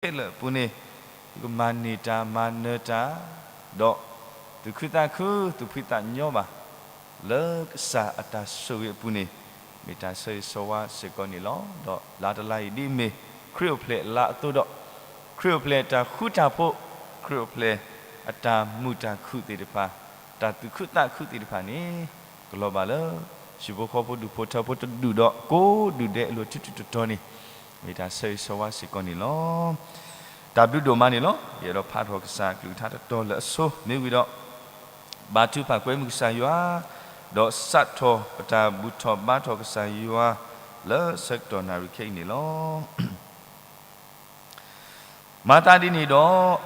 ပှၤလၢအအိၣ်လၢကီၢ်ချၢခဲလၢာ်အပူၤန့ၣ်, သုကမၤန့ၢ်တၢ်မၤနၢၤတၢ်, ဒီးသုးခုသးခု သုးဖှံသးညီဘၣ်, လၢကစၢ်အတၢ်ဆိၣ်ဂ့ၤအပူၤန့ၣ်, မ့ၢ်တၢ်ဆၢဂ့ၤဆၢဝါစ့ၢ်ကီးန့ၣ်လီၤ. ဒီးလါတလါအံၤဒ်အမ့ၢ် ခရံာ်အိၣ်ဖျဲၣ်လါအသိးဒီး, ခရံာ်အိၣ်ဖျဲၣ်တၢ်ဃူတၢ်ဖိး, ခရံာ်အိၣ်ဖျဲၣ်အတၢ်မုာ်တၢ်ခုၣ်သ့ၣ်တဖၣ်, တၢ်သူၣ်ခုသးခုသ့ၣ်တဖၣ်န့ၣ်, ကလီၤဘၣ်လၢ ဟံၣ်ဖိဃီဖိဒူၣ်ဖိထၢဖိတဒူၣ်ဒီးကိးဒူၣ်ဒဲးအလိၤ ထူထူတီတီန့ၣ်, မ့ၢ်တၢ်ဆၢဂ့ၤဆၢဝါစ့ၢ်ကီးန့ၣ်လီၤ. တၢ်ဘျုးဒိၣ်မးန့ၣ်လီၤ. ယအဲၣ်ဒိးဖးထီၣ်ကစၢ်အကလုၢ်ကထါတတီၤလၢအဆိ မ့ၢ်ဝံၤဒီး ဘါထုကဖၣ်ကွဲမုာ်ကစၢ်ယွၤ, ဒီးစးထီၣ်ပတၢ်ဘူၣ်ထီၣ်ဘါထီၣ်ကစၢ်ယွၤ လၢဆၢကတီၢ်နၣ်ရံၣ်ခဲအံၤန့ၣ်လီၤ. မၤသးဒ်န့ၣ်ဒီး,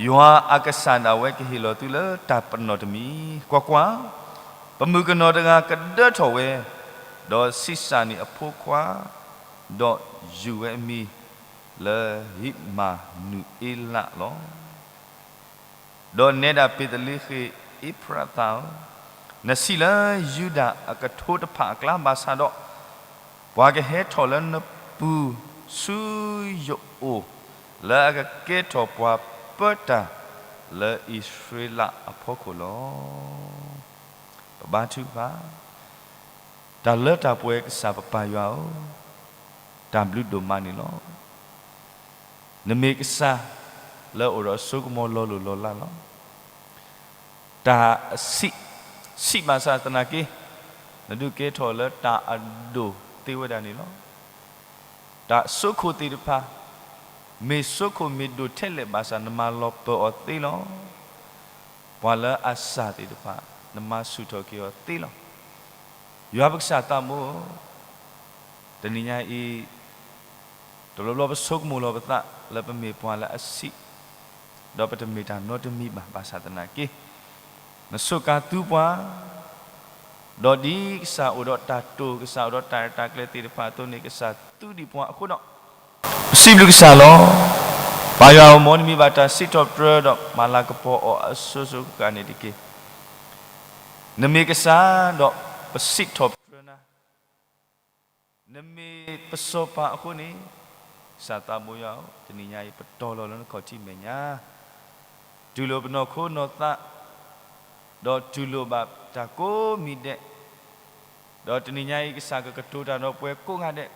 ယွၤအကစၢ်ဒၣ်ဝဲကဟ့ၣ်လီၤသုလၢတၢ်ပနီၣ်တမံၤ, ကွၢ်ကွၢ်, ပမုၣ်ကနီၤတဂၤကဒၢထီၣ်ဝဲ, ဒီးဆံးစၢ်န့ၢ်အဖိခွါ, ဒီးယုၢ်ဝဲအမံၤလၢ ဧ့မၤနူၤအ့လးလီၤ. ဒီးနဲဒၣ်ဘ့းသလ့ဃ့ၣ်အ့ဖရးသးဧၢ, နဆံးလၢယူဒၤအကထိတဖၣ်အကျါဘၣ်ဆၣ်ဒီး, ပှၤကဟဲထီၣ်လၢနပူၤဆူယအိၣ်လၢအကကဲထီၣ်ပှၤပၢတၢ်လၢအံၣ်စရ့လးအဖီခိၣ်လီၤ. ပဘါထုကဖၣ်, တၢ်လၢတၢ်ပှဲၤကစၢ်ပပၢ်ယွၤဧၢ, တၢ်ဘျုးဒိၣ်မးန့ၣ်လီၤ. နမ့ၢ်ကစၢ်လၢအိၣ်ဒီးအစိကမီၤလီၤလိၢ်လီၤလးလီၤ. တၢ်အဆံး, ဆံးဘၣ်ဆၣ်သနာ်က့, နဒုးကဲထီၣ်လၢတၢ်အဒိၣ်သ့ဝဲဒၣ်န့ၣ်လီၤ. တၢ်အစိခိၣ်သ့ၣ်တဖၣ်, မ့ၢ်စိခိၣ်မ့ၢ်ဒိၣ်ထဲလဲၣ်ဘၣ်ဆၣ် နမၤလီၤပၢၤအီၤသ့လီၤ. ပှၤလၢအစၢ်သ့ၣ်တဖၣ်, နမၤဆူၣ်ထီၣ်က့ၤအီၤသ့လီၤ. ယွၤပကစၢ်သးဘိ တနံၤညါအံၤ, တဘျီဘျီပဆိကမိၣ်လီၤပသးလၢပမ့ၢ်ပှၤလၢအဆံး, ဒီးပတမ့ၢ်တၢ်နီတမံၤဘၣ်, ဘၣ်ဆၣ်သနာ်က့, နဆိၣ်ကၤသူပှၤ, ဒီးဒ်ကစၢ်အိၣ်ဒီးတၢ်တိာ်, ကစၢ်အိၣ်ဒီးတၢ်ရဲၣ်တၢ်ကျဲၤသ့ၣ်တဖၣ်အသိးန့ၣ် ကစၢ်သူဒံးပှၤအဃိဒီး, ပစံးဘျုးကစၢ်လီၤ. ပၢ်ယွၤဧၢ, မ်နမံၤဘၣ်တၢ်စံးထီၣ်ပတြၢၤ ဒီးမၤလၤကပီၤအီၤအစိၤစိၤဃၣ်ဃၣ်န့ၣ်တက့ၢ်. နမ့ၢ်ကစၢ်ဒီးပစံးထီၣ်ပတြၢၤနၤ, နမ့ၢ်ပစီၤပၤအဃိန့ၣ်, ကစၢ်သးဘိယွၤဧၢ, တနံၤညါအံၤပတီၤလီၤလၢနခီၣ်ထံးမဲာ်ညါ, တူၢ်လိာ်ပနီၢ်ခိနီၢ်သး, ဒီးတူၢ်လိာ်ဘၣ်တၢ်ကိးမံၤဒဲး, ဒီးတနံၤညါအံၤ ကစၢ်ကကတိၤတၢ်ဒီးပှၤကိးဂၤဒဲး,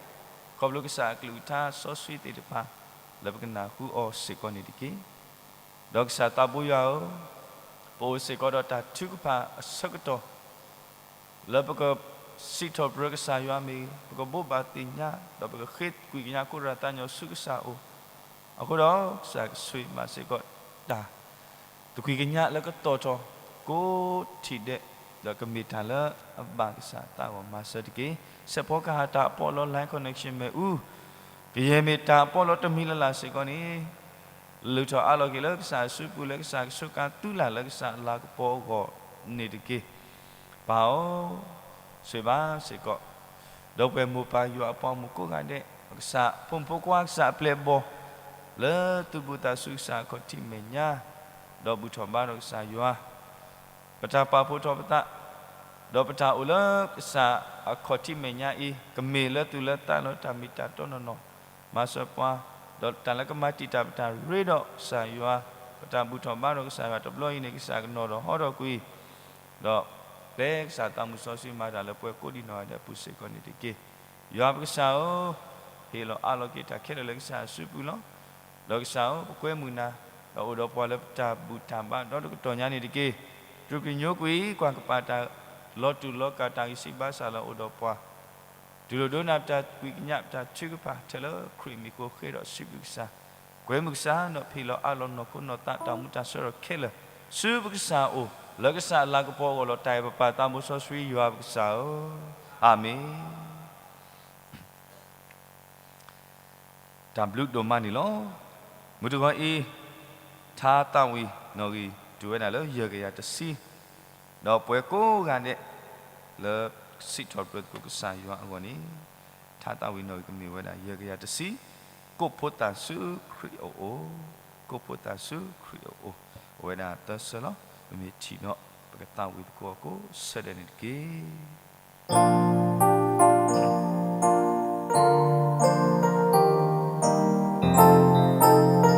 ခီဖျိကစၢ်အကလုၢ်ကထါစီဆှံသ့ၣ်တဖၣ် လၢပကနၢ်ဟူအီၤစ့ၢ်ကီးန့ၣ်တက့ၢ်. ဒီးကစၢ်သးဘိယွၤဧၢ, ပအိၣ်စ့ၢ်ကီးဒီးတၢ်ထုကဖၣ်အဆၢကတီၢ် လၢပကစံးထီၣ်ပတြၢၤကစၢ်ယွၤမ့ၢ်ဂ့ၤ, ပကဘိးဘၣ်သ့ၣ်ညါ, ဒီးပကဃ့ကွံာ်ကညးခိၣ်နၢ်သးညီဆူကစၢ်အအိၣ်, အဃိဒီးကစၢ်ကဆိၣ်ဂ့ၤမၤစ့ၢ်ကီးတၢ် သကွံာ်ကညးလၢကတီၢ်ထီၣ်ကိးထံၣ်ဒဲး, ဒီးကမ့ၢ်တၢ်လၢအဘၣ်ကစၢ်သးဂီၢ်မၤစၢၤတက့ၢ်. စဲးဖီကဟၣ်တၢ်အပီးလီ line connection မ့ၣ်အူ, ကယဲၢ်မ့ၢ်တၢ်အပီးလီတမံၤလၢ်လၢ်စ့ၢ်ကီးန့ၣ်, လုၢ်ထီၣ်အးလီၤက့ၤလၢကစၢ်အစုပူၤ လၢကစၢ်ကဆိးကၤသူလၢ်လၢကစၢ်အလၤကပီၤအဂီၢ်န့ၣ်တက့ၢ်. ပၢ်ဧၢ, ဆိၣ်ဂ့ၤဘၣ်စ့ၢ်ကီး ဒီပုၢ်ဝဲၢ်မိၢ်ပၢ်ယွၤအပှၤမုၣ်ကိးဂၤဒဲး, ကစၢ်ဖိမုၣ်ဖိခွါကစၢ်အပျဲၢ်အဘီၣ်, လၢသုးဘူးသးဆူကစၢ်အခီၣ်ထံးမဲာ်ညါ, ဒီးဘူၣ်ထီၣ်ဘါထီၣ်ကစၢ်ယွၤ, ပတၢ်ပာ်ဖှိၣ်ထီၣ်ပသး, ဒီးပတၢ်အိၣ်လၢကစၢ်အခီၣ်ထံးမဲာ်ညါအံၤ ကမ့ၢ်လၢသူၣ်လၢသးလၢတၢ်မ့ၢ်တၢ်တီနီၢ်နီၢ်, မၤစၢၤပှၤ, ဒီးတၢ်လၢကမၤတံာ်တာ်ပတၢ်ရ့ဒီးကစၢ်ယွၤ, ပတၢ်ဘူၣ်ထီၣ်ဘါထီၣ်ကစၢ်ယွၤတဘျီအံၤန့ၣ် ကစၢ်ကနီၤဒီးဟီထီၣ်ကွံာ် ဒီးပျဲကစၢ်သးမုၢ်စီဆှံမၤတၢ်လၢပှၤကိးဒံးနီၢ်ဂၤဒဲးအပူၤစ့ၢ်ကီးန့ၣ်တက့ၢ်. ယွၤပကစၢ်ဧၢ, ဟ့ၣ်လီၤအးလီၤက့ၤတၢ်ခဲလၢာ်လၢကစၢ်အစုပူၤလီၤ. ဒီးကစၢ်ဧၢ, ပကွဲမုာ်နၤ, ဒီးအိၣ်ဒီးပှၤလၢပတၢ်ဘူၣ်တၢ်ဘါဒီတကတီၢ်ညါန့ၣ်တက့ၢ်. တြူၢ်ကညိကွံာ်ကွၢ်ကပာ်တၢ်လီၤတူာ်လီၤကာ်တၢ်ဂံၢ်စၢ်ဘါစၢ်လၢအိၣ်ဒီးပှၤ တူၢ်လိာ်ဒိကနၣ်ပတၢ်သကွံာ်ကညးပတၢ်ထုကဖၣ်ထဲလၢခရံာ်မံၤအဃိဃ့ဒီးစံးဘျုးကစၢ်, ကွဲမုာ်ကစၢ်ဒီးဟ့ၣ်လီၤအးလီၤနီၢ်ခိနီၢ်သးတၢ်မူတၢ်ဆၢထီၣ်ခဲလၢာ်, ဆူပကစၢ်အအိၣ်, လၢကစၢ်အလၤကပီၤအဂီၢ်လီၤ. တၢ်အဲၣ်ပပၢ်သးဘိစီဆှံယွၤပကစၢ်ဧၢ, အၤမ့ၣ်. တၢ်ဘျုးဒိၣ်မးန့ၣ်လီၤ. မုၢ်တဂီၤအံၤ, ထါသးဝံၣ်နီၣ်ဂံၢ်တုၤဝဲဒၣ်လၢယဲၢ်ကယၤတဆံ, ဒီးပှၤကိးဂၤဒဲး လၢစံးထီၣ်ပတြၢၤသကိးကစၢ်ယွၤအဂီၢ်န့ၣ်, ထါသးဝံၣ်နီၣ်ဂံၢ်ကမ့ၢ်ဝဲဒၣ်ယဲၢ်ကယၤတဆံ, ကိးဖှိသးဆူခရံာ်အအိၣ်, ကိးဖှိသးဆူခရံာ်အအိၣ်, အိၣ်ဝဲဒၣ်သၢဆၢလီၤ. ပမ့ၢ်ထံၣ်ဒီး ပကသးဝံၣ်သကိးအီၤကိးဆၢဒဲးန့ၣ်တက့ၢ်.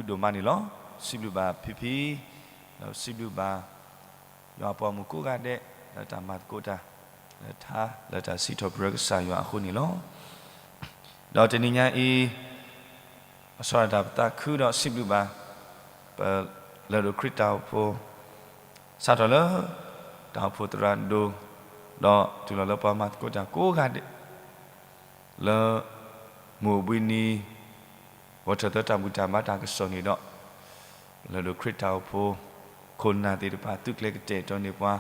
ဒိၣ်မးန့ၣ်လီၤ. စံးဘျုးဘၣ်ဖံဖံ, ဒီးစံးဘျုးဘၣ် ယွၤအပှၤမုၣ်ကိးဂၤဒဲး လၢတၢ်မၤသကိးတၢ် လၢထါ လၢတၢ်စံးထီၣ်ပတြၢၤကစၢ်ယွၤအဃိန့ၣ်လီၤ. ဒီးတနံၤညါအံၤ အဆၢဒၣ်တၢ်ပသးခုဒီးစံးဘျုးဘၣ် ပလၢၢ်ဒိၣ်ခရံာ်တၢ်အိၣ်ဖှိၣ် စးထီၣ်လၢ တၢ်အိၣ်ဖှိၣ်သရၣ်ဒိၣ် ဒီးတုၤလီၤလၢပှၤမၤသကိးတၢ်ကိးဂၤဒဲး လၢ မုၢ်အိၣ်ဘှံးနံၤ ဂီၤထၢၣ်သၢတၢ်ဘူၣ်တၢ်ဘါတၢ်ကစီၣ်န့ၣ်ဒီး လၢၢ်ဒိၣ်ခရံာ်တၢ်အိၣ်ဖှိၣ် ခိၣ်နၢ်သ့ၣ်တဖၣ် သုးကျဲၤကတဲာ်ကတီၤန့ၢ်ပှၤ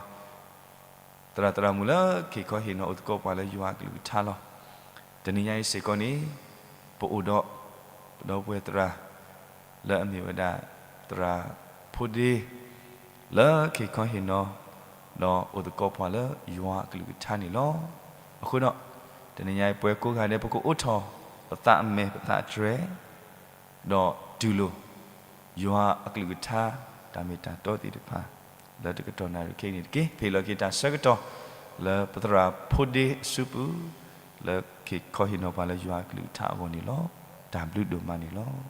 သရၣ်သရၣ်မုၣ်လၢ ခ့ၣ်ခီဟ့ၣ်နီၤအိၣ်သကိးပှၤလၢယွၤအကလုၢ်ကထါလီၤ. တနံၤညါအံၤစ့ၢ်ကီးန့ၣ် ပအိၣ်ဒီး ပဒီပုၢ်ဝဲၢ်သရၣ် လၢအမ့ၢ်ဝဲဒၣ် သရၣ်ဖိဒ့ လၢခ့ၣ်ခီဟ့ၣ်နီၤ ဒီးအိၣ်သကိးပှၤလၢယွၤအကလုၢ်ကထါန့ၣ်လီၤ. အဃိဒီး တနံၤညါအံၤပဝဲကိးဂၤဒဲး ပကအိးထီၣ် ပသးအမဲာ်ပသးအတြဲၤ ဒီးတူၢ်လိာ် ယွၤအကလုၢ်ကထါ တၢ်မ့ၢ်တၢ်တီသ့ၣ်တဖၣ် လၢတကတီၢ်နၣ်ရံၣ်ခဲအံၤန့ၣ်တက့ၢ်. ပဟ့ၣ်လီၤက့ၤတၢ်ဆၢကတီၢ် လၢပသရၣ်ဖိဒ့အစုပူၤ လၢခ့ၣ်ခီဟ့ၣ်နီၤပှၤလၢယွၤအကလုၢ်ကထါအဂီၢ်န့ၣ်လီၤ. တၢ်ဘျုးဒိၣ်မးန့ၣ်လီၤ.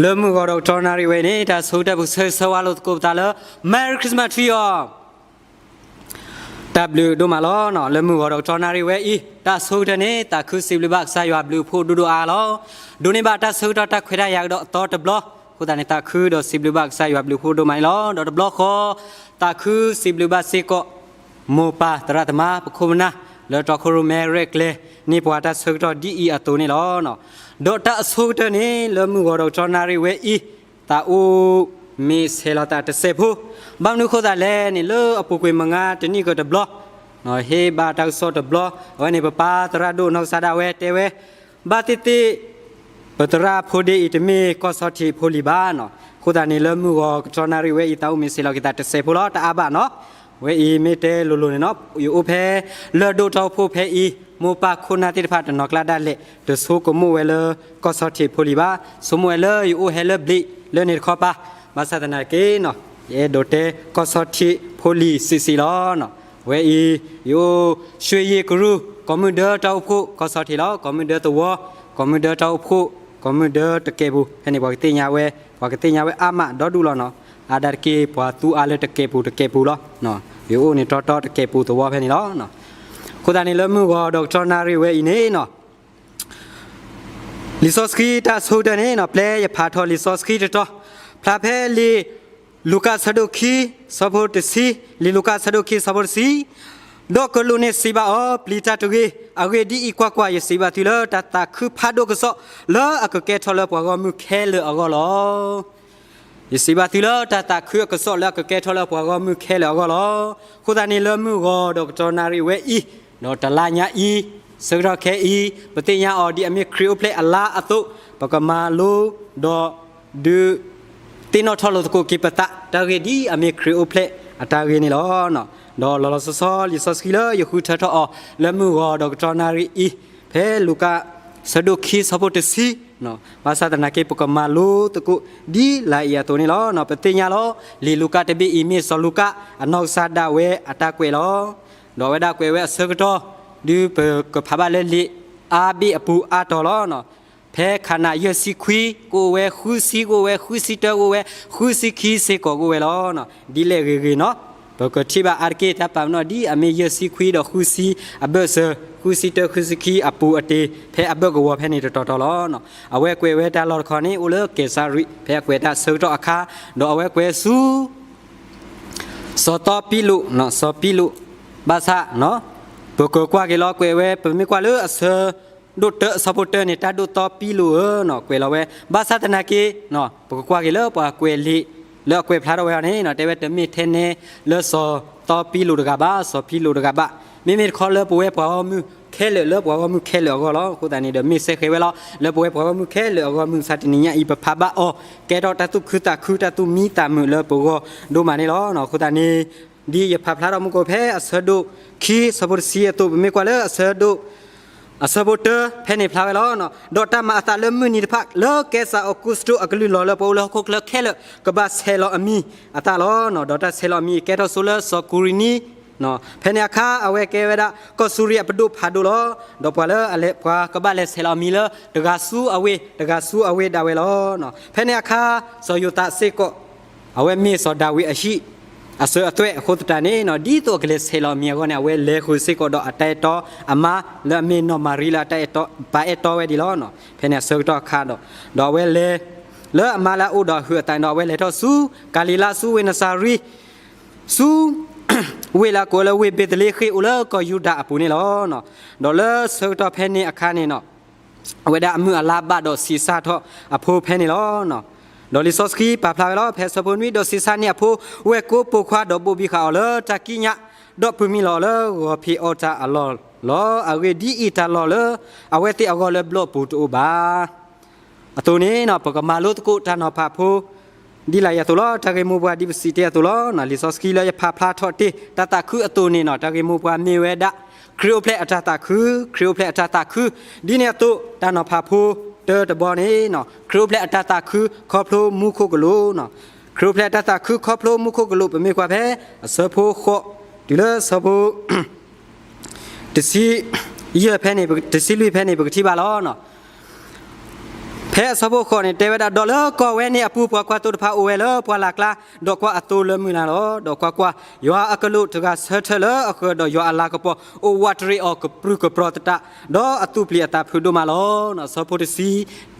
လၢမုၢ်ဂီၤဒီးကတီၢ်နၣ်ရံၣ်ဝဲအံၤန့ၣ် တၢ်ဆိကတၢၢ်ပကဆၢဂ့ၤဆၢဝါလိာ်သကိးပသးလၢ Merry Christmas to you all. တၢ်ဘျုးဒိၣ်မးလီၤ. လၢမုၢ်ဂီၤဒီးကတီၢ်နၣ်ရံၣ်ဝဲအံၤ တၢ်ဆိကတၢၢ်န့ၣ် သးခုစံးဘျုးဘၣ်ကစၢ်ယွၤဘျုးဖှိၣ်ဒိၣ်ဒိၣ်အါအါလီၤ. ဒိးန့ၢ်ဘၣ်တၢ်ဆၢကတီၢ်တၢ်ခွဲးတၢ်ယာ်ကဒီးအသီတဘျီ, အဃိသတးန့ၣ် သးခုဒီးစံးဘျုးဘၣ်ကစၢ်ယွၤဘျုးဖှိၣ်ဒိၣ်မးန့ၣ်လီၤ. ဒီးတဘျီဃီ သးခုစံးဘျုးဘၣ်စ့ၢ်ကီး မိၢ်ပၢ်သရၣ်သမါ ပခိၣ်ပနၢ် လၢတၢ်ခိၣ်ရိၣ်မဲရဲၣ်ကျဲၤန့ၢ်ပှၤတၢ်ဆၢကတီၢ်ဒ်အံၤအသိးန့ၣ်လီၤ. ဒီးတၢ်အဆိကတၢၢ်န့ၣ် လၢမုၢ်ဂီၤဒီးကတီၢ်နၣ်ရံၣ်ဝဲအံၤ သးအိၣ်မ့ၢ်ဆဲးလီၤသးတစဲးဖိ, ဘၣ်မနုၤဃိသတးလဲၣ်န့ၣ် လၢအပူၤကွံာ်မုၢ်နံၤတနံၣ်ကတဘျီ ဟ့ၣ်ဘၣ်တၢ်ကစီၣ်တဘျီ, အဝဲန့ၣ်ပပၢ်သရၣ်ဒိၣ်နီၢ်ကစၢ်ဒၣ်ဝဲတဲဝဲ, ဘၣ်သ့ၣ်သ့ၣ် ပသရၣ်ဖိဒ့အံၤတမ့ၢ်ကီၢ်ဆီၣ်ထံးဖိလံၤဘၣ်နီၤ. အဃိသတးန့ၣ် လၢမုၢ်ဂီၤကတီၢ်နၣ်ရံၣ်ဝဲအံၤ သးအိၣ်မ့ၢ်ဆဲးလီၤက့ၤသးတစဲးဖိလီၤ, တအါဘၣ်နီၤ. ဝဲအံၤမ့ၢ်တဲလိၤလိၤန့ၣ်နီၤ, ယအိၣ်ဖဲလၢၢ်ဒိၣ်တၢ်အိၣ်ဖှိၣ်ဖဲအံၤ, မိၢ်ပၢ်ခိၣ်နၢ်သ့ၣ်တဖၣ်တနီၤကျါဒၣ်လဲာ် တဆိကမိၣ်ဝဲလၢကီၢ်ဆီၣ်ထံးဖိလံၤဘၣ်, ဆိကမိၣ်ဝဲလၢယအိၣ်ဟဲလၢဘျံးလၢန့ၣ်တခီပၤ, ဘၣ်ဆၣ်သနာ်က့နီၤ, ယအဲၣ်ဒိးတဲကီၢ်ဆီၣ်ထံးဖိလံၤစံးစံးလီၤ. ဝဲအံၤ ယအိၣ် ရွှေရည်ကရူၢ် ကီၢ်မုၢ်ဒၢတၢ်အိၣ်ဖှိၣ် ကီၢ်ဆီၣ်ထံးလီၤ, ကီၢ်မုၢ်ဒၢသဝီ, ကီၢ်မုၢ်ဒၢတၢ်အိၣ်ဖှိၣ်, ကီၢ်မုၢ်ဒၢတကဲာ်ပူၤ, ဖဲန့ၣ်ပှၤကသ့ၣ်ညါဝဲ, ပှၤကသ့ၣ်ညါဝဲအါမးဒီဒူၣ်လီၤနီၤ. အါဒၣ်တက့ၢ်ပှၤသူအါလၢတကဲာ်ပူၤတကဲာ်ပူၤလီၤ. ယအိၣ်န့ၣ်တီတီတကဲာ်ပူၤသဝီဖဲန့ၣ်လီၤ. အဃိသတးန့ၣ်လၢမုၢ်ဂီၤဒီးကတီၢ်နၣ်ရံၣ်ဝဲအံၤန့ၣ်နီၤ လံာ်စီဆှံတၢ်ဆိကတၢၢ်န့ၣ်နီၤ, ပျဲယဖးထီၣ်လံာ်စီဆှံတတီၤ, ဖျါဖဲလံာ်လူၤကၣ်ဆၢဒိၣ်ခံ ဆၢဖိတဆံ, လံာ်လူၤကၣ်ဆၢဒိၣ်ခံ ဆၢဖိတဆံ, ဒီးကလူးန့ၣ်စံးဘၣ်အီၤ, ပျံၤတၢ်တဂ့ၤ, အဂ့ၢ်ဒ်အံၤ, ကွၢ်ကွၢ်, ယစံးဘၣ်သုလၢတၢ်သးခုဖးဒိၣ်ကစီၣ် လၢအကကဲထီၣ်လၢပှၤဂီၢ်မုၢ်ခဲလၢာ်အဂီၢ်လီၤ. ယစံးဘၣ်သုလၢတၢ်သးခုအကစီၣ်လၢအကကဲထီၣ်လၢပှၤဂီၢ်မုၢ်ခဲလၢာ်အဂီၢ်လီၤ. အဃိသတးန့ၣ်လၢမုၢ်ဂီၤဒီးကတီၢ်နၣ်ရံၣ်ဝဲအံၤ, ဒီးတလါညါအံၤ, ဆၢကတီၢ်ခဲအံၤ, ပသ့ၣ်ညါအီၤဒ်အမ့ၢ်ခရံာ်အိၣ်ဖျဲၣ်အလါအသိး, ပကမၤလိ, ဒီးဒုး သ့ၣ်နီၣ်ထီၣ်လိာ်သကိးက့ၤပသးတၢ်ဂ့ၢ်ဒ်အမ့ၢ်ခရံာ်အိၣ်ဖျဲၣ်အတၢ်ဂ့ၢ်န့ၣ်လီၤ. ဒီးလီၤလီၤဆီဆီလံာ်စီဆှံလၢယဃုထၢထီၣ်အီၤလၢမုၢ်ဂီၤဒီးကတီၢ်နၣ်ရံၣ်အံၤ, ဖဲလူၤကၣ်ဆၢဒိၣ်ခံဆၢဖိတဆံ, ဘၣ်ဆၣ်သနာ်က့ ပကမၤလိသကိးဒ်လာ်အံၤအသိးန့ၣ်လီၤ. ပသ့ၣ်ညါလီၤ, လံာ်လူၤကၣ်တဘ့ၣ်အံၤမ့ၢ်စီၤလူၤကၣ်အနီၢ်ကစၢ်ဒၣ်ဝဲအတၢ်ကွဲးလီၤ. ဒီးအဝဲဒၣ်ကွဲးဝဲအဆၢကတီၢ်, ဒုးပကဖးဘၣ်လၢလံာ်အါဘ့ၣ်အပူၤအါတီၤလီၤ. ဖဲခါနၤယဲၢ်ဆံခွံကအိၣ်ဝဲ, ဃုဆံကအိၣ်ဝဲ, ဃုဆံတၢကအိၣ်ဝဲ, ဃုဆံခံစ့ၢ်ကီးကအိၣ်ဝဲလီၤ. ဒ်လဲၣ်ဂ့ၤဂ့ၤနီၤ, ပကထံၣ်ဘၣ်အါတက့ၢ် တၢ်ပာ်ပနီၣ်ဒ်အမ့ၢ်ယဲၢ်ဆံခွံဒီးဃုဆံအဘၢၣ်စၢၤ, ဃုဆံတၢ ဃုဆံခံအပူၤအတ့ၢ် ဖဲအဘၢၣ်ကဝီၤဖဲန့ၣ်တတီၤတီၤလီၤ. အဝဲကွဲးဝဲတၢ်လီၢ်တခီန့ၣ် အိၣ်လၢကဲးစါရံး ဖဲအကွဲးတၢ်ဆၢကတီၢ်အခါ, ဒီးအဝဲကွဲးဆူ စီၤသီပံလိာ်, စီၤပံလိာ်, ဘၣ်ဆၣ်, ပကကွၢ်က့ၤလီၤကွဲးဝဲ ပမ့ၢ်ကွၢ်လၢအဆၢဒိၣ်တၢအဆၢဖိတၢန့ၣ် တၢ်ဒိၣ်သီပံလိာ်ဧၢ, ကွဲးလီၤဝဲ, ဘၣ်ဆၣ်သနာ်က့, ပကကွၢ်က့ၤလၢပှၤကွဲးလံာ် လၢအကွဲးဖျါထီၣ်ဝဲအီၤန့ၣ် တဲဝဲတမ့ၢ်ထဲနဲလၢစီၤသီပံလိာ်တဂၤဘၣ်, စီၤပံလိာ်တဂၤဘၣ်. မ့မ့ၢ်တခီလၢပဝဲပှၤဂီၢ်မုၢ်ခဲလၢာ် လၢပှၤဂီၢ်မုၢ်ခဲလၢာ်အဂီၢ်လီၤ. အဃိသတးန့ၣ်ဒီး မ့ၢ်စဲဃဲၤဝဲလီၤ လၢပဝဲပှၤဂီၢ်မုၢ်ခဲလၢာ်အဂီၢ် မုၢ်မဆါတနံၤညါအံၤ ပဖးဘၣ်အီၤ ကဲထီၣ်တၢ်သူၣ်ခုသးခု တၢ်သူၣ်မံသးမုာ်လၢပဂီၢ်ဒိၣ်မးန့ၣ်လီၤ. အဃိသတးန့ၣ် ဒ်ယဖးဖျါထီၣ်မူခိၣ်ဖဲအဆၢဒိၣ်ခံ ဆၢဖိတဆံအသိး ပမ့ၢ်ကွၢ်လၢအဆၢဒိၣ် အဆၢဖိတၢ ဖဲန့ၣ်ဖျါဝဲလီၤ. ဒီးတၢ်မၤအသးလၢမုၢ်နံၤတဖၣ် လၢကဲစၢ်အီကူစတိၣ်အကလုၢ်လီၤ လၢပှၤအိၣ်လၢဟီၣ်ခိၣ်ချၢခဲလၢာ် ကဘၣ်ဆဲးလီၤအမံၤအသးလီၤ. ဒီးတၢ်ဆဲးလီၤအမံၤအံၤ ကဲထီၣ်ဆိလၢစီၤကူရံနံ ဖဲန့ၣ်အခါ အဝဲကဲဝဲဒၣ် ကီၢ်စူရံအပဒိၣ်ဖးဒိၣ်လီၤ. ဒီးပှၤလၢအလဲၤ ပှၤကဘၣ်လဲၤဆဲးလီၤအမံၤလၢ တဂၤဆူအဝ့ၢ် တဂၤဆူအဝ့ၢ်ဒၣ်ဝဲလီၤ. ဖဲန့ၣ်အခါ စီၤယိၤသးစ့ၢ်ကီး အဝဲမ့ၢ်စီၤဒၤဝံးအဟံၣ် အစၢၤအသွဲၣ်အဃိသတးန့ၣ် ဒ်သိးအကလဲၤဆဲးလီၤအမံၤအဂီၢ်န့ၣ် အဝဲလဲၤဃုာ်စ့ၢ်ကီးဒီးအတၢ်အဲၣ်တီအမါ လၢအမ့ၢ်နီၢ်မၤရံလၢအတၢ်အဲၣ်တီ ပာ်အဲၣ်တီဝဲဒ်လီၤ. ဖဲန့ၣ်အဆၢကတီၢ်အခါဒီး ဒီးအဝဲလဲၤ လၢအမါလၢအအိၣ်ဒီးအဟုးအသးန့ၣ်ဒီး အဝဲလဲၤထီၣ်ဆူ ကၤလံၤလါ ဆူဝ့ၢ်နစၤရံ ဆူ ဝ့ၢ်လၢအကိးလၢဝ့ၢ်ဘ့းသလ့ဃ့ၣ် အိၣ်လၢကီၢ်ယူဒၤအပူၤန့ၣ်လီၤ. ဒီးလၢဆၢကတီၢ်ဖဲန့ၣ်အခါန့ၣ် အဝဲဒၣ်အမုၢ်အလါဘၣ်ဒီးဆံးစၢ်ထီၣ်အဖိဖဲန့ၣ်လီၤ. ဒီးလံာ်စီဆှံပာ်ဖျါဝဲလီၤ ဖဲအဆၢဖိနွံ ဒီးဆံးစၢ်န့ၢ်အဖိ ဝဲၢ်ကိပိာ်ခွါ ဒီးဘိၣ်ဘံဃာ်အီၤလၢတၢ်ကံးညာ် ဒီးပုၢ်မံလီၤအီၤလၢဂီၤဖံးအီတၢ်အလီၢ်လီၤ. အဂ့ၢ်ဒ်အံၤ, တၢ်လီၢ်လၢအဝဲသ့ၣ်အဂီၢ်လၢဘျီၣ်ပူၤတအိၣ်ဘၣ်. အသိးန့ၣ် ပကမၤလိသကိးတၢ်နီၤဖးဖိ ဒ်လာ်အံၤအသိးလီၤ. တၢ်ဂ့ၢ်မိၢ်ပှၢ်ဒ်ပစံးတ့ၢ်အသိးလီၤ. လံာ်စီဆှံလၢယဖးဖျါထီၣ်တ့ၢ် တၢ်သးခုအသိးန့ၣ် တၢ်ဂ့ၢ်မိၢ်ပှၢ်မ့ၢ်ဝဲဒၣ် ခရံာ်အိၣ်ဖျဲၣ်အတၢ်သးခု, ခရံာ်အိၣ်ဖျဲၣ်အတၢ်သးခု. ဒ်န့ၣ်အသိး တၢ်နီၤဖးဖိတၢတဘီန့ၣ် ခရံာ်အိၣ်ဖျဲၣ်အတၢ်သးခုခီဖျိမူခိၣ်ကလူး, ခရံာ်အိၣ်ဖျဲၣ်အတၢ်သးခုခီဖျိမူခိၣ်ကလူး ပမ့ၢ်ကွၢ်ဖဲ အဆၢဖိဃိး တုၤလၢဆၢဖိ တဆံယဲၢ်ဖဲန့ၣ် တဆံလွံၢ်ဖဲန့ၣ် ပကထံၣ်ဘၣ်လီၤ. ဖဲအဆၢဖိဃိးန့ၣ် တဲဝဲဒၣ်, ဒီးလၢကီၢ်ဝဲန့ၣ်အပူၤ ပှၤကွၢ်သိတဖၣ်အိၣ်ဝဲလၢပှၢ်လၢ်ကျါ, ဒီးကွၢ်အသိလၢမုၢ်လၢ်လီၤ. ဒီးကွၢ်ကွၢ်, ယွၤအကလူးတဂၤဆၢထၢၣ်လၢအဃၢၤ, ဒီးယွၤအလၤကပီၤအိၣ်ဝးတရံးအီၤကပြုၢ်ကပြီၤသတး, ဒီးအသူၣ်ပျံၤအသးဖုးဒိၣ်မးလီၤ. အဆၢဖိတဆံ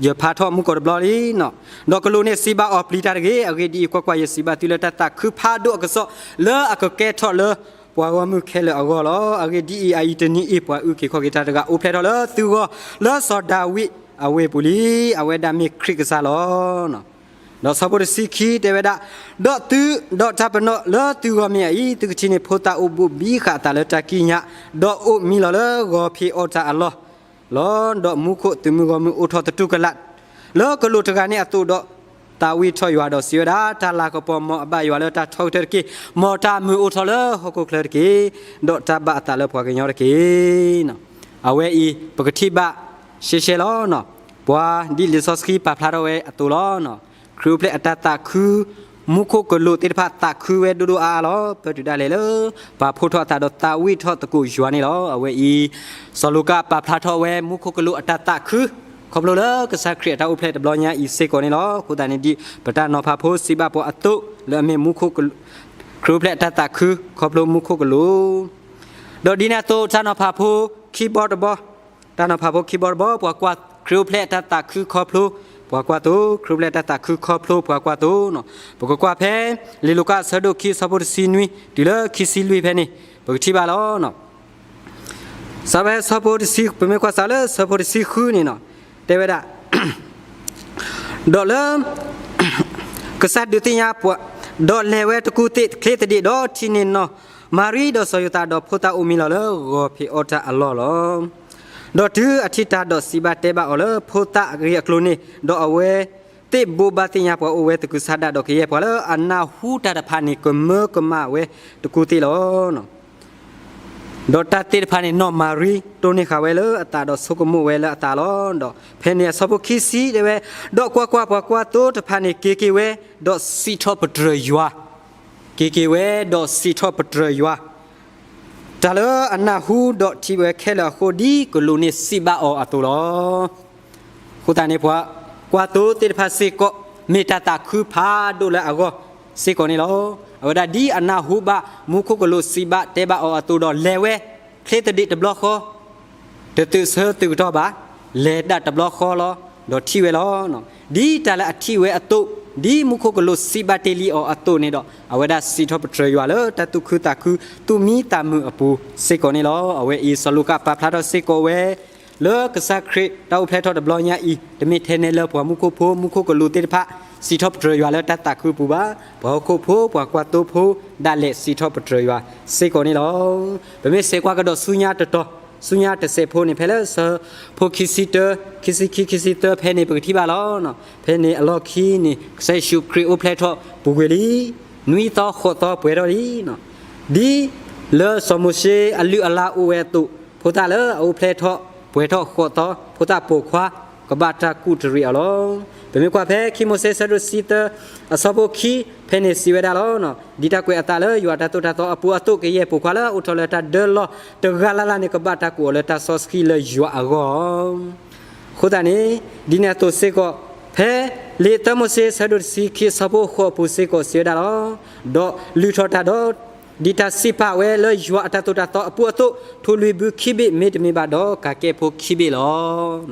ယဖးထီၣ်မူကီၢ်တဘျီလံ. ဒီးကလူးန့ၣ်စံးဘၣ်အီၤ, ပျံၤတၢ်တဂ့ၤ. အဂ့ၢ်ဒ်အံၤ, ကွၢ်ကွၢ်, ယစံးဘၣ်သုလၢတၢ်သးခုဖးဒိၣ်အကစီၣ် လၢအကကဲထီၣ်လၢ ပှၤဂီၢ်မုၢ်ခဲလၢာ်အဂီၢ်လီၤ. အဂ့ၢ်ဒ်အံၤ, အအံၤတနံၤအံၤ ပှၤအုၣ်က့ၤခီၣ်က့ၤတၢ်တဂၤ အိၣ်ဖျဲၣ်ထီၣ်လၢသုဂီၢ်, လၢစီၤဒၤဝံးအဝ့ၢ်ပူၤလံ. အဝဲဒၣ်မ့ၢ်ခရံာ်ကစၢ်လီၤ. ဒီးဆၢဖိတဆံခံတဲဝဲဒၣ်, ဒီးသု, ဒီးတၢ်ပနီၣ်လၢသုဂီၢ်မ့ၢ်အအံၤ, သုကထံၣ်န့ၢ်ဖိသၣ်အိၣ်ဘိၣ်ဘံဃာ်အသးလၢတၢ်ကံးညာ်, ဒီးအိၣ်မံလီၤလၢဂီၤဖံးအီတၢ်အလီၢ်လီၤ. ဒီးမူခိၣ်သုးမုၢ်ဂီၢ်မုၢ်အိၣ်ထီၣ်သတူၢ်ကလာ် လၢကလူးတဂၤန့ၣ်အသိးဒီး သးဝံၣ်ထီၣ်ယွၤဒီးစံးဝဲဒၣ်, တၢ်လၤကပီၤမ်အဘၣ်ယွၤလၢတၢ်ထီကတၢၢ်တက့ၢ်. မ်တၢ်မုာ်အိၣ်ထီၣ်လၢဟီၣ်ခိၣ်ချၢတက့ၢ်. ဒီးတၢ်ဘၣ်အသးလၢပှၤကညီတက့ၢ်. အဝဲအံၤ ပကထံၣ်ဘၣ်ရှဲရှဲလီၤ. ပှၤဒ်လံာ်စီဆှံပာ်ဖျါထီၣ်ဝဲအသိးလီၤ. ခရံာ်အိၣ်ဖျဲၣ်အတၢ်သးခု, မူခိၣ်ကလူးသ့ၣ်တဖၣ်သးခုဝဲဒိၣ်ဒိၣ်အါအါလီၤ. ပတုၤဒၣ်လဲာ်လၢ ပာ်ဖှိၣ်ထီၣ်အသးဒီးသးဝံၣ်ထီၣ်သကိးယွၤန့ၣ်လီၤ. အဝဲအံၤ စီၤလူၤကၣ်ပာ်ဖျါထီၣ်ဝဲမူခိၣ်ကလူးအတၢ်သးခု ခီဖျိလၢကစၢ်ခရံာ်အတၢ်အိၣ်ဖျဲၣ်တဘျီညါအံၤစ့ၢ်ကီးန့ၣ်လီၤ. အဃိသတးန့ၣ်ဒ် ပတၢ်နီၤဖးဖိစံးဘၣ်ပှၤအသိး လၢအမ့ၢ်မူခိၣ်ကလူး, ခရံာ်အိၣ်ဖျဲၣ်အတၢ်သးခု ခီဖျိမူခိၣ်ကလူး ဒီးဒ်န့ၣ်အသိး တၢ်နီၤဖးဖိခံဘီတဘီ, တၢ်နီၤဖးဖိခံဘီတဘီ ပှၤကွၢ် ခရံာ်အိၣ်ဖျဲၣ်အတၢ်သးခုခီဖျိ ပှၤကွၢ်သိ, ခရံာ်အိၣ်ဖျဲၣ်အတၢ်သးခုခီဖျိပှၤကွၢ်သိ. ပကကွၢ်ဖဲ လံာ်လူၤကၣ်အဆၢဒိၣ်ခံ အဆၢဖိတဆံနွံ တုၤလၢခံဆံလွံၢ်ဖဲန့ၣ် ပကထံၣ်ဘၣ်လီၤ. စးဖဲဆၢဖိတဆံ, ပမ့ၢ်ကွၢ်စးလၢဆၢဖိတဆံဃုန့ၣ်နီၤ, တဲဝဲဒၣ် ဒီးလၢ ကစၢ်ဒုးသ့ၣ်ညါပှၤ, ဒီးလဲၤဝဲတကူၢ်သ့ၣ်ချ့သဒံး, ဒီးထံၣ်န့ၢ်နီၢ်မၤရံဒီးစီၤယိၤသးဒီးဖိသၣ်အိၣ်မံလီၤလၢဂီၤဖံးအီတၢ်အလီၢ်လီၤ. ဒီးတုၤအထံၣ်တၢ်ဒီးစံးဘၣ်တဲဘၣ်အီၤလၢ ဖိသၣ်အဂ့ၢ်အကျိၤန့ၣ်, ဒီးအဝဲသ့ၣ်ဘိးဘၣ်သ့ၣ်ညါပှၤအိၣ်ဝဲသကုၤဆးဒးဒီးကယဲၢ်ပှၤလၢအနၢ်ဟူတၢ်တဖၣ်န့ၣ် ကမၢကမၣ်ဝဲတကူၢ်သ့ၣ်လီၤ. ဒီးတၢ်သ့ၣ်တဖၣ်န့ၣ် နီၢ်မၤရံတိၢ်န့ၢ်ဃာ်ဝဲလၢအသးဒီးဆိကမိၣ်ဝဲလၢအသးလီၤ. ဒီးဖဲန့ၣ်အဆၢဖိခံဆံတဲဝဲ, ဒီးကွၢ်ကွၢ်, ပှၤကွၢ်သိတဖၣ်န့ၣ်က့ၤက့ၤဝဲ, ဒီးစံးထီၣ်ပတြၢၤယွၤ, က့ၤက့ၤဝဲ, ဒီးစံးထီၣ်ပတြၢၤယွၤ တၢ်လၢအနၢ်ဟူဒီးထံၣ်ဝဲခဲလၢာ်အဃိ ဒ်ကလူးန့ၣ်စံးဘၣ်အီၤအသိးလီၤ. အဃိသတးန့ၣ် ပှၤကွၢ်သိသ့ၣ်တဖၣ်စ့ၢ်ကီး မ့ၢ်တၢ်သးခုဖးဒိၣ်လၢအဂီၢ်စ့ၢ်ကီးန့ၣ်လီၤ. အဝဲဒၣ်ဒ်အနၢ်ဟူဘၣ် မူခိၣ်ကလူးစံးဘၣ်တဲဘၣ်အီၤအသိးဒီး လဲၤဝဲချ့သဒံးတဘျီဃီ, တသုးဆၢသုးကတီၢ်ဘၣ်, လဲၤဒၣ်တဘျီဃီလီၤ. ဒီးထံၣ်ဝဲလီၤ. ဒ်တၢ်လၢအထံၣ်ဝဲအသိး, ဒ်မူခိၣ်ကလူးစံးဘၣ်တ့ၢ်လံအီၤအသိးန့ၣ်ဒီး အဝဲဒၣ်စံးထီၣ်ပတြၢၤယွၤလၢတၢ်သူၣ်ခုသးခု သူၣ်မံသးမုာ်အပူၤစ့ၢ်ကီးန့ၣ်လီၤ. အဝဲအံၤ စီၤလူၤကၣ်ပာ်ဖျါထီၣ်စ့ၢ်ကီးဝဲ လၢကစၢ်ခရံာ်တၢ်အိၣ်ဖျဲၣ်ထီၣ်တဘျီညါအံၤ တမ့ၢ်ထဲနဲလၢပှၤမူခိၣ်ဖိ မူခိၣ်ကလူးသ့ၣ်တဖၣ် စံးထီၣ်ပတြၢၤယွၤလၢတၢ်သးခုပူၤဘၣ်. ပှၤဟီၣ်ခိၣ်ဖိ ပှၤကွၢ်သိဖိ ဒၣ်လဲာ်စံးထီၣ်ပတြၢၤယွၤစ့ၢ်ကီးန့ၣ်လီၤ. ပမ့ၢ်စဲးကွၢ်ကဒီးဆူညါတတီၤ, ဆူညါတစဲးဖိန့ၣ် ဖဲလၢဆၢဖိခံဆံတၢ, ခံဆံခံ, ခံဆံသၢ ဖဲန့ၣ် ပကထံၣ်ဘၣ်လီၤ. ဖဲန့ၣ်အလီၢ်ခံန့ၣ် ကစၢ်ယ့ၣ်ၡူးခရံာ်အိၣ်ဖျဲၣ်ထီၣ်ပူၤကွံာ်လံ, နွံသီဃိးသီပှဲၤထီၣ်လံ. ဒ်လၢစီၤမိၤၡ့အလုၢ်အလၢ်အိၣ်ဝဲအသိး, ဖိသၣ်လၢအအိၣ်ဖျဲၣ်ထီၣ်ပှဲၤထီၣ်ဃိးသီ, ဖိသၣ်ပိာ်ခွါ ကဘၣ်တၢ်ကူၣ်တရံးအီၤလီၤ. ပမ့ၢ်ကွၢ်ဖဲခံမိၤၡ့ဆၢဒိၣ်တဆံသၢ အဆၢဖိခံ ဖဲန့ၣ်စံးဝဲဒၣ်လီၤ. ဒ်တၢ်ကွဲးအသးလၢယွၤအတၢ်သိၣ်တၢ်သီအပူၤအသိး, ကယဲၢ်ပိာ်ခွါလၢအအိၣ်ထီၣ်လၢတၢ်ဒၢလီၢ်တဂၤလၢ်လၢ်န့ၣ် ကဘၣ်တၢ်ကူးအီၤလၢတၢ်စီဆှံလၢယွၤအဂီၢ်. အဃိသတးန့ၣ်, ဒ်န့ၣ်အသိးစ့ၢ်ကီး, ဖဲလံာ်သၢမိၤၡ့ဆၢဒိၣ်တဆံခံအဆၢဖိဃိးအပူၤစ့ၢ်ကီးစံးဝဲဒၣ်လီၤ. ဒီးလုၢ်ထီၣ်တၢ်ဒီး, ဒ်တၢ်စံးပာ်ဝဲလၢယွၤအတၢ်သိၣ်တၢ်သီအပူၤအသိး, ထိၣ်လွံၢ်ဘုခံဘ့ၣ် မ့တမ့ၢ်ဘၣ်ဒီးကၤကဲဖိခံဘ့ၣ်လီ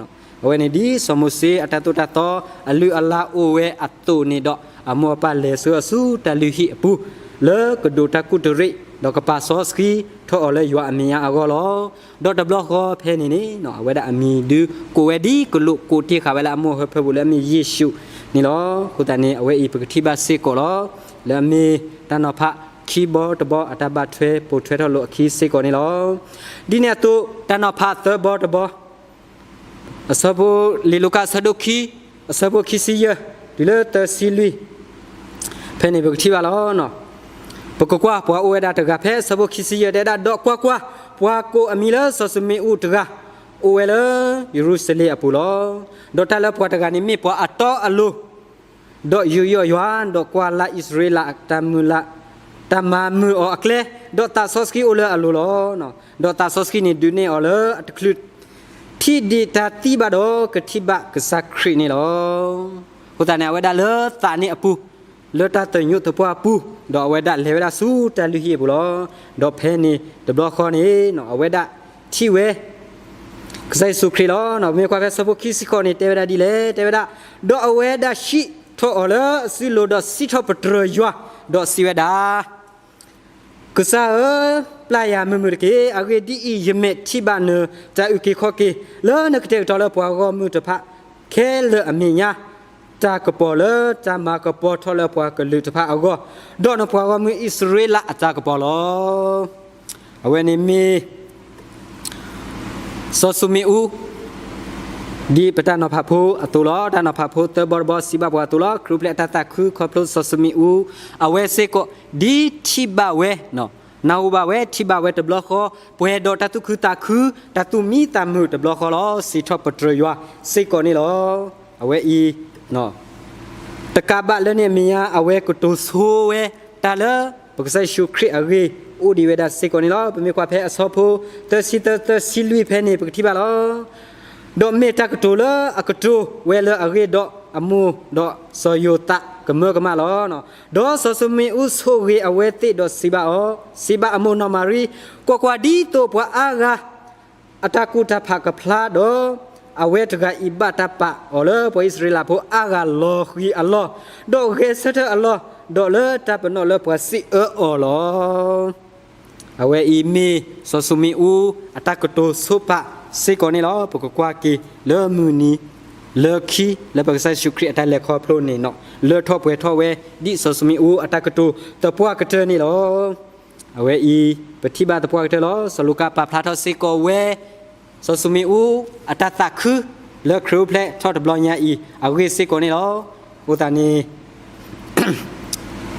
ၤ. အဝဲန့ၣ်ဒ်စီၤမိၤၡ့အတၢ်သိၣ်တၢ်သီ အလုၢ်အလၢ်အိၣ်ဝဲအသိးန့ၣ်ဒီး, အမိၢ်အပၢ်လဲၤဆှၢအီၤဆူတၢ်လုၢ်ဟံၣ်အပူၤ, လၢကဒိးတၢ်ကူၣ်တရံး, ဒီးကပာ်စီဆှံထီၣ်အီၤလၢယွၤအမဲာ်ညါအဂီၢ်လီၤ. ဒီးတဘျီဃီဖဲန့ၣ်န့ၣ်, အဝဲဒၣ်အမံၤဒုးကိးဝဲဒ်ကလူးကိးတ့ၢ်ဃာ်ဝဲလၢအမိၢ်အဟၢဖၢပူၤလၢအမ့ၢ်ယ့ၣ်ၡူးန့ၣ်လီၤ. အဃိသတးန့ၣ် အဝဲအံၤပကထံၣ်ဘၣ်စ့ၢ်ကီးလီၤ. လၢအမ့ၢ်တၢ်နီၤဖးခံဘီတဘီအတၢ်ဘၣ်ထွဲပိာ်ထွဲထီၣ်လိာ်အခံစ့ၢ်ကီးန့ၣ်လီၤ. ဒ်န့ၣ်အသိး တၢ်နီၤဖးသၢဘီတဘီ အဆၢဖိ, လံာ်လူၤကၣ်အဆၢဒိၣ်ခံ, အဆၢဖိခံဆံယဲၢ်, တုၤလၢသၢဆံလွံၢ်, ဖဲန့ၣ်ပကထံၣ်ဘၣ်လီၤ. ပကကွၢ်ပှၤအိၣ်ဝဲဒၣ်တဂၤဖဲအဆၢဖိခံဆံယဲၢ် တဲဝဲဒၣ်, ဒီးကွၢ်ကွၢ်, ပှၤကိးအမံၤလၢစီၤၡမူၤအူတဂၤ, အိၣ်ဝဲလၢယရူၤၡလ့ၣ်အပူၤလီၤ. ဒီးတၢ်လၢပှၤတဂၤန့ၣ်မ့ၢ်ပှၤအတီအလိၤ ဒီးယူးယီၣ်ယွၤ, ဒီးကွၢ်လၢ်အံၣ်စရ့လးအတၢ်မုၢ်လၢ်, တၢ်မၤမုာ်အီၤအကျဲ, ဒီးသးစီဆှံအိၣ်လၢအလိၤလီၤ. ဒီးသးစီဆှံန့ၣ်ဒုးနဲၣ်အီၤလၢအတချုးထံၣ်ဒံးတၢ်သံဘၣ်ဒီး ကထံၣ်ဘၣ်ကစၢ်ခရံာ်န့ၣ်လီၤ. အဃိသတးန့ၣ် အဝဲဒၣ်လၢသးန့ၣ်အပူၤ, လၢတၢ်သညိးသပှၢ်အပူၤ, ဒီးအဝဲဒၣ်လဲၤဝဲဒၣ်ဆူတၢ်လုၢ်ဟံၣ်အပူၤလီၤ. ဒီးဖဲန့ၣ်တဘျီဃီန့ၣ် အဝဲဒၣ်ထံၣ်ဝဲ ကစၢ်ယ့ၣ်ၡူးခရံာ်လီၤ. ပမ့ၢ်ကွၢ်ဖဲဆၢဖိခံဆံဃိးန့ၣ် တဲဝဲဒၣ်ဒ်လဲၣ်, တဲဝဲဒၣ်, ဒီးအဝဲဒၣ်ဟံးထီၣ်အီၤလၢအစုလိၤ ဒီးစံးထီၣ်ပတြၢၤယွၤ, ဒီးစံးဝဲဒၣ်, ကစၢ်ဧၢ, ပျၢ်ယၤမုာ်မုာ်တက့ၢ်. အဂ့ၢ်ဒ်အံၤ, ယမဲာ်ထံၣ်ဘၣ်နတၢ်အုၣ်က့ၤခီၣ်က့ၤ လၢနကတဲာ်ကတီၤလၢပှၤဂီၢ်မုၢ်တဖၣ်ခဲလၢာ်အမဲာ်ညါ, တၢ်ကပီၤလၢတၢ်မၤကပီၤထီၣ်လၢပှၤကလုာ်တဖၣ်အဂီၢ်, ဒီးနပှၤဂီၢ်မုၢ်အံၣ်စရ့လးအတၢ်ကပီၤလီၤ. အဝဲန့ၣ်မ့ၢ် စီၤၡမူၤအူ ဒ်ပတၢ်နီၤဖးဖိအသိးလီၤ. တၢ်နီၤဖးဖိသၢဘီတဘီစံးဘၣ်ပှၤအသိးလီၤ. ခရံာ်အိၣ်ဖျဲၣ်အတၢ်သးခုခီဖျိစီၤၡမူၤအူ အဝဲစ့ၢ်ကီး ဒ်ထံၣ်ဘၣ်ဝဲ, နၢ်ဟူဘၣ်ဝဲ, ထံၣ်ဘၣ်ဝဲတဘျီဃီ, ပှဲၤဒီးတၢ်သူၣ်ခုသးခု, တၢ်သူၣ်မံသးမုာ်တဘျီဃီလီၤ. စံးထီၣ်ပတြၢၤယွၤစ့ၢ်ကီးန့ၣ်လီၤ. အဝဲအံၤ တကးဘၣ်လၢန့ၣ်အမဲာ်ညါ အဝဲကတိၤဆိဝဲတၢ်လၢ ပကစၢ်ယ့ၣ်ၡူးခရံာ်အဂ့ၢ် အိၣ်ဒံးဝဲဒၣ်စ့ၢ်ကီးန့ၣ်လီၤ. ပမ့ၢ်ကွၢ်ဖဲအဆၢဖိသၢဆံသၢ သၢဆံလွံၢ်ဖဲန့ၣ် ပကထံၣ်ဘၣ်လီၤ. ဒီးမ့ၢ်တၢ်ကတိၤလၢအကတိၤဝဲလၢအဂ့ၢ်ဒီးအမိၢ်ဒီးစီၤယိၤသးကမၢကမၣ်လီၤ. ဒီးစီၤၡမူၤအူဆိၣ်ဂ့ၤအဝဲသ့ၣ်ဒီးစံးဘၣ်အီၤ, စံးဘၣ်အမိၢ်နီၢ်မၤရံ, ကွၢ်ကွၢ်, ဒ်သိးပှၤအါဂၤ အတၢ်ကူၣ်တၢ်ဖးကဖျါဒီး အဝဲတဂၤအံၤဘၣ်တၢ်ပာ်အီၤလၢ ပှၤအံၣ်စရ့လးဖိအါဂၤလီၤဃံၤအလီၢ်, ဒီးဂဲၤဆၢထၢၣ်အလီၢ်, ဒီးလၢတၢ်ပနီၣ်လၢပှၤစံးအၢအီၤလီၤ. အဝဲအံၤမ့ၢ်စီၤၡမူၤအူအတၢ်ကတိၤဆိပာ်စ့ၢ်ကီးန့ၣ်လီၤ. ပကကွၢ်က့ၤလၢမုၢ်နံၤလၢခံ လၢပကစၢ်ယ့ၣ်ၡူးခရံာ်အတၢ်လဲၤခီဖျိန့ၣ် လၢထီၣ်ပှဲၤထီၣ်ဝဲ ဒ်စီၤၡမူၤအူအတၢ်ကတိၤသပှၢ်ကတၢၢ်န့ၣ်လီၤ. အဝဲအံၤ ပထံၣ်ဘၣ်သပှၢ်ကတၢၢ်လီၤ. စီၤလူၤကၣ်ပာ်ဖျါထီၣ်စ့ၢ်ကီးဝဲ စီၤၡမူၤအူအတၢ်သးခု လၢခရံာ်အိၣ်ဖျဲၣ်ထီၣ်တဘျီညါအံၤ အဂ့ၢ်စ့ၢ်ကီးန့ၣ်လီၤ. အဃိသတးန့ၣ်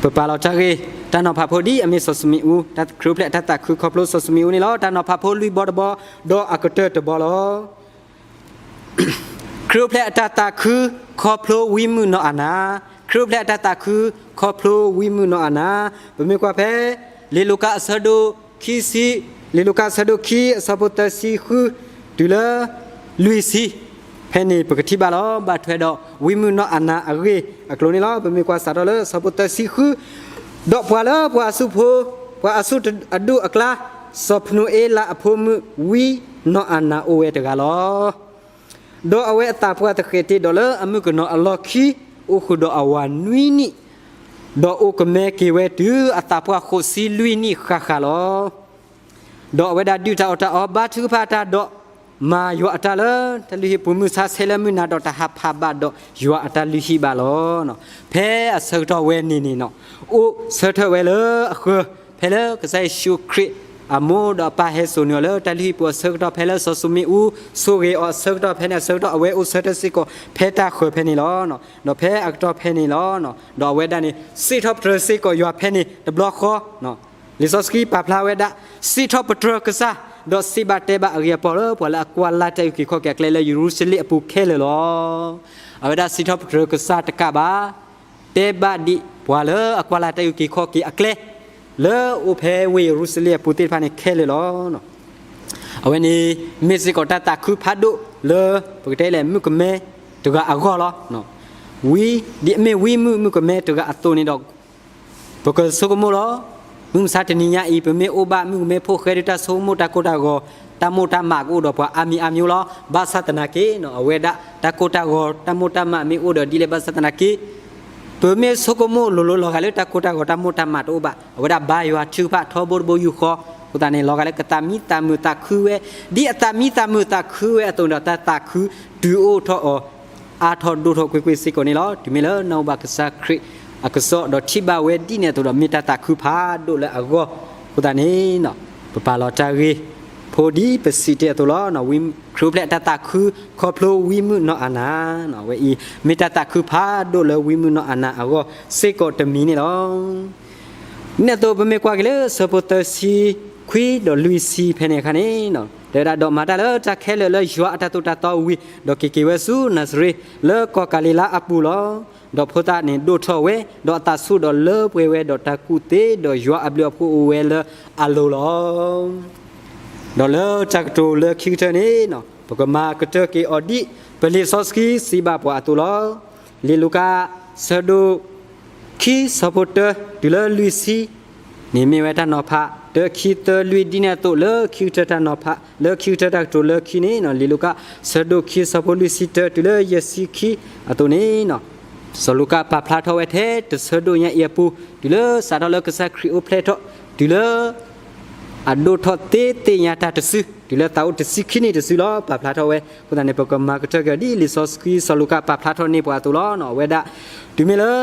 ပပာ်လီၤတၢ်ဂ့ၢ် တၢ်နီၤဖးဖိဒ်အမ့ၢ်စီၤၡမူၤအူ, တၢ်ခရံာ်အိၣ်ဖျဲၣ်အတၢ်သးခုခီဖျိစီၤၡမူၤအူန့ၣ်လီၤ. တၢ်နီၤဖးဖိလွံၢ်ဘီတဘီ ဒီးအကတၢၢ်တဘီလီၤ. ခရံာ်အိၣ်ဖျဲၣ်အတၢ်သးခု ခီဖျိဝံမုၣ်နီၢ်အၤနၤ, ခရံာ်အိၣ်ဖျဲၣ်အတၢ်သးခု ခီဖျိဝံမုၣ်နီၢ်အၤနၤ, ပမ့ၢ်ကွၢ်ဖဲ လံာ်လူၤကၣ်အဆၢဒိၣ်ခံဆံ, လံာ်လူၤကၣ်အဆၢဒိၣ်ခံ အဆၢဖိသၢဆံဃု တုၤလၢ လွံၢ်ဆံ ဖဲန့ၣ်ပကထံၣ်ဘၣ်လီၤ. ဘၣ်ထွဲဒီးဝံမုၣ်နီၢ်အၤနၤအဂ့ၢ်အကျိၤန့ၣ်လီၤ. ပမ့ၢ်ကွၢ်စးထီၣ်လၢအဆၢဖိသၢဆံဃု, ဒီးပှၤလၢပှၤအစုဖိ, ပှၤအစုအဒူၣ်အကျါ, စီၤဖနူၤအ့လးအဖိမုၣ် ဝံနီၢ်အၤနၤအိၣ်ဝဲတဂၤလီၤ. ဒီးအဝဲအသးပှၢ်သဃဲးတ့ၢ်ဒီးလၢအမုၣ်ကနီၤအလီၢ်ခံ အိၣ်ဃုာ်ဒီးအဝၤနွံနံၣ်, ဒီးအိၣ်ကမဲက့ၤဝဲတုၤအသးပှၢ်ဃိးဆံလွံၢ်နံၣ်ဃၣ်ဃၣ်လီၤ. ဒီးအဝဲဒၣ်ဒုၣ်တၢ်အီၣ်တၢ်အီဘါထုကဖၣ်တၢ်ဒီး မၤယွၤအတၢ်လၢတၢ်လုၢ်ဟံၣ်ပူၤ မုၢ်ဆါဆဲးလၢမုၢ်နၤဒီး တဟးဖးဘၣ်ဒီးယွၤအတၢ်လုၢ်ဟံၣ်ဘၣ်လီၤ. ဖဲအဆၢကတီၢ်ဝဲန့ၣ်န့ၣ်နီၤ အိၣ်ဆၢထၢၣ်ဝဲလၢအဃၢၤ ဖဲလၢကစၢ်ယ့ၣ်ၡူးခရံာ်အမိၢ်ဒီးအပၢ်ဟဲစိာ်န့ၢ်အီၤလၢတၢ်လုၢ်ဟံၣ်ပူၤအဆၢကတီၢ် ဖဲလၢစီၤၡူမ့အူဆိၣ်ဂ့ၤအီၤအဆၢကတီၢ် ဖဲန့ၣ်အဆၢကတီၢ် အဝဲအိၣ်ဆၢထၢၣ်စ့ၢ်ကီးဖဲတၢ်ဃၢၤဖဲန့ၣ်လီၤ. ဒီးဖဲအကတီၢ်ဖဲန့ၣ်လီၤ. ဒီးအဝဲဒၣ်န့ၣ် စံးထီၣ်ပတြၢၤစ့ၢ်ကီးယွၤဖဲန့ၣ်တဘျီဃီ လံာ်စီဆှံပာ်ဖျါဝဲဒၣ် စံးထီၣ်ပတြၢၤကစၢ် ဒီးစံးဘၣ်တဲဘၣ်အဂ့ၢ်အပီၢ်လၢပှၤလၢအကွၢ်လၢ်တၢ်အုၣ်က့ၤခီၣ်က့ၤအကျဲလၢယရူၤၡလ့ၣ်အပူၤခဲလၢာ်လီၤ. အဝဲဒၣ်စံးထီၣ်ပတြၢၤကစၢ်တကးဘၣ် တဲဘၣ်ဒံးပှၤလၢအကွၢ်လၢ်တၢ်အုၣ်က့ၤခီၣ်က့ၤအကျဲ လၢအိၣ်ဖဲဝ့ၢ်ယရူၤၡလ့ၣ်အပူၤသ့ၣ်တဖၣ်န့ၣ်ခဲလၢာ်လီၤ. အဝဲန့ၣ် မ့ၢ်စ့ၢ်ကီးတၢ်သးခုဖးဒိၣ်လၢ ပကတဲလဲၣ် မုၣ်ကမဲတဂၤအဂီၢ်လီၤ. ဝံ ဒ်အမ့ၢ်ဝံမုၣ်မုၣ်ကမဲတဂၤအသိးန့ၣ်ဒီး ပကဆိကမိၣ်လီၤ. မုၢ်မဆါတနံၤညါအံၤ ပမ့ၢ်အိၣ်ဘၣ်မုၣ်ကမဲဖိဃဲဒုးတၢ်ဆိကမိၣ်တၢ်ကိၢ်တၢ်ဂီၤ တၢ်မိၣ်တၢ်မးကအိၣ်ဒီးပှၤအါမံၤအါမျိုးလီၤ. ဘၣ်ဆၣ်သနာ်က့ အဝဲဒၣ်တၢ်ကိၢ်တၢ်ဂီၤတၢ်မိၣ်တၢ်မးမ့ၢ်အိၣ်ဒီးဒ်လဲၣ်ဘၣ်ဆၣ်သနာ်က့ ပမ့ၢ်ဆိကမိၣ်လိၤလိၤလီၤဂာ်လၢတၢ်ကိၢ်တၢ်ဂီၤတၢ်မိၣ်တၢ်မးတအိၣ်ဘၣ်. အဝဲဒၣ်ဘါယွၤထုကဖၣ်ထီဘိတဘိယူၢ်ဃီ အဃိသတးန့ၣ် လီၤဂာ်လၢကသးမံသးမုာ်သးခုဝဲ ဒ်အသးမံသးမုာ်သးခုဝဲအသိးန့ၣ်ဒီး တၢ်သးခုတုၤအိၣ်ထီၣ်အီၤ အါထီၣ်ဒိၣ်ထီၣ်ကွ့ၢ်ကွ့ၢ်စ့ၢ်ကီးန့ၣ်လီၤ. တုၤမ့ၢ်လၢနၢ်ဟူဘၣ်ကစၢ်ခရံာ်အကစီၣ်ဒီးထံၣ်ဘၣ်ဝဲဒ်န့ၣ်အသိးဒီး မ့ၢ်တၢ်သးခုဖးဒိၣ်လၢအဂီၢ် အဃိသတးန့ၣ် ပပာ်လီၤတၢ်ဂ့ၢ်ဖိဒ်ပစံးတ့ၢ်အသိးလီၤ. ဝံ ခရံာ်အိၣ်ဖျဲၣ်အတၢ်သးခု ခီဖျိဝံမုၣ်နီၢ်အၤနၤ အဝဲအံၤ မ့ၢ်တၢ်သးခုဖးဒိၣ်လၢဝံမုၣ်နီၢ်အၤနၤအဂီၢ်စ့ၢ်ကီးတမံၤန့ၣ်လီၤ. ဒ်န့ၣ်အသိး ပမ့ၢ်ကွၢ်က့ၤလၢဆၢဖိသၢဆံခွံဒီးလွံၢ်ဆံဖဲန့ၣ်အခါန့ၣ် တဲဝဲဒၣ် ဒီးမၤတၢ်လၢတၢ်ခဲလၢာ်လၢယွၤအတၢ်သိၣ်တၢ်သီဝံၤ ဒီးက့ၤက့ၤဝဲဆူနၤစရ့း လၢကီၢ်ကၤလံၤလါအပူၤလီၤ. ဒီးဖိသၣ်န့ၣ်ဒိၣ်ထီၣ်ဝဲ, ဒီးအသးဆူၣ်ဒီးလၢပှဲၤဝဲ, ဒီးတၢ်ကူၣ်သ့ဒီးယွၤအဘျုးအဖှိၣ်အိၣ်ဝဲလၢအလိၤလီၤ. ဒီးလၢတၢ်ကတိၤလၢခံကတၢၢ်န့ၣ်, ပကမၤကတၢၢ်က့ၤအီၤဒ်ပလံာ်စီဆှံစံးဘၣ်ပှၤအသိးလီၤ. လံာ်လူၤကၣ် ဆၢဒိၣ်ခံ ဆၢဖိတၢ တုၤလၢလွံၢ်ဆံ န့ၣ်မ့ၢ်ဝဲတၢ်နီၤဖး တၢ ခံ သၢ လွံၢ် ဒ်န့ၣ်အသိး လၢခံကတၢၢ်တၢ်နီၤဖး လၢခံကတၢၢ်တၢ်ကတိၤလၢခံန့ၣ်, လံာ်လူၤကၣ် ဆၢဒိၣ်ခံ ဆၢဖိလွံၢ်ဆံတၢ တုၤလၢယဲၢ်ဆံခံအသိးန့ၣ်, စီၤလူၤကၣ်ပာ်ဖျါထီၣ်ဝဲထဲတဆၢဒိၣ်ညါအံၤအပူၤ, တုၤလၢစးထီၣ်လၢကစၢ်ခရံာ်အိၣ်ဖျဲၣ်ထီၣ် တုၤလၢ အဒိၣ်ထီၣ်သ့သ့ၣ်ညါတၢ်တစု, တုၤလၢသးအိၣ်တဆံခံနံၣ်တစုလီၤ. ပာ်ဖျါထီၣ်ဝဲ, အဃိသတးန့ၣ် ပကမၤကတၢၢ်က့ၤအီၤဒ်လံာ်စီဆှံစီၤလူၤကၣ်ပာ်ဖျါထီၣ်န့ၢ်ပှၤအသိးလီၤ. အဝဲဒၣ် တုၤမ့ၢ်လၢ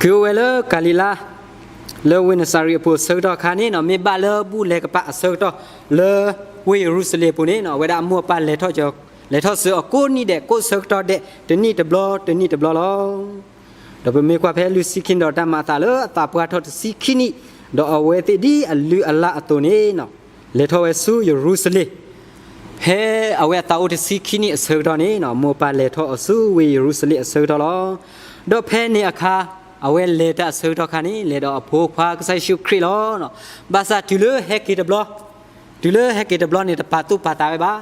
က့ၤအိၣ်ဝဲလၢကၤလံၤလါ လၢဝ့ၢ်နစၤရ့းအပူၤအဆၢကတီၢ်အခါန့ၣ်, မ့ၢ်ဘၣ်လၢဘူၣ်လဲၤကပၤအဆၢကတီၢ် လၢဝ့ၢ်ယရူၤၡလ့ၣ်အပူၤန့ၣ်, အဝဲဒၣ်အမိၢ်အပၢ်လဲၤထီၣ် လဲၤထီၣ်စၢၤအီၤကိးနံၣ်ဒဲး ကိးဆၢကတီၢ်ဒဲး တနံၣ်တဘျီ တနံၣ်တဘျီလီၤ. ဒီးပမ့ၢ်ကွၢ်ဖဲလွံၢ်ဆံခံနံၣ်ဒီးတၢ်မၤအသးလၢအသးပှၢ်ထီၣ်တဆံခံနံၣ်, ဒီးအဝဲသ့ၣ်ဒ်အလုၢ်အလၢ်အသိးန့ၣ် လဲၤထီၣ်ဝဲဆူယရူၤၡလ့ၣ်, ဖဲအဝဲအသးအိၣ်တဆံခံနံၣ်အဆၢကတီၢ်န့ၣ်, မိၢ်ပၢ်လဲၤထီၣ်အီၤဆူဝ့ၢ်ယရူၤၡလ့ၣ်အဆၢကတီၢ်လီၤ. ဒီးဖဲန့ၣ်အခါ အဝဲလဲၤတၢ်အဆၢကတီၢ်ခါန့ၣ် လဲၤဒီးအဖိခွါကစၢ်ယ့ၣ်ၡူးခရံာ်လီၤ. ဘၣ်ဆၣ်တုၤလၢဟဲက့ၤတဘျီ, တုၤလၢဟဲက့ၤတဘျီန့ၣ် တပာ်သူၣ်ပာ်သးဝဲဘၣ်.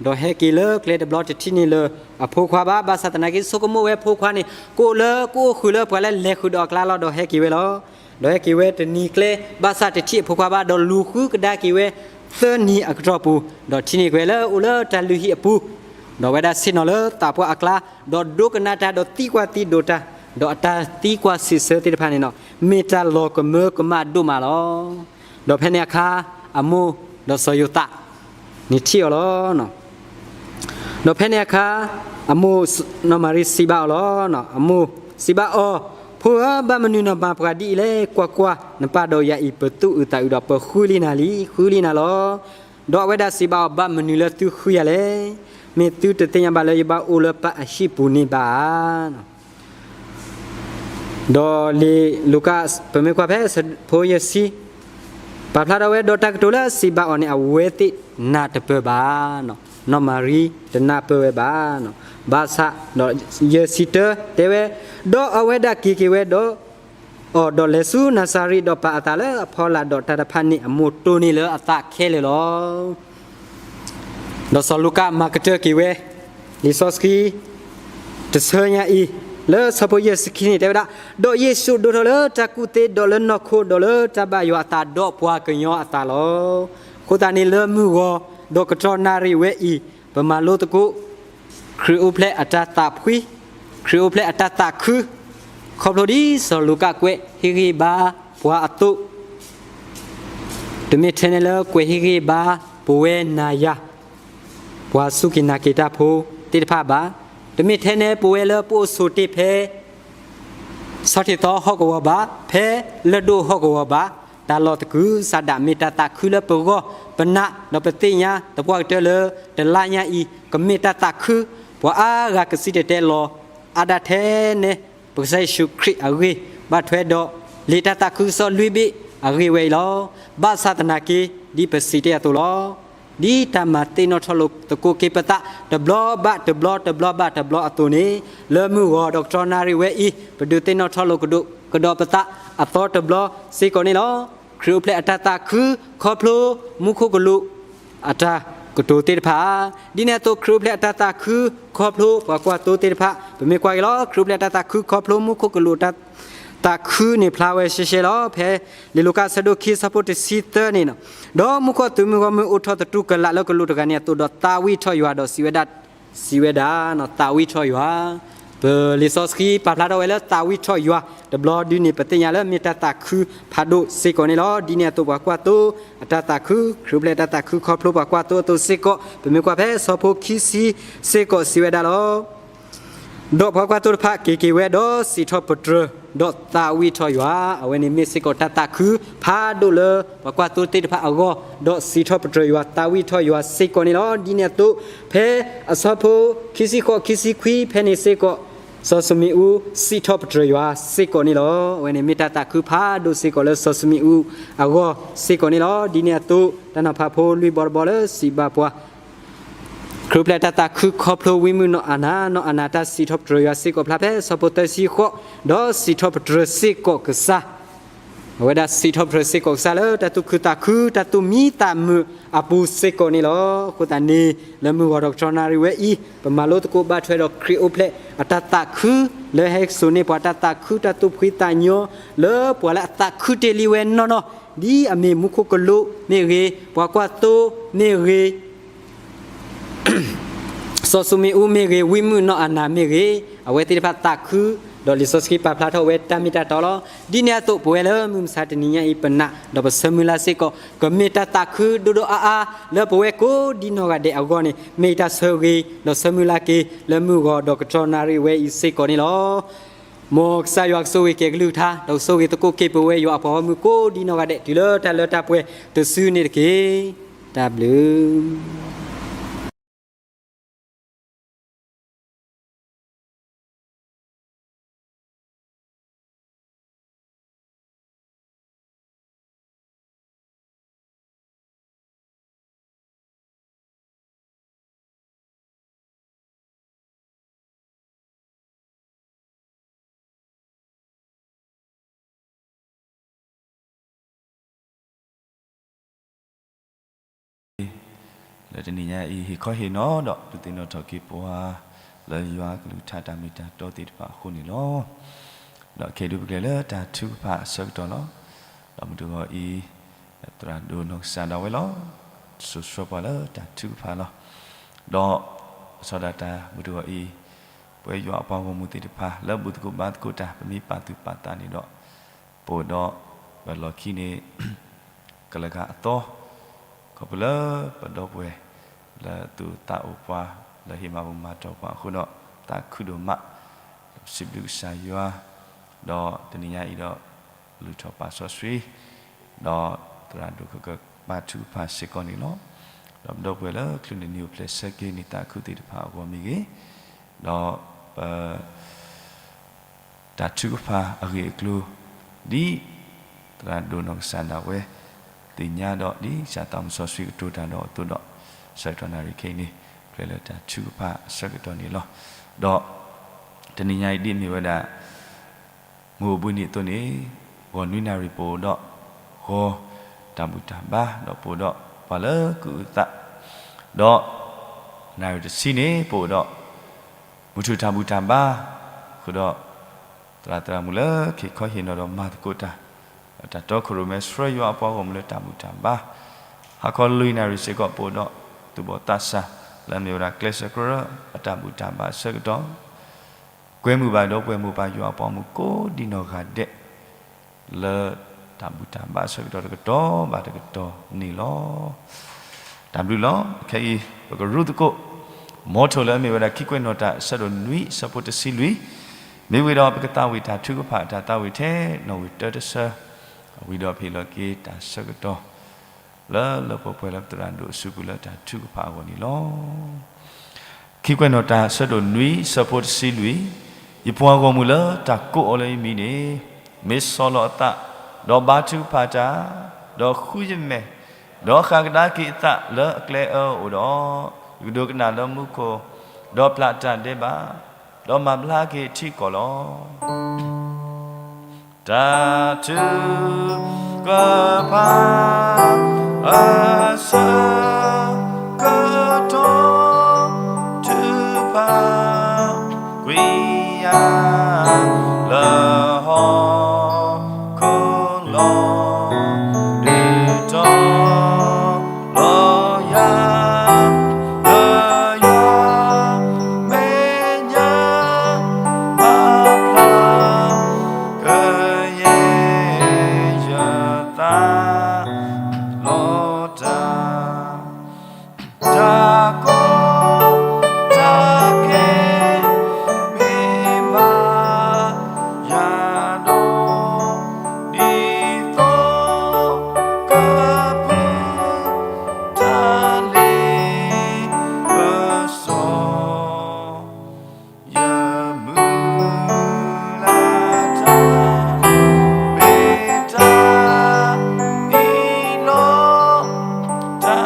ဒီးဟဲက့ၤလၢကျဲတဘျီတထံၣ်န့ၢ်လၢအဖိခွါဘၣ်. ဘၣ်ဆၣ်သနာ်က့ ဆိကမိၣ်ဝဲဖိခွါန့ၣ် ကအိၣ်လၢ ကအိၣ်ဃုာ်လၢပှၤလၢလဲၤဃုာ်ဒီးအကျါလီၤ. ဒီးဟဲက့ၤဝဲလီၤ. ဒီးဟဲက့ၤဝဲတနံၤကျဲ ဘၣ်ဆၣ်တထံၣ်အဖိခွါဘၣ်. ဒီးလူၤဃုကဒါက့ၤဝဲသၢနံၤအကတီၢ်ပူၤ, ဒီးထံၣ်န့ၢ်က့ၤဝဲလၢအိၣ်လၢတၢ်လုၢ်ဟံၣ်အပူၤ, ဒီးဝဲဒၣ်ဆ့ၣ်နီၤလၢသးပှၢ်အကျါ, ဒီးဒိကနၣ်တၢ် ဒီးသံကွၢ်သံဒိးတၢ်, ဒီးအတၢ်သံကွၢ်စံးဆၢသ့ၣ်တဖၣ်န့ၣ်နီၤ မ့ၢ်တၢ်လီၤကမၢကမၣ်ဒိၣ်မးလီၤ. ဒီးဖဲန့ၣ်အခါ အမိၢ်ဒီးစီၤယိၤသး န့ၣ်ထံၣ်အီၤလီၤ. ဒီးဖဲန့ၣ်အခါ အမိၢ်နီၢ်မၤရံစံးဘၣ်အီၤလီၤ. အမိၢ်စံးဘၣ်အီၤ, ဖိဧၢ, ဘၣ်မနုၤနမၤပှၤဒ်အံၤလဲၣ်. ကွၢ်ကွၢ်, နပၢ်ဒီးယၤအံၤ ပသူၣ်အုးသးအုးဒီး ပဃုလံနၤလံ, ဃုလံနၤလီၤ. ဒီးအဝဲဒၣ်စံးဘၣ်အီၤ, ဘၣ်မနုၤလၢသုဃုယၤလဲၣ်. မ့ၢ်သုတသ့ၣ်ညါဘၣ်လၢယဘၣ်အိၣ်လၢပၢ်အဟံၣ်ပူၤန့ၣ်ဘၣ်ဧါ. ဒီးလံာ်လူၤကၣ် ပမ့ၢ်ကွၢ်ဖဲ ဆၢဖိယဲၢ်ဆံ ပာ်ဖျါထီၣ်ဝဲ ဒီးတၢ်ကတိၤလၢအစံးဘၣ်အီၤန့ၣ် အဝဲသ့ၣ်နၢ်တပၢၢ်ဘၣ်, နီၢ်မၤရံတနၢ်ပၢၢ်ဝဲဘၣ်. ဘၣ်ဆၣ်ဒီး ယဲၢ်ဆံတၢ တဲဝဲ, ဒီးအဝဲဒၣ်က့ၤက့ၤဝဲဒီးအီၤ ဒီးလဲၤဆူနၤစၤရ့း ဒီးပာ်အသးလၢအဖီလာ် ဒီးတၢ်တဖၣ်န့ၣ်အမိၢ်တိၢ်န့ၢ်လၢအသးခဲလၢာ်လီၤ. ဒီးစီၤလူၤကၣ်မၤကတၢၢ်က့ၤဝဲ လံာ်စီဆှံ တဆၢညါအံၤ လၢဆၢဖိယဲၢ်ဆံခံန့ၣ် တဲဝဲဒၣ်, ဒီးယ့ၣ်ၡူးဒိၣ်ထီၣ်လၢတၢ်ကူၣ်သ့ ဒီးလၢနီၢ်ခိ ဒီးလၢတၢ်ဘၣ်ယွၤအသး ဒီးပှၤကညီအသးလီၤ. အဃိသတးန့ၣ် လၢမုၢ်ဂီၤ ဒီးကတီၢ်နၣ်ရံၣ်ဝဲအံၤ ပမၤလိသကိး ခရံာ်အိၣ်ဖျဲၣ်အတၢ်သးဖှံ, ခရံာ်အိၣ်ဖျဲၣ်အတၢ်သးခု, ခီဖျိဒ်စီၤလူၤကၣ်ကွဲးဟ့ၣ်ဂံၢ်ဘါပှၤအသိး, တမ့ၢ်ထဲန့ၣ်လၢကွဲးဟ့ၣ်ဂံၢ်ဘါပဝဲနၤယၤ ပှၤစူၢ်က့ၤနာ်က့ၤတၢ်ဖိသ့ၣ်တဖၣ်ဘၣ်. တမ့ၢ်ထဲန့ၣ် ပဝဲလၢပအိၣ်ဆိးတ့ၢ်ဖဲ ဆီထံးသီဟီၣ်ကဝီၤဘၣ်, ဖဲလၢၢ်ဒိၣ်ဟီၣ်ကဝီၤဘၣ်, တၢ်လီၢ်သကုၤဆးဒး မ့ၢ်တၢ်သးခုလၢပဂီၢ်ပနး, ဒီးပသ့ၣ်ညါသပှၢ်ကတၢၢ်လၢ တလါညါအံၤ ကမ့ၢ်တၢ်သးခု, ပှၤအါဂၤကစံၣ်တဲၤတဲလီၤ အါဒၣ်ထဲန့ၣ် ပကစၢ်ယ့ၣ်ၡူးခရံာ်အဂ့ၢ် ဘၣ်ထွဲဒီး လံာ်တၢ်သးခုကစီၣ်လွံၢ်ဘ့ၣ်အဂ့ၢ်ဝဲအံၤလီၤ. ဘၣ်ဆၣ်သနာ်က့ ဒ်ပစံးတ့ၢ်အသိးလီၤ. ဒ်တၢ်မၤသ့ၣ်နီၣ်ထီၣ်လိာ်သကိးက့ၤပသး တဘျီဘၣ်တဘျီ တဘျီဘၣ်တဘျီအသိးန့ၣ်, လၢမုၢ်ဂီၤဒီးကတီၢ်နၣ်ရံၣ်ဝဲအံၤ ပဒုးသ့ၣ်နီၣ်ထီၣ်လိာ်ကဒီးပသးအသီတဘျီစ့ၢ်ကီးန့ၣ်လီၤ. ခရံာ်အိၣ်ဖျဲၣ်အတၢ်သးခု ခီဖျိမူခိၣ်ကလူး အတၢ်ကတိၤသ့ၣ်တဖၣ်, ဒ်န့ၣ်အသိး ခရံာ်အိၣ်ဖျဲၣ်အတၢ်သးခု ခီဖျိပှၤကွၢ်သိသ့ၣ်တဖၣ် ပမ့ၢ်ကွၢ်က့ၤလီၤ. ခရံာ်အိၣ်ဖျဲၣ်အတၢ်သးခု ခီဖျိမူခိၣ်ကလူးအတၢ်သးခုန့ၣ် ဖျါဝဲရှဲရှဲလီၤ. ဖဲလံာ်လူၤကၣ်အဆၢဒိၣ်ခံ အဆၢဖိတဆံသၢန့ၣ်, ဒီးမူခိၣ်သုးမုၢ်ဂီၢ်မုၢ်အိၣ်ထီၣ်သတူၢ်ကလာ်လၢကလူးတဂၤန့ၣ်အသိး ဒီးသးဝံၣ်ထီၣ်ယွၤဒီးစံးဝဲဒၣ်, စံးဝဲဒၣ်, သးဝံၣ်ထီၣ်ယွၤ, ပလံာ်စီဆှံပာ်ဖျါထီၣ်ဝဲလၢသးဝံၣ်ထီၣ်ယွၤတဘျီဒုန့ၣ် ပသ့ၣ်ညါလၢမ့ၢ်တၢ်သးခုဖးဒိၣ်စ့ၢ်ကီးန့ၣ်လီၤ. ဒ်န့ၣ်အသိးပှၤကွၢ်သိအတၢ်သးခု, ခရံာ်အိၣ်ဖျဲၣ်အတၢ်သးခု ခီဖျိပှၤကွၢ်သိအသိးစ့ၢ်ကီး ပမ့ၢ်ကွၢ်ဖဲအဆၢဖိခံဆံစ့ၢ်ကီး စံးဝဲဒၣ်လီၤ. ဒီးပှၤကွၢ်သိတဖၣ်က့ၤက့ၤဝဲဒီးစံးထီၣ်ပတြၢၤ, ဒီးသးဝံၣ်ထီၣ်ယွၤ, အဝဲန့ၣ်မ့ၢ်စ့ၢ်ကီးတၢ်သးခုဖးဒိၣ်လၢပှၤကွၢ်သိသ့ၣ်တဖၣ်အဂီၢ်, ဒီးစံးထီၣ်ပတြၢၤယွၤ သးဝံၣ်ထီၣ်ယွၤစ့ၢ်ကီးန့ၣ်လီၤ. ဒ်န့ၣ်အသိး ဖဲအဆၢဖိခံဆံဃိး ခံဆံခွံဖဲန့ၣ်စ့ၢ်ကီး စီၤၡမံးအူစံးထီၣ်ပတြၢၤယွၤစ့ၢ်ကီးန့ၣ်လီၤ. အဝဲန့ၣ်မ့ၢ်တၢ်သးခုဖးဒိၣ်စ့ၢ်ကီးလၢစီၤၡမံးအူအဂီၢ်စ့ၢ်ကီးန့ၣ်လီၤ. ဒ်န့ၣ်အသိး တၢ်နီၤဖးဖိလွံၢ်ဘီတဘီလၢစံးဘၣ်ပှၤ ခရံာ်အိၣ်ဖျဲၣ်တၢ်သးခုခီဖျိဝံမုၣ်နီၢ်အၤနၤ, နီၢ်အၤနၤတၢ်စံးထီၣ်ပတြၢၤယွၤစ့ၢ်ကီးဖျါဖဲအဆၢဖိသၢဆံဃိး, ဒီးစံးထီၣ်ပတြၢၤစ့ၢ်ကီးကစၢ်, အဝဲဒၣ်စံးထီၣ်ပတြၢၤစ့ၢ်ကီးကစၢ်လၢတၢ်သူၣ်ခုသးခု တၢ်သူၣ်မံသးမုာ်အပူၤစ့ၢ်ကီးန့ၣ်လီၤ. အဃိသတးန့ၣ် လၢမုၢ်ဂီၤဒီးကတီၢ်နၣ်ရံၣ်ဝဲအံၤ ပမၤလိသကိးဘၣ်ထွဲဒီးခရံာ်အိၣ်ဖျဲၣ်အတၢ်သးခု လၢဟဲစိာ်န့ၢ်ပှၤတၢ်သးခု တၢ်သူၣ်ဖှံသးညီ လၢပှၤလၢအသးခုတ့ၢ်လံဝဲနီၢ်နီၢ်, ဒ်အမ့ၢ်မူခိၣ်ကလူးမ့ၢ်ဂ့ၤ, ပှၤကွၢ်သိမ့ၢ်ဂ့ၤ, စီၤၡမံးအူမ့ၢ်ဂ့ၤ, ဝံမုၣ်နီၢ်အၤနၤမ့ၢ်ဂ့ၤ, အဝဲသ့ၣ်တဖၣ်သးခု, ဒီးလံာ်စီဆှံပာ်ဖျါထီၣ်ဝဲတၢ်မ့ၢ်တၢ်တီလီၤ. ဒ်န့ၣ်အသိး ပဝဲလၢမုၢ်မဆါတနံၤညါအံၤ ပနာ်ဒီးပဆၢမုၢ်လၢ်စ့ၢ်ကီး ကမ့ၢ်တၢ်သးခုဒိၣ်ဒိၣ်အါအါ လၢပဝဲကိးဒ်နီၢ်ဂၤဒဲးအဂီၢ်န့ၣ် မ့ၢ်ယတၢ်ဆၢဂ့ၤဒီးဆၢမုၢ်လၢ်က့ၤ လၢမုၢ်ဂီၤဒီးကတီၢ်နၣ်ရံၣ်ဝဲအံၤစ့ၢ်ကီးန့ၣ်လီၤ. မ်ကစၢ်ယွၤကဆိၣ်ဂ့ၤက့ၤအကလုၢ်ကထါ ဒီးကဆိၣ်ဂ့ၤသကိးက့ၤပဝဲယွၤအပှၤဂီၢ်မုၢ်ကိးဒ်နီၢ်ဂၤဒဲး တုၤလၢတၢ်လၢတၢ်ပှဲၤတစုန့ၣ်တက့ၢ်. တၢ်ဘျုးလၢတနံၤညါအံၤ ဟ့ၣ်ခီဟ့ၣ်နီၤဒီး ဒုးသ့ၣ်နီၣ်ထီၣ်က့ၤပှၤ လၢယွၤကလုၢ်ကထါတၢ်မ့ၢ်တၢ်တီသ့ၣ်တဖၣ်အဃိန့ၣ်လီၤ. ဒီးခဲအံၤဒုးပကျဲၤလၢတၢ်ထုကဖၣ်အဆၢကတီၢ်လီၤ. ဒီးမုၢ်တဂီၤအံၤ သရၣ်ဒိၣ်နီၢ်ကစၢ်ဒၣ်ဝဲလီၤ. စိာ်ဆှၢပှၤလၢတၢ်ထုကဖၣ်လီၤ. ဒီး ဘၣ်ဆၣ်ဒၣ်တၢ်မုၢ်တဂီၤအံၤ ပဝဲယွၤအပှၤဂီၢ်မုၢ်သ့ၣ်တဖၣ် လၢဘူၣ်သကိးဘါသကိးတၢ် ပမ့ၢ်ပာ်သူၣ်ပာ်သးန့ၣ်ဒီး ပအိၣ်ဒီး ပလီၢ်ခံန့ၣ် ကလၤကၤအသီ ခီဖျိလၢပဒီပုၢ်ဝဲၢ် လၢသူၣ်အိၣ်သးအိၣ်ပှၤ လၢဟ့ၣ်မၤဘူၣ်မၤတီၢ်ပှၤအဃိဒီး သးခုဒိၣ်မး ဒီးပစံးဘျုးကစၢ်ယွၤ ဒီးတနံၤညါအံၤဒီး လုၢ်ထီၣ်ပာ်စီဆှံ ဒီးသရၣ်ဒိၣ်ကကပာ်ထုကဖၣ်စ့ၢ်ကီးန့ၣ်လီၤ. ဒီးပဒီပုၢ်ဝဲၢ်လၢချုးန့ၢ်နံၣ်အိၣ်ဖျဲၣ်ဆၢက့ၤန့ၢ်သးခုသ့ၣ်တဖၣ်အဂီၢ်မ့ၢ်ဂ့ၤ, ဒီးပ တၢ်ထုကဖၣ်အဂ့ၢ်အကျိၤ ဒ်သရၣ်ဒိၣ်နီၢ်ကစၢ်ဒၣ်ဝဲ သ့ၣ်ညါဒီး ဒ်ကစၢ်သးစီဆှံကတိၤတၢ်ဒီးအသိးဒီး ဆၢကတီၢ်နၣ်ရံၣ်ခဲအံၤန့ၣ် ကျဲၤလၢတၢ်ထုကဖၣ်အဆၢကတီၢ်န့ၣ်လီၤ. ဒီး တနံၤညါအံၤဒ်မ့ၢ်ဝဲဒၣ် မုၢ်အိၣ်ဘှံးနံၤအသိးန့ၣ် ဂီၤနွံနၣ်ရံၣ်ပအိၣ်ဒီး ဂီၤတၢ်ဘူၣ်တၢ်ဘါ ဒီးပအိၣ်ဒီးပှၤလၢကုၢ်အုးသး ဒီး နၣ်ရံၣ်တဆံန့ၣ် ပအိၣ်ဒီး မုၢ်ထူၣ်တၢ်ဘူၣ်တၢ်ဘါ ဃုာ်ဒီး သရၣ်သရၣ်မုၣ်လၢကဟ့ၣ်ခီဟ့ၣ်နီၤဒီးမၤသကိးတၢ် တၢ်တီခိၣ်ရိၣ်မဲဆှၢယွၤအပှၤဂီၢ်မုၢ်လၢတၢ်ဘူၣ်တၢ်ဘါ ဟါခီလွံၢ်နၣ်ရံၣ်စ့ၢ်ကီး ပအိၣ်ဒီးသူၣ်ဘီၣ်သးစၢ် လၢအမ့ၢ်ဝဲဒၣ်ကျဲးစၢးကရၢအတၢ်ဘူၣ်တၢ်ဘါအဆၢကတီၢ် ကွဲမုာ်ဘၣ်ဒီးပှဲၤမုာ်ဘၣ်ယွၤအပှၤဂီၢ်မုၢ်ကိးဒ်နီၢ်ဂၤဒဲး လၢတၢ်ဘူၣ်တၢ်ဘါအဆၢကတီၢ်တကတီၢ်ဘၣ်တကတီၢ်န့ၣ်လီၤ. တၢ်ဘျုးလီၤ. ခဲအံၤ ပကရူၢ်သကိး motto လၢအမ့ၢ်ဝဲဒၣ် ခံကွဲးနီၣ်တၢ် အဆၢဒိၣ်နွံ အဆၢဖိတဆံလွံၢ်, မ့ၢ်ဝံၤဒီးပကသးဝံၣ်တၢ်ထုကဖၣ် တၢ်သးဝံၣ်ထဲနီၣ်ဝံၤတၢတဆၢ, ဝံၤဒီးပဟ့ၣ်လီၤက့ၤတၢ်ဆၢကတီၢ် လၢလၢပှဲၤပှဲၤလၢပသရၣ်ဒိၣ်အစုပူၤလၢတၢ်ထုကဖၣ်အဂီၢ်န့ၣ်လီၤ. ခံကွဲးနီၣ်တၢ် အဆၢဒိၣ်နွံ အဆၢဖိတဆံလွံၢ်, ယပှၤဂီၢ်မုၢ်လၢတၢ်ကိးအီၤလၢယမံၤန့ၣ် မ့ၢ်ဆီၣ်လီၤအသး, ဒီးဘါထုကဖၣ်တၢ်, ဒီးဃုယမဲာ်, ဒီးဃၣ်ကဒါက့ၤအသးလၢအကျဲအၢအိၣ်ဒီး, ယကဒိကနၣ်လၢမူခိၣ်, ဒီးပျၢ်တၢ်ဒဲးဘး, ဒီးမၤဘျါက့ၤထံကီၢ်လီၤ. တၢ်ထုကဖၣ် အဆၢကတီၢ် ထုကဖၣ်ကွံာ်ယၤ လၢဟီၣ်ခိၣ်လီၤ, ဒုးတီၤလီၤယၤ လၢယွၤမဲာ်ညါ ပာ်ဖျါ ကယဲၢ် ယသးလီၤတၢ်, တၢ်ကီတၢ်ခဲ မ့ၢ်ဘၣ်ယၤဒီး ဒ်သိးကဖု တၢ်လ့ပစီ ယမုၢ်လၢ်တၢ် မ့ၢ်တၢ်အံၤလီၤ, တၢ်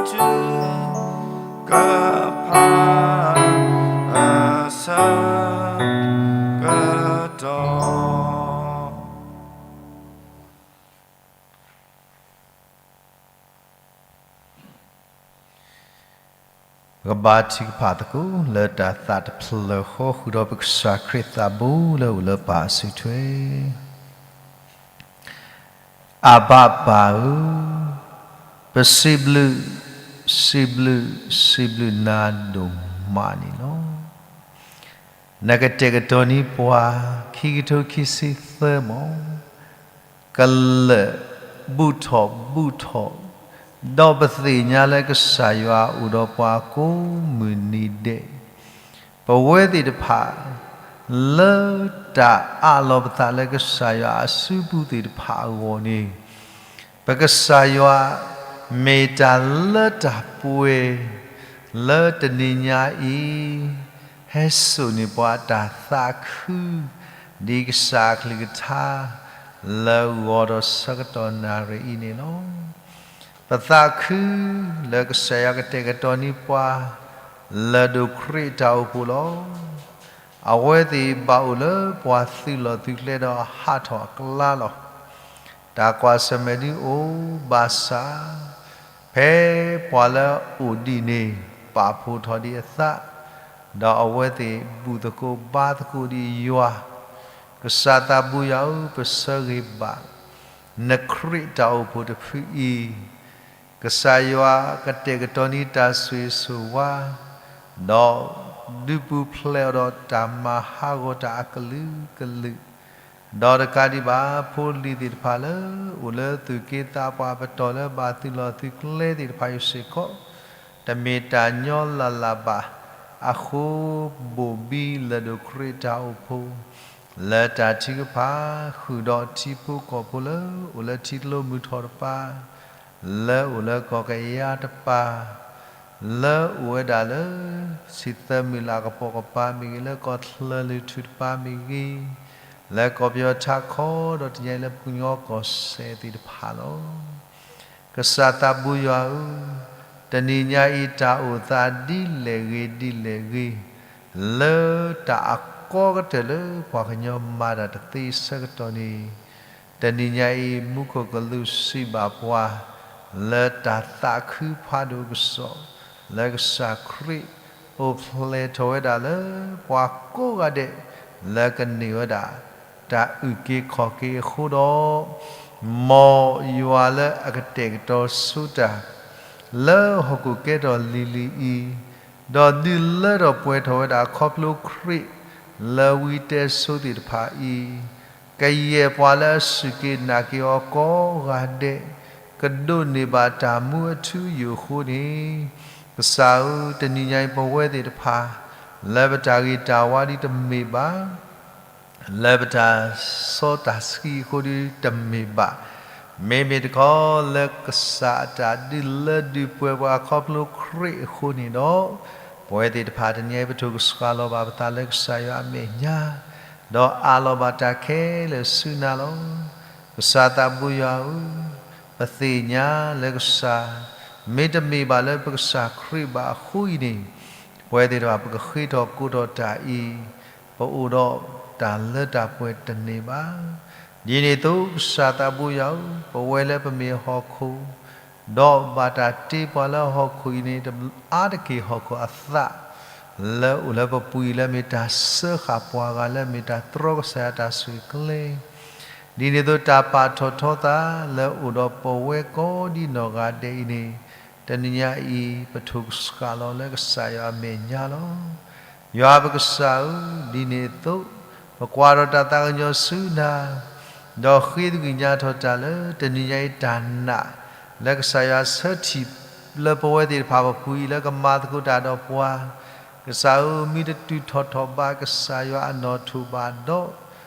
ထုကဖၣ် အဆၢကတီၢ် ပကဘါထုကဖၣ်သကိး လၢတၢ်သးတဖျၢၣ်ဃီ ဃုာ်ဒီးပကစၢ်ခရံာ်သးဘိလၢအိၣ်လၢပၢ်အစုထွဲ. အဘၣ်ပၢ်ဧၢ, ပစံးဘျုး, စံးဘျုး, စံးဘျုးနၤဒိၣ်မးန့ၣ်လီၤ. နကတဲာ်ကတီၤန့ၢ်ပှၤ ခံကထိခံဆံသၢမီၢ် ကလၢာ်ဘူၣ်ထီၣ်ဘူၣ်ထီၣ်, ဒီးပသ့ၣ်ညါလၢကစၢ်ယွၤအိၣ်ဒီးပှၤကိးမုၢ်နံၤဒဲး, ပဝဲသ့ၣ်တဖၣ် လၢတၢ်အးလီၤပသးလၢကစၢ်ယွၤအစုပူၤသ့ၣ်တဖၣ်အဂီၢ်န့ၣ်, ပကစၢ်ယွၤ မ့ၢ်တၢ်လၢတၢ်ပှဲၤ လၢတနံၤညါအံၤ ဟဲစိာ်န့ၢ်ပှၤတၢ်သးခု ဒ်ကစၢ်အကလုၢ်ကထါ လၢဂီၤဒီးဆၢကတီၢ်နၣ်ရံၣ်အံၤန့ၣ်လီၤ. ပသးခု လၢကစၢ်ယွၤကတဲာ်ကတီၤန့ၢ်ပှၤ လၢၢ်ဒိၣ်ခရံာ်အတၢ်အိၣ်ဖှိၣ်လီၤ. အဝဲသ့ၣ်ဘၣ်အိၣ်လၢပှၤသုးလီၢ်သုးကျဲဒီးဟးထီၣ်အကျါလီၤ. တၢ်ကွၢ်ဆၢၣ်မဲာ်ဒုးအိၣ်ဘၣ်ဆၣ်, ဖဲပှၤလၢအအိၣ်ဒံးန့ၣ် ပာ်ဖှိၣ်ထီၣ်ဒံးအသး, ဒီးအဝဲသ့ၣ်ဘူၣ်သကိးဘါသကိးဒံးယွၤ, ကစၢ်သးဘိယွၤဧၢ, ပဆၢဂ့ၤဘၣ် နခရံာ်တၢ်အိၣ်ဖှိၣ်တဖုအံၤ, ကစၢ်ယွၤကတဲာ်ကတီၤန့ၢ်တၢ်ဆိၣ်ဂ့ၤဆိၣ်ဝါ, ဒီးဒုးပူၤဖျဲးအီၤဒီးတၢ်မၤဟးဂီၤတၢ်အကလုာ်ကလုာ်, ဒီးတကးဒံးဘၣ် ဖိလံၤသ့ၣ်တဖၣ်လၢအိၣ်လၢသူၣ်က့သးပှၢ်ပတီၢ်လၢဘၣ်သုးလီၢ်သုးကျဲသ့ၣ်တဖၣ်အံၤစ့ၢ်ကီး, တမ့ၢ်တၢ်ညီလၢ်လၢ်ဘၣ်, အဃိဘိၣ်ဘံလၢၢ်ဒိၣ်ခရံာ်တၢ်အိၣ်ဖှိၣ် လၢတၢ်ထုကဖၣ်ဃုာ်ဒီးထံဖိကီၢ်ဖိလၢအိၣ်လၢထံကျိမုၢ်ထီၣ်တပၤ, လၢအိၣ်လၢကီၢ်ကယၤတပၤ, လၢအိၣ်ဝဲဒၣ်လၢ ဆံသၢမုၢ်လၢ်ကပိာ်ကပၤမ့ၢ်ဂ့ၤ, လၢကီၢ်ချၢလုၢ်ထူၣ်တပၤမ့ၢ်ဂ့ၤ, လၢကီၢ်ပယီၤထးခီဒီးတနံၤညါအံၤလၢပှၤကညီကီၢ်စဲၣ်သ့ၣ်တဖၣ်လီၤ. ကစၢ်သးဘိယွၤဧၢ, တနံၤညါအံၤတၢ်အိၣ်သးဒ်လဲၣ်ဂ့ၤဒ်လဲၣ်ဂ့ၤ, လၢတၢ်အကီကတၢၢ်လၢပှၤကညီမၤတၢ်တသ့အဆၢကတီၢ်န့ၣ်, တနံၤညါအံၤ မူခိၣ်ကလူးစံးဘၣ်ပှၤ လၢတၢ်သးခုဖးဒိၣ်ကစီၣ်, လၢကစၢ်ခရံာ်အိၣ်ဖျဲၣ်ထီၣ်ဝဲဒၣ်လၢပှၤကိးဂၤဒဲး လၢကန့ၢ်ဝဲဒၣ် တၢ်အုၣ်က့ၤခီၣ်က့ၤအဃိဒီး, မ်ယွၤလၢအကတဲာ်ကတီၤဆိတၢ် လၢဟီၣ်ခိၣ်ကဲထီၣ်လံၤလံၤအံၤ, ဒီးဒုးလၢထီၣ်ပှဲၤထီၣ်ဝဲဒၣ်ခီဖျိခရံာ် လၢဝံတဲဆိသ့ၣ်တဖၣ်အံၤ, ကယဲၢ်ပှၤလၢအစူၢ်က့ၤနာ်က့ၤအီၤကိးဂၤဒဲး, ကဒိးန့ၢ်ဘၣ်တၢ်မူအထူအယိာ်အဃိန့ၣ်, ကစၢ်ဧၢ, တနံၤညါအံၤပဝဲသ့ၣ်တဖၣ် လၢပတၢ်ဂ့ၤတၢ်ဝါဒ်တမ့ၢ်ဘၣ်, လၢပတၢ်စီတၢ်ဆှံအဃိဒ်တမ့ၢ်ဘၣ်, မ့မ့ၢ်တခီလၢကစၢ်အတၢ်ဒုးလၢဒုးပှဲၤပှၤခီဖျိခရံာ်အဃိန့ၣ်ဒီး, ပဝဲသ့ၣ်တဖၣ်တနံၤအံၤပထိၣ်ကဆှၣ်လီၤဘၣ်ပသးလၢကစၢ်ယွၤအမဲာ်ညါ, ဒီးအးလီၤဘၣ်တၢ်ခဲလၢာ်ဆူနၤလီၤ. ကစၢ်သးဘိယွၤဧၢ, ပသ့ၣ်ညါလၢကစၢ် မ့တမ့ၢ်ဘၣ်လၢပကစၢ်ခရံာ်ဘၣ်အဃိအံၤန့ၣ်, ပဝဲသ့ၣ်တဖၣ်ပကဃ့ထီၣ်ကိးထီၣ်တၢ်အံၤ, ပအိၣ်ဒီးတၢ်လၢတၢ်ပှဲၤတန့ၢ်ဘၣ်. ဒ်န့ၣ်အသိး ကစၢ်သးဘိယွၤဧၢ, ပဝဲလၢပမ့ၢ်ဟီၣ်ခိၣ်, ဒီးဘၣ်တၢ်တ့ပှၤလၢဟီၣ်ခိၣ်အံၤန့ၣ် တအါတက့ၢ်ဟီၣ်ခိၣ်အသး လၢအိၣ်လၢပပူၤအံၤလၢမ့ၢ်တၢ်စၢဃာ်ပှၤဂၤလၢမ့ၢ်တၢ်တြီကစၢ်ယွၤတၢ်ဆိၣ်ဂ့ၤကျဲ ဒ်န့ၣ်အသိးတၢ်ပာ်ထီၣ်ထီသးလၢအိၣ်ဒီးပဝဲကိးဒ်နီၢ်ဂၤဒဲးအံၤန့ၣ်, တနံၤညါအံၤ ပထိၣ်ကဆှၣ်လီၤလၢကစၢ်ယွၤအမဲာ်ညါလီၤ. ယွၤပကစၢ်ဧၢ, ဒ်န့ၣ်အသိး ပကွၢ်ထီၣ်တၢ်သးကညီၤဆူနၤ, ဒီးဃ့သကွံာ်ညါထီၣ်တၢ်လၢတနံၤညါအံၤတၢ်နာ် လၢကစၢ်ယွၤဆၢထံၣ်လၢပဝဲသ့ၣ်တဖၣ်ပပူၤအံၤလၢကမၤသကိးတၢ်ဒီးပှၤ, ကစၢ်ဧၢ, မ့ၢ်တတုၤထီၣ်ထီၣ်ဘးကစၢ်ယွၤအနီၣ်ထိၣ်ဘၣ်ဒီး,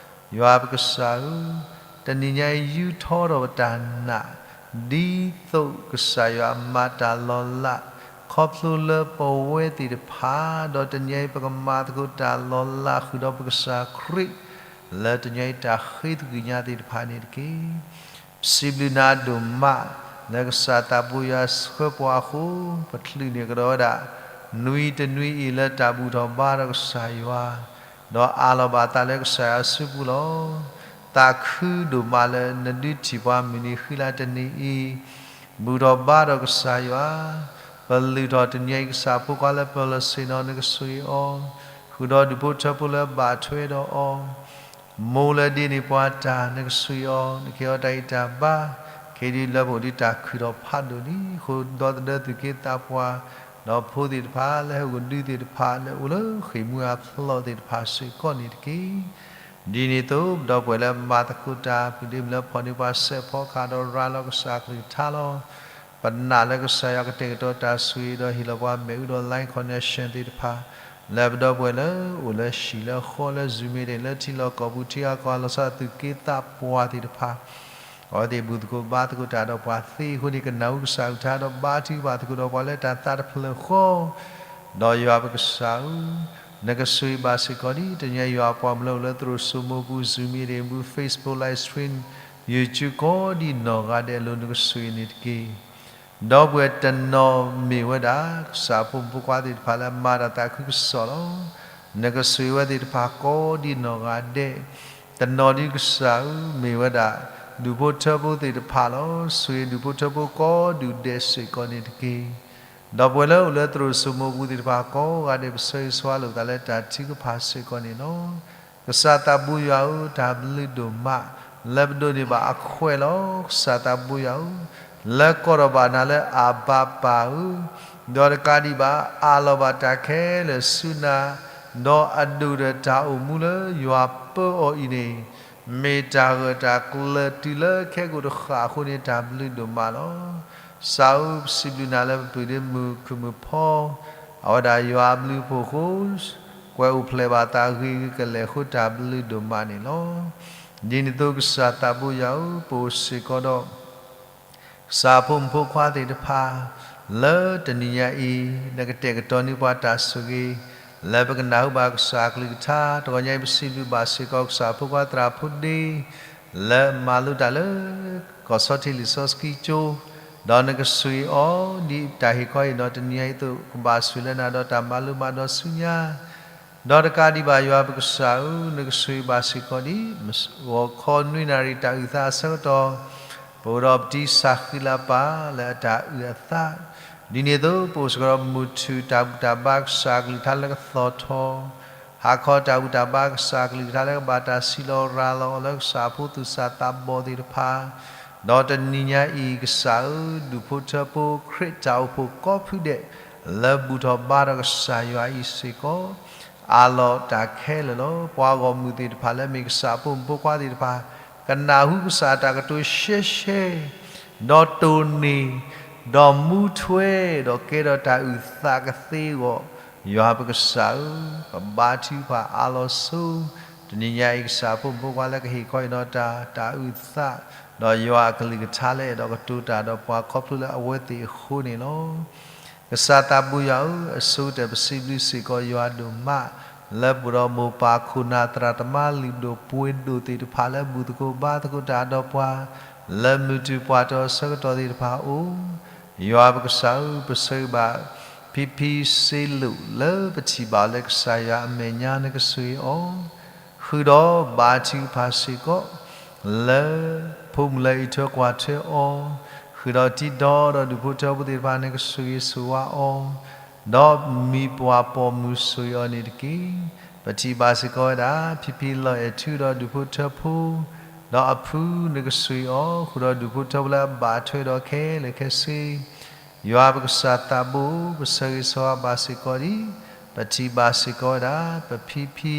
ယွၤပကစၢ်ဧၢ, တနံၤညါအံၤယူထီၣ်ထီၣ်ပတၢ်နာ်, ဒ်သိးကစၢ်ယွၤမၤတၢ်လီၤလး ခီဖျိလၢပဝဲသ့ၣ်တဖၣ်, ဒီးတနံၤညါအံၤပကမၤသကိးတၢ်လီၤလးဃုာ်ဒီးပကစၢ်ခရံာ်, လၢတနံၤညါအံၤတၢ်ဃ့သကွံာ်ညါသ့ၣ်တဖၣ်န့ၣ်တက့ၢ်. ပစံးဘျုးနၤဒိၣ်မး လၢကစၢ်သးဘိယွၤဆှၢပှၤအဃိ, ပချုးန့ၢ်ကဒီးဝဲဒၣ် နွံတနွံအံၤလၢတၢ်ဘူၣ်ထီၣ်ဘါထီၣ်ကစၢ်ယွၤ, ဒီးအးလီၤဘၣ်သးလၢကစၢ်ယွၤစုပူၤလီၤ. သးခုဒိၣ်မးလၢနဒုးထံၣ်ပှၤမုၢ်နံၤဃံလၤတနံၤအံၤ, ဘူၣ်ထီၣ်ဘါထီၣ်ကစၢ်ယွၤ, ပလုၢ်ထီၣ်တနံၤအံၤကစၢ်ဖိခွါလၢပျၢၤလီၤဆ့ၣ်နီၤ နကဆိၣ်ဂ့ၤအီၤ, ဃုာ်ဒီးဒူၣ်ဖိထၢဖိလၢဘၣ်ထွဲဒီးအီၤ မိၢ်လၢဒ့န့ၢ်ပှၤတၢ် နကဆိၣ်ဂ့ၤအီၤ, နကဟ့ၣ်အီၤတၢ်ဂံၢ်တၢ်ဘါ, ခဲအံၤဒ်လၢပအိၣ်ဒ်တၢ်ခုၣ်ထီၣ်ဖးဒိၣ်လံအဃိ, ဒီသဒၢသုးက့သးပှၢ်, ဒီးဖိသ့ၣ်တဖၣ်လၢဟဲအိၣ်ကဒုသ့ၣ်တဖၣ် လၢအိၣ်လၢဃ့ၢ်မှံဟးဖျိးသ့ၣ်တဖၣ်စ့ၢ်ကီးန့ၣ်တက့ၢ်. ဒ်န့ၣ်အသိး ပဒီပုၢ်ဝဲၢ်လၢမၤသကိးတၢ် ဖုဒ့မုၢ်လၢဖီၣ်န့ၢ်ပှၤစဲးဖီကဟၣ်ဒီးရၤလီၤကစၢ်အကလုၢ်ကထါလီၤ. ပနာ်လၢကစၢ်ယွၤကတဲာ်ကတီၤတၢ်ဆိၣ်ဂ့ၤဒီးဟ့ၣ်လီၤပှၤမ့ၢ်အူဒီး line connection သ့ၣ်တဖၣ်, လၢပဒီပုၢ်ဝဲၢ်လၢအိၣ်လၢဟံၣ်လၢဃီလၢ Zoom meeting လၢထံလီၢ်ကီၢ်ပူၤ ထံဂၤကီၢ်ဂၤ လီၤဆီဒၣ်တၢ်သုးက့သးပှၢ်သ့ၣ်တဖၣ်, အဝဲသ့ၣ်ဘူၣ်သကိးဘါသကိးတၢ်ဒီးပှၤသ့အဃိန့ၣ် ကနၢ်ဟူကစၢ်အကလုၢ်ကထါဒီးဘါထုကဖၣ်သကိးဒီးပှၤလၢတၢ်သးတဖျၢၣ်ဃီ ဒီးယွၤပကစၢ်ဧၢ, နကဆိၣ်ဂ့ၤဘၣ်စ့ၢ်ကီးဒ်တနံၤညါယွၤအပှၤကမျၢၢ်အိၣ်လၢသရိာ်စိမိပူၤ Zoom meeting ပူၤ Facebook live stream YouTube ကိးဒ်နီၢ်ဂၤဒဲးအလိၤ နကဆိၣ်ဂ့ၤန့ၣ်တက့ၢ်. ဒီပုၢ်ဝဲၢ်တနီၤမ့ၢ်ဝဲဒၣ် ကစၢ်ဖိမုၣ်ဖိခွါသ့ၣ်တဖၣ်လၢမၤတၢ်သးခုကစီၣ်လီၤ. နကဆိၣ်ဂ့ၤဝဲသ့ၣ်တဖၣ်ကိးဒ်နီၢ်ဂၤဒဲး, တနီၤဒ်ကစၢ်ဧၢ မ့ၢ်ဝဲဒၣ် ဒူၣ်ဖိထၢဖိသ့ၣ်တဖၣ်လီၤ. ဆိၣ်ဂ့ၤဒူၣ်ဖိထၢဖိကိးဒူၣ်ဒဲးစ့ၢ်ကီးန့ၣ်တက့ၢ်. ဒီပုၢ်ဝဲၢ်လၢအိၣ်လၢသရိာ်စိမိပူၤသ့ၣ်တဖၣ်ကိးဂၤဒဲး ပဆၢဂ့ၤဆၢဝါလိာ်ပသးလၢတၢ်ထုကဖၣ်စ့ၢ်ကီးန့ၣ်လီၤ. ကစၢ်သးဘိယွၤဧၢ, တၢ်ဘျုးဒိၣ်မး လၢပဒိးန့ၢ်ဘၣ်အခွဲးလီၤ. ကစၢ်သးဘိယွၤဧၢ, လၢကိးထီၣ်ဘၣ်နၤလၢအဘၤပၢ်ဧၢ, ဒီးတကးဒံးဘၣ် အးလီၤဘၣ်တၢ်ခဲလၢာ်ဆူနၤ, ဒီးအဒိၣ်ဒီးတၢ်အိၣ်မူလၢယွၤပၢအီၤအံၤန့ၣ် မ့ၢ်တၢ်ဂၢၢ်တၢ်ကျၢၤတုၤလၢခဲကိာ်တဃၣ်အဃိန့ၣ် တၢ်ဘျုးဒိၣ်မးလီၤ. ကစၢ်ဧၢ, ပစံးဘျုးနၤလၢပပုၢ်ဒ့မုၣ်ခုၣ်မုၣ်ဖီ အဝဲဒၣ်ယွၤအဘျုးအဖှိၣ်အဃိ ကွဲးအိၣ်ဖျဲၣ်ဘၣ်သးဂ့ၤဂ့ၤကလဲာ်အဃိ တၢ်ဘျုးဒိၣ်မးန့ၣ်လီၤ. ဒ်န့ၣ်အသိး ကစၢ်သးဘိယွၤဧၢ, ပအိၣ်စ့ၢ်ကီးဒီး ကစၢ်ဖိမုၣ်ဖိခွါသ့ၣ်တဖၣ် လၢတနံၤညါအံၤ နကတဲာ်ကတီၤန့ၢ်ပှၤတၢ်ဆိၣ်ဂ့ၤ လၢပကနၢ်ဟူဘၣ်ကစၢ်အကလုၢ်ကထါ, တဂီၤညါအံၤ ပစံးဘျုးဘၣ်စ့ၢ်ကီး ကစၢ်ဖိခွါသရၣ်ဖိဒ့ လၢမၤလိတၢ်လၢ ကီၢ်ဆီထံးလံာ်စီဆှံကၠိ, ဒီးနကဆိၣ်ဂ့ၤအီၤ ဒ်တၢ်ဟ့ၣ်ခီဟ့ၣ်နီၤတနံၤညါအံၤအသိး ကဘၣ်ဆိၣ်လၢနၤဒီးတၢ်မၤလိမၤဒိးဆူညါ ဒီးတကးဒံးဘၣ် ယွၤပကစၢ်ဧၢ, နကဆိၣ်ဂ့ၤဘၣ်စ့ၢ်ကီးဒ် ဂီၤခီနွံနၣ်ရံၣ်တၢ်အုၣ်သးအဆၢကတီၢ်, ပအိၣ်ဒီးပတံၤစၢ်ဃံလၤပၢ်လၢအတၢ်အုၣ်အသး, ဒ်န့ၣ်အသိး ပအိၣ်စ့ၢ်ကီးဒီးမုၢ်ထူၣ်တၢ်ဘူၣ်တၢ်ဘါကစၢ်အကလုၢ်ကထါလၢကသီၣ်ထီၣ်, ဟါခီတၢ်ဘူၣ်တၢ်ဘါကစၢ်အကလုၢ်ကထါလၢကဘၣ်တၢ်စံးလီၤရၤလီၤအီၤလၢကစၢ်အဖိသူၣ်စၢ်သးဘီၣ်သ့ၣ်တဖၣ် ဒီးတနံၤညါအံၤ ကစၢ်ဧၢ, ဒူၣ်ဖိထၢဖိခရံာ်တၢ်အိၣ်ဖှိၣ်ကိးဖုဒဲး လၢဘူၣ်ထီၣ်ဘါထီၣ်ကစၢ်ယွၤအံၤစ့ၢ်ကီး အးလီၤတၢ်ခဲလၢာ်လီၤ. ပှၤဂီၢ်မုၢ်သ့ၣ်တဖၣ်လၢမ့ၢ်ကစၢ်အဖိမုၣ်ဖိခွါသ့ၣ်တဖၣ် ကနၢ်ဟူကစၢ်အတၢ်ကတိၤရှဲရှဲ ဒီးတိၢ်န့ၢ် ဒီးမူထွဲဒီးကဲထီၣ်တၢ်အုၣ်သးကသ့အဂီၢ်, ယွၤပကစၢ်ဧၢ, ပဘါထုကဖၣ်အါလီၤဆိ, တနံၤညါအံၤ ကစၢ်ဖိမုၣ်ဖိခွါလၢကဟ့ၣ်ခီဟ့ၣ်နီၤတၢ် တၢ်အုၣ်သး, ဒီးယွၤအကလုၢ်ကထါလၢအဲၣ်ဒိးကတိၤတၢ်ဒီးပှၤခီဖျိလၢအဝဲသ့ၣ်အဃိန့ၣ်လီၤ. ကစၢ်သးဘိယွၤဧၢ, အဆိကတၢၢ် ပစံးဘျုးစ့ၢ်ကီးယွၤဒိၣ်မး လၢပအိၣ်ဒီးမိၢ်ပၢ်ခိၣ်နၢ်သရၣ်သမါလုၢ်ဒိၣ်ပှ့ၤဒိၣ်သ့ၣ်တဖၣ်လၢဘူၣ်သကိးဘါသကိးတၢ်ဒီးပှၤ လၢမုၢ်တူၢ်ပှၢ်တီၤအဆၢကတီၢ်သ့ၣ်တဖၣ်အအိၣ်, ယွၤပကစၢ်ဧၢ, ပဆၢဂ့ၤဘၣ် ဖံဖံစ့လိာ် လၢပထံၣ်ဘၣ်အီၤလၢကစၢ်ယွၤအမဲာ်ညါ နကဆိၣ်ဂ့ၤအီၤ ဃုာ်ဒီးဘါထုကဖၣ်စ့ၢ်ကီး လၢဖိမုၣ်လၢအအံးထွဲကွၢ်ထွဲအီၤ, ဃုာ်ဒီးတံၤဒီဒီးဒူၣ်ဖိထၢဖိသ့ၣ်တဖၣ် နကဆိၣ်ဂ့ၤဆိၣ်ဝါအီၤ, ဒီးမံၤပှၢ်ပိာ်မုၣ်ဆိၣ်ဂ့ၤအီၤန့ၣ်တက့ၢ်. ပထံၣ်ဘၣ်စ့ၢ်ကီးဝဲဒၣ် ဖံဖံလီၤအဲၣ်ထူဒီးဒူၣ်ဖိထၢဖိ ဒီးအဖု နကဆိၣ်ဂ့ၤအီၤ, ဃုာ်ဒီးဒူၣ်ဖိထၢဖိလၢအဘၣ်ထွဲဒီးခဲလၢာ်ခဲဆ့ ယွၤပကစၢ်သးဘိ, ပဆၢဂ့ၤဆၢဝါဘၣ်စ့ၢ်ကီးဒံး, ပထံၣ်ဘၣ်စ့ၢ်ကီးဝဲဒၣ် ပဖံဖံ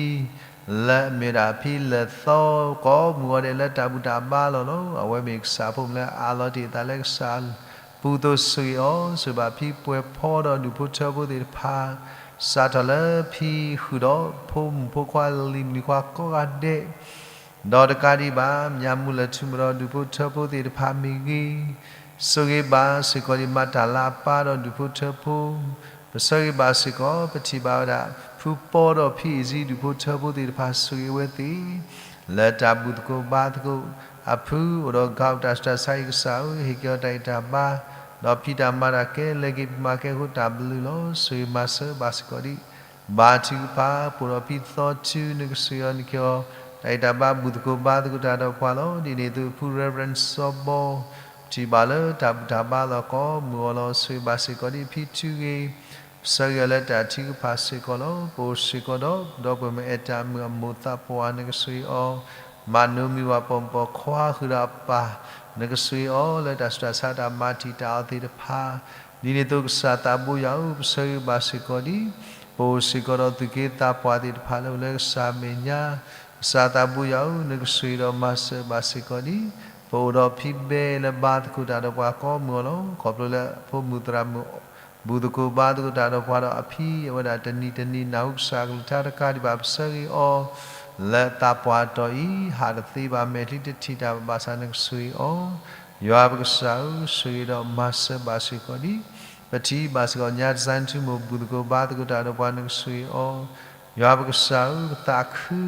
လၢအမ့ၢ်ဒၣ်ဖံလၢာ်သီ ကိးမုၢ်ဂီၤဒဲးလၢတၢ်ဘူၣ်တၢ်ဘါလီၤလီၤ. အဝဲမ့ၢ်ကစၢ်ဖိမုၣ်လၢအအးလီၤတ့ၢ်အသးလၢကစၢ်ပူၤအသိး ဆိၣ်ဂ့ၤအီၤ, ဆိၣ်ဂ့ၤဘၣ်ဖံပှဲၤဖီဒီးဒူၣ်ဖိထၢဖိသ့ၣ်တဖၣ် စးထီၣ်လၢဖံဃုာ်ဒီးဖိမုၣ်ဖိခွါလံၤမုၣ်လံၤခွါကိးဂၤဒဲး ဒီးတကးဒံးဘၣ် မၠၣ်မူလၢာ်ထူမုၢ်ဒီးဒူၣ်ဖိထၢဖိသ့ၣ်တဖၣ်မ့ၢ်ဂ့ၤ, ဆိၣ်ဂ့ၤဘၣ်စ့ၢ်ကီးဒံး မၤတၢ်လၤအပၢ်ဒီးဒူၣ်ဖိထၢဖိ, ပဆၢဂ့ၤဘၣ်စ့ၢ်ကီး ပထံၣ်ဘၣ်ဝဲဒၣ် ဖုပီဒီးဖံအံၤစံဒူၣ်ဖိထၢဖိသ့ၣ်တဖၣ် ဆိၣ်ဂ့ၤအဝဲသ့ၣ် လၢတၢ်ဘူၣ်သကိးဘါသကိး, အဖုအိၣ်ဒီး ကီၢ်တၢ်ဆူးတၢ်ဆါအံၤ ကစၢ်ဧၢ, ဟ့ၣ်က့ၤအီၤတၢ်ဂံၢ်တၢ်ဘါ, ဒီးဖံးတၢ်မၤတၢ်ကဲ လဲၤက့ၤပမၤကဲအဃိ တၢ်ဘျုးလီၤ. ဆိၣ်ဂ့ၤမၤစၢၤဘၣ်စ့ၢ်ကီးဒံး ဘါထုကဖၣ် ပအိၣ်ဒီးဖံသီထု နကဆိၣ်ဂ့ၤအီၤ ဟ့ၣ်က့ၤအီၤ တၢ်ဂံၢ်တၢ်ဘါ ဘူၣ်သကိးဘါသကိးတၢ်ဒီးပှၤလီၤ. ဒ်န့ၣ်အသိး ဖု Reverend စီၤဘီ ပထံၣ်ဘၣ်လၢတၢ်ဘူၣ်တၢ်ဘါလီၤ ကိးမုၢ်ဂီၤလီၤ. ဆိၣ်ဂ့ၤဘၣ်စ့ၢ်ကီးဒံး ဖံထူဂ့ၤ, ပဆၢဂ့ၤအီၤလၢတၢ်ထုကဖၣ်စ့ၢ်ကီးလီၤ. ပအိၣ်စ့ၢ်ကီးဒီး ဒီပုၢ်ဝဲၢ်မုၣ်အဲၣ်တၢ်မုၣ်အမိၢ်သးပှၢ် နကဆိၣ်ဂ့ၤအီၤ, မၤနိမံၤဝၤပိာ်မုၣ်ပိာ်ခွါဃုာ်ဒီးအပၢ်, နကဆိၣ်ဂ့ၤအီၤလၢတၢ်ဆူးတၢ်ဆါ တၢ်မၤတံာ်တာ်အီၤသ့ၣ်တဖၣ်, ဒ်န့ၣ်အသိး ကစၢ်သးဘိယွၤဧၢ, ပဆၢဂ့ၤဘၣ်စ့ၢ်ကီးဒံး ပအိၣ်စ့ၢ်ကီးဒီးသူၣ်က့သးပှၢ်သ့ၣ်တဖၣ်လၢအိၣ်လၢကစၢ်အမဲာ်ညါ, ကစၢ်သးဘိယွၤဧၢ, နကဆိၣ်ဂ့ၤဒီးမၤစၢၤဘၣ်စ့ၢ်ကီးဒံး ပအိၣ်ဒီးဖံဘဲလၢဘါသကိးတၢ်ဒီးပှၤကိးမုၢ်ဂီၤလီၤ. ခီဖျိလၢဖိမုၣ်သရၣ်မုၣ် ဘူၣ်သကိးဘါသကိးတၢ်ဒီးပှၤဒီးအဖံအဝဲဒၣ် တနံၤတနံၤနၢ်ဟူကစၢ်အကလုၢ်ကထါတကးဒံးဘၣ် ပဆၢဂ့ၤအီၤ လၢသးပှၢ်တီၢ်အံၤ ဟးတသ့ဘၣ် မဲာ်ချံတထံၣ်တၢ်ဘၣ်ဆၣ် နကဆိၣ်ဂ့ၤအီၤ, ယွၤပကစၢ်ဧၢ, ဆိၣ်ဂ့ၤဒီးမၤစၢၤဘၣ်စ့ၢ်ကီးဒံး ပထံၣ်ဘၣ်စ့ၢ်ကီး ညါတစဲးထူမိၢ် ဘူၣ်သကိးဘါသကိးတၢ်ဒီးပှၤ နကဆိၣ်ဂ့ၤအီၤ, ယွၤပကစၢ်ဧၢ, ပသးခု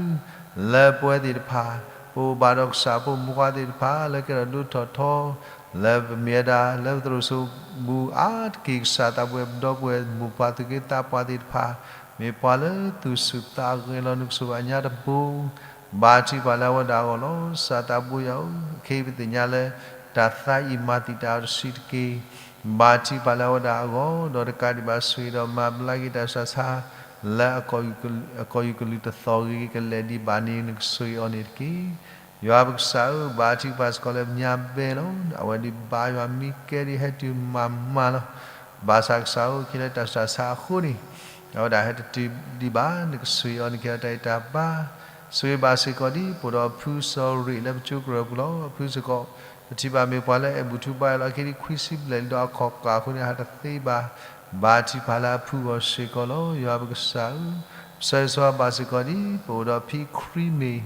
လၢပဝဲသ့ၣ်တဖၣ် ပအိၣ်ဘၣ်ဒီးကစၢ်ဖိမုၣ်ဖိခွါသ့ၣ်တဖၣ် လၢကဲထီၣ်ဒိၣ်ထီၣ်ထီ လၢပမ့ၢ်ဝဲဒၣ် လၢပသရိာ်စိၤပူၤအါတက့ၢ် ကစၢ်သးပဝဲၢ် ပဒီပုၢ်ဝဲၢ်မိၢ်ပၢ်သူၣ်က့သးပှၢ်သ့ၣ်တဖၣ် မ့ၢ်ပှၤလၢသူၣ်ဆူၣ်သးဂဲၤလီၤ နကဆိၣ်ဂ့ၤအညါတဘိ ဘါထုကဖၣ်လၢအဝဲဒၣ်အဂီၢ်လီၤ. ကစၢ်သးဘိယွၤဧၢ, ခဲအံၤပသ့ၣ်ညါလၢ တၢ်သးအံၤမၤသံတၢ်အီၤတဆံးတက့ၢ် ဘါထုကဖၣ်လၢအဝဲဒၣ်အဂီၢ် ဒီးတကးဒံးဘၣ် ဆိၣ်ဂ့ၤဒီးမၤဘျါက့ၤတၢ်ဆူးတၢ်ဆါ လၢအကီၢ်ယူၢ်ကလုၢ်တသီၣ်ဂ့ၤကလဲာ်ဒံးဘၣ်န့ၣ် နကဆိၣ်ဂ့ၤအီၤန့ၣ်တက့ၢ်. ယွၤပကစၢ်ဧၢ, ဘါထုကဖၣ်စ့ၢ်ကီးလၢပညါဘဲလီၤ. အဝဲဒၣ်ဘါယွၤမံကဲဒ် ဟဲတုၤမၤမၤလီၤ. ဘၣ်ဆၣ်ကစၢ်ဧၢ, ခဲလၢာ်တၢ်ဆူးတၢ်ဆါအဃိန့ၣ် အဝဲဒၣ်ဟဲတတုၤဒံးဘၣ် နကဆိၣ်ဂ့ၤအီၤ နကဟ့ၣ်အီၤတၢ်ဂံၢ်တၢ်ဘါ ဆိၣ်ဂ့ၤဘၣ်စ့ၢ်ကီးဒံး ပအိၣ်ဒီးဖုစီၤရ့ၣ်လၢပကၠိကရၢၢ်ပူၤလီၤ. အဖုစ့ၢ်ကီး ပထံၣ်ဘၣ်မ့ၢ်ပှၤလၢအဲၣ်ဘူၣ်ထူဘါယွၤလီၤ. ခဲဒံးခွံဆံဘျဲၣ်လံဒီးအခီၣ်ကၢ်အဃိန့ၣ် ဟးတသ့ဘၣ် ဘါထုကဖၣ်လၢအဖုအဂီၢ်စ့ၢ်ကီးလီၤ. ယွၤပကစၢ်ဧၢ, ပဆၢဂ့ၤဆၢဝါဘၣ်စ့ၢ်ကီးဒံး ပအိၣ်ဒီးဖံခရံာ်မ့ၢ်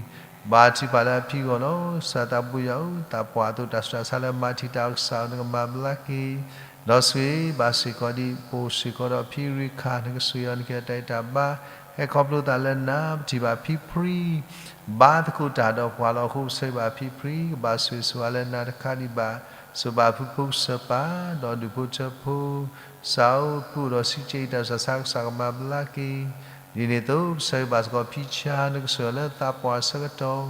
ဘါထုကဖၣ်လၢအဖံအဂီၢ်လီၤ. ကစၢ်သးဘိယွၤဧၢ, သးပှၢ်အသိးတၢ်ဆူးတၢ်ဆါလၢမၤတံာ်တာ်အီၤ ကစၢ်ဧၢ နကမၤဘျါက့ၤ ဒီးဆိၣ်ဂ့ၤဘၣ်စ့ၢ်ကီးဒံး ပအိၣ်စ့ၢ်ကီးဒီးဖံရ့ခၣ် နကဆိၣ်ဂ့ၤအီၤ နကဟ့ၣ်အီၤတၢ်ဂံၢ်တၢ်ဘါ ဟဲခီဖျိသးလၢနၤ ပထံၣ်ဘၣ်ဖံဖြံ ဘါသကိးတၢ်ဒီးပှၤလီၤအဃိ ပဆၢဂ့ၤဘၣ်ဖံဖြံ ကဘၣ်ဆိၣ်ဂ့ၤဆိၣ်ဝါလၢနၤတခါဒံးဘၣ် ဆိၣ်ဘၣ်ဖုဖိကစၢ်ပၢ် ဒီးဒူၣ်ဖိထၢဖိ ကစၢ်ဧၢ ဖုအိၣ်ဒီးဆံးကဲအံၤ တၢ်ဆူးတၢ်ဆါ ကစၢ်ကမၤဘျါက့ၤ ဒ်န့ၣ်အသိး ပဆၢဂ့ၤဘၣ်စ့ၢ်ကီးဖံဆါ နကဆိၣ်ဂ့ၤအီၤလၢသးပှၢ်အဆၢကတီၢ်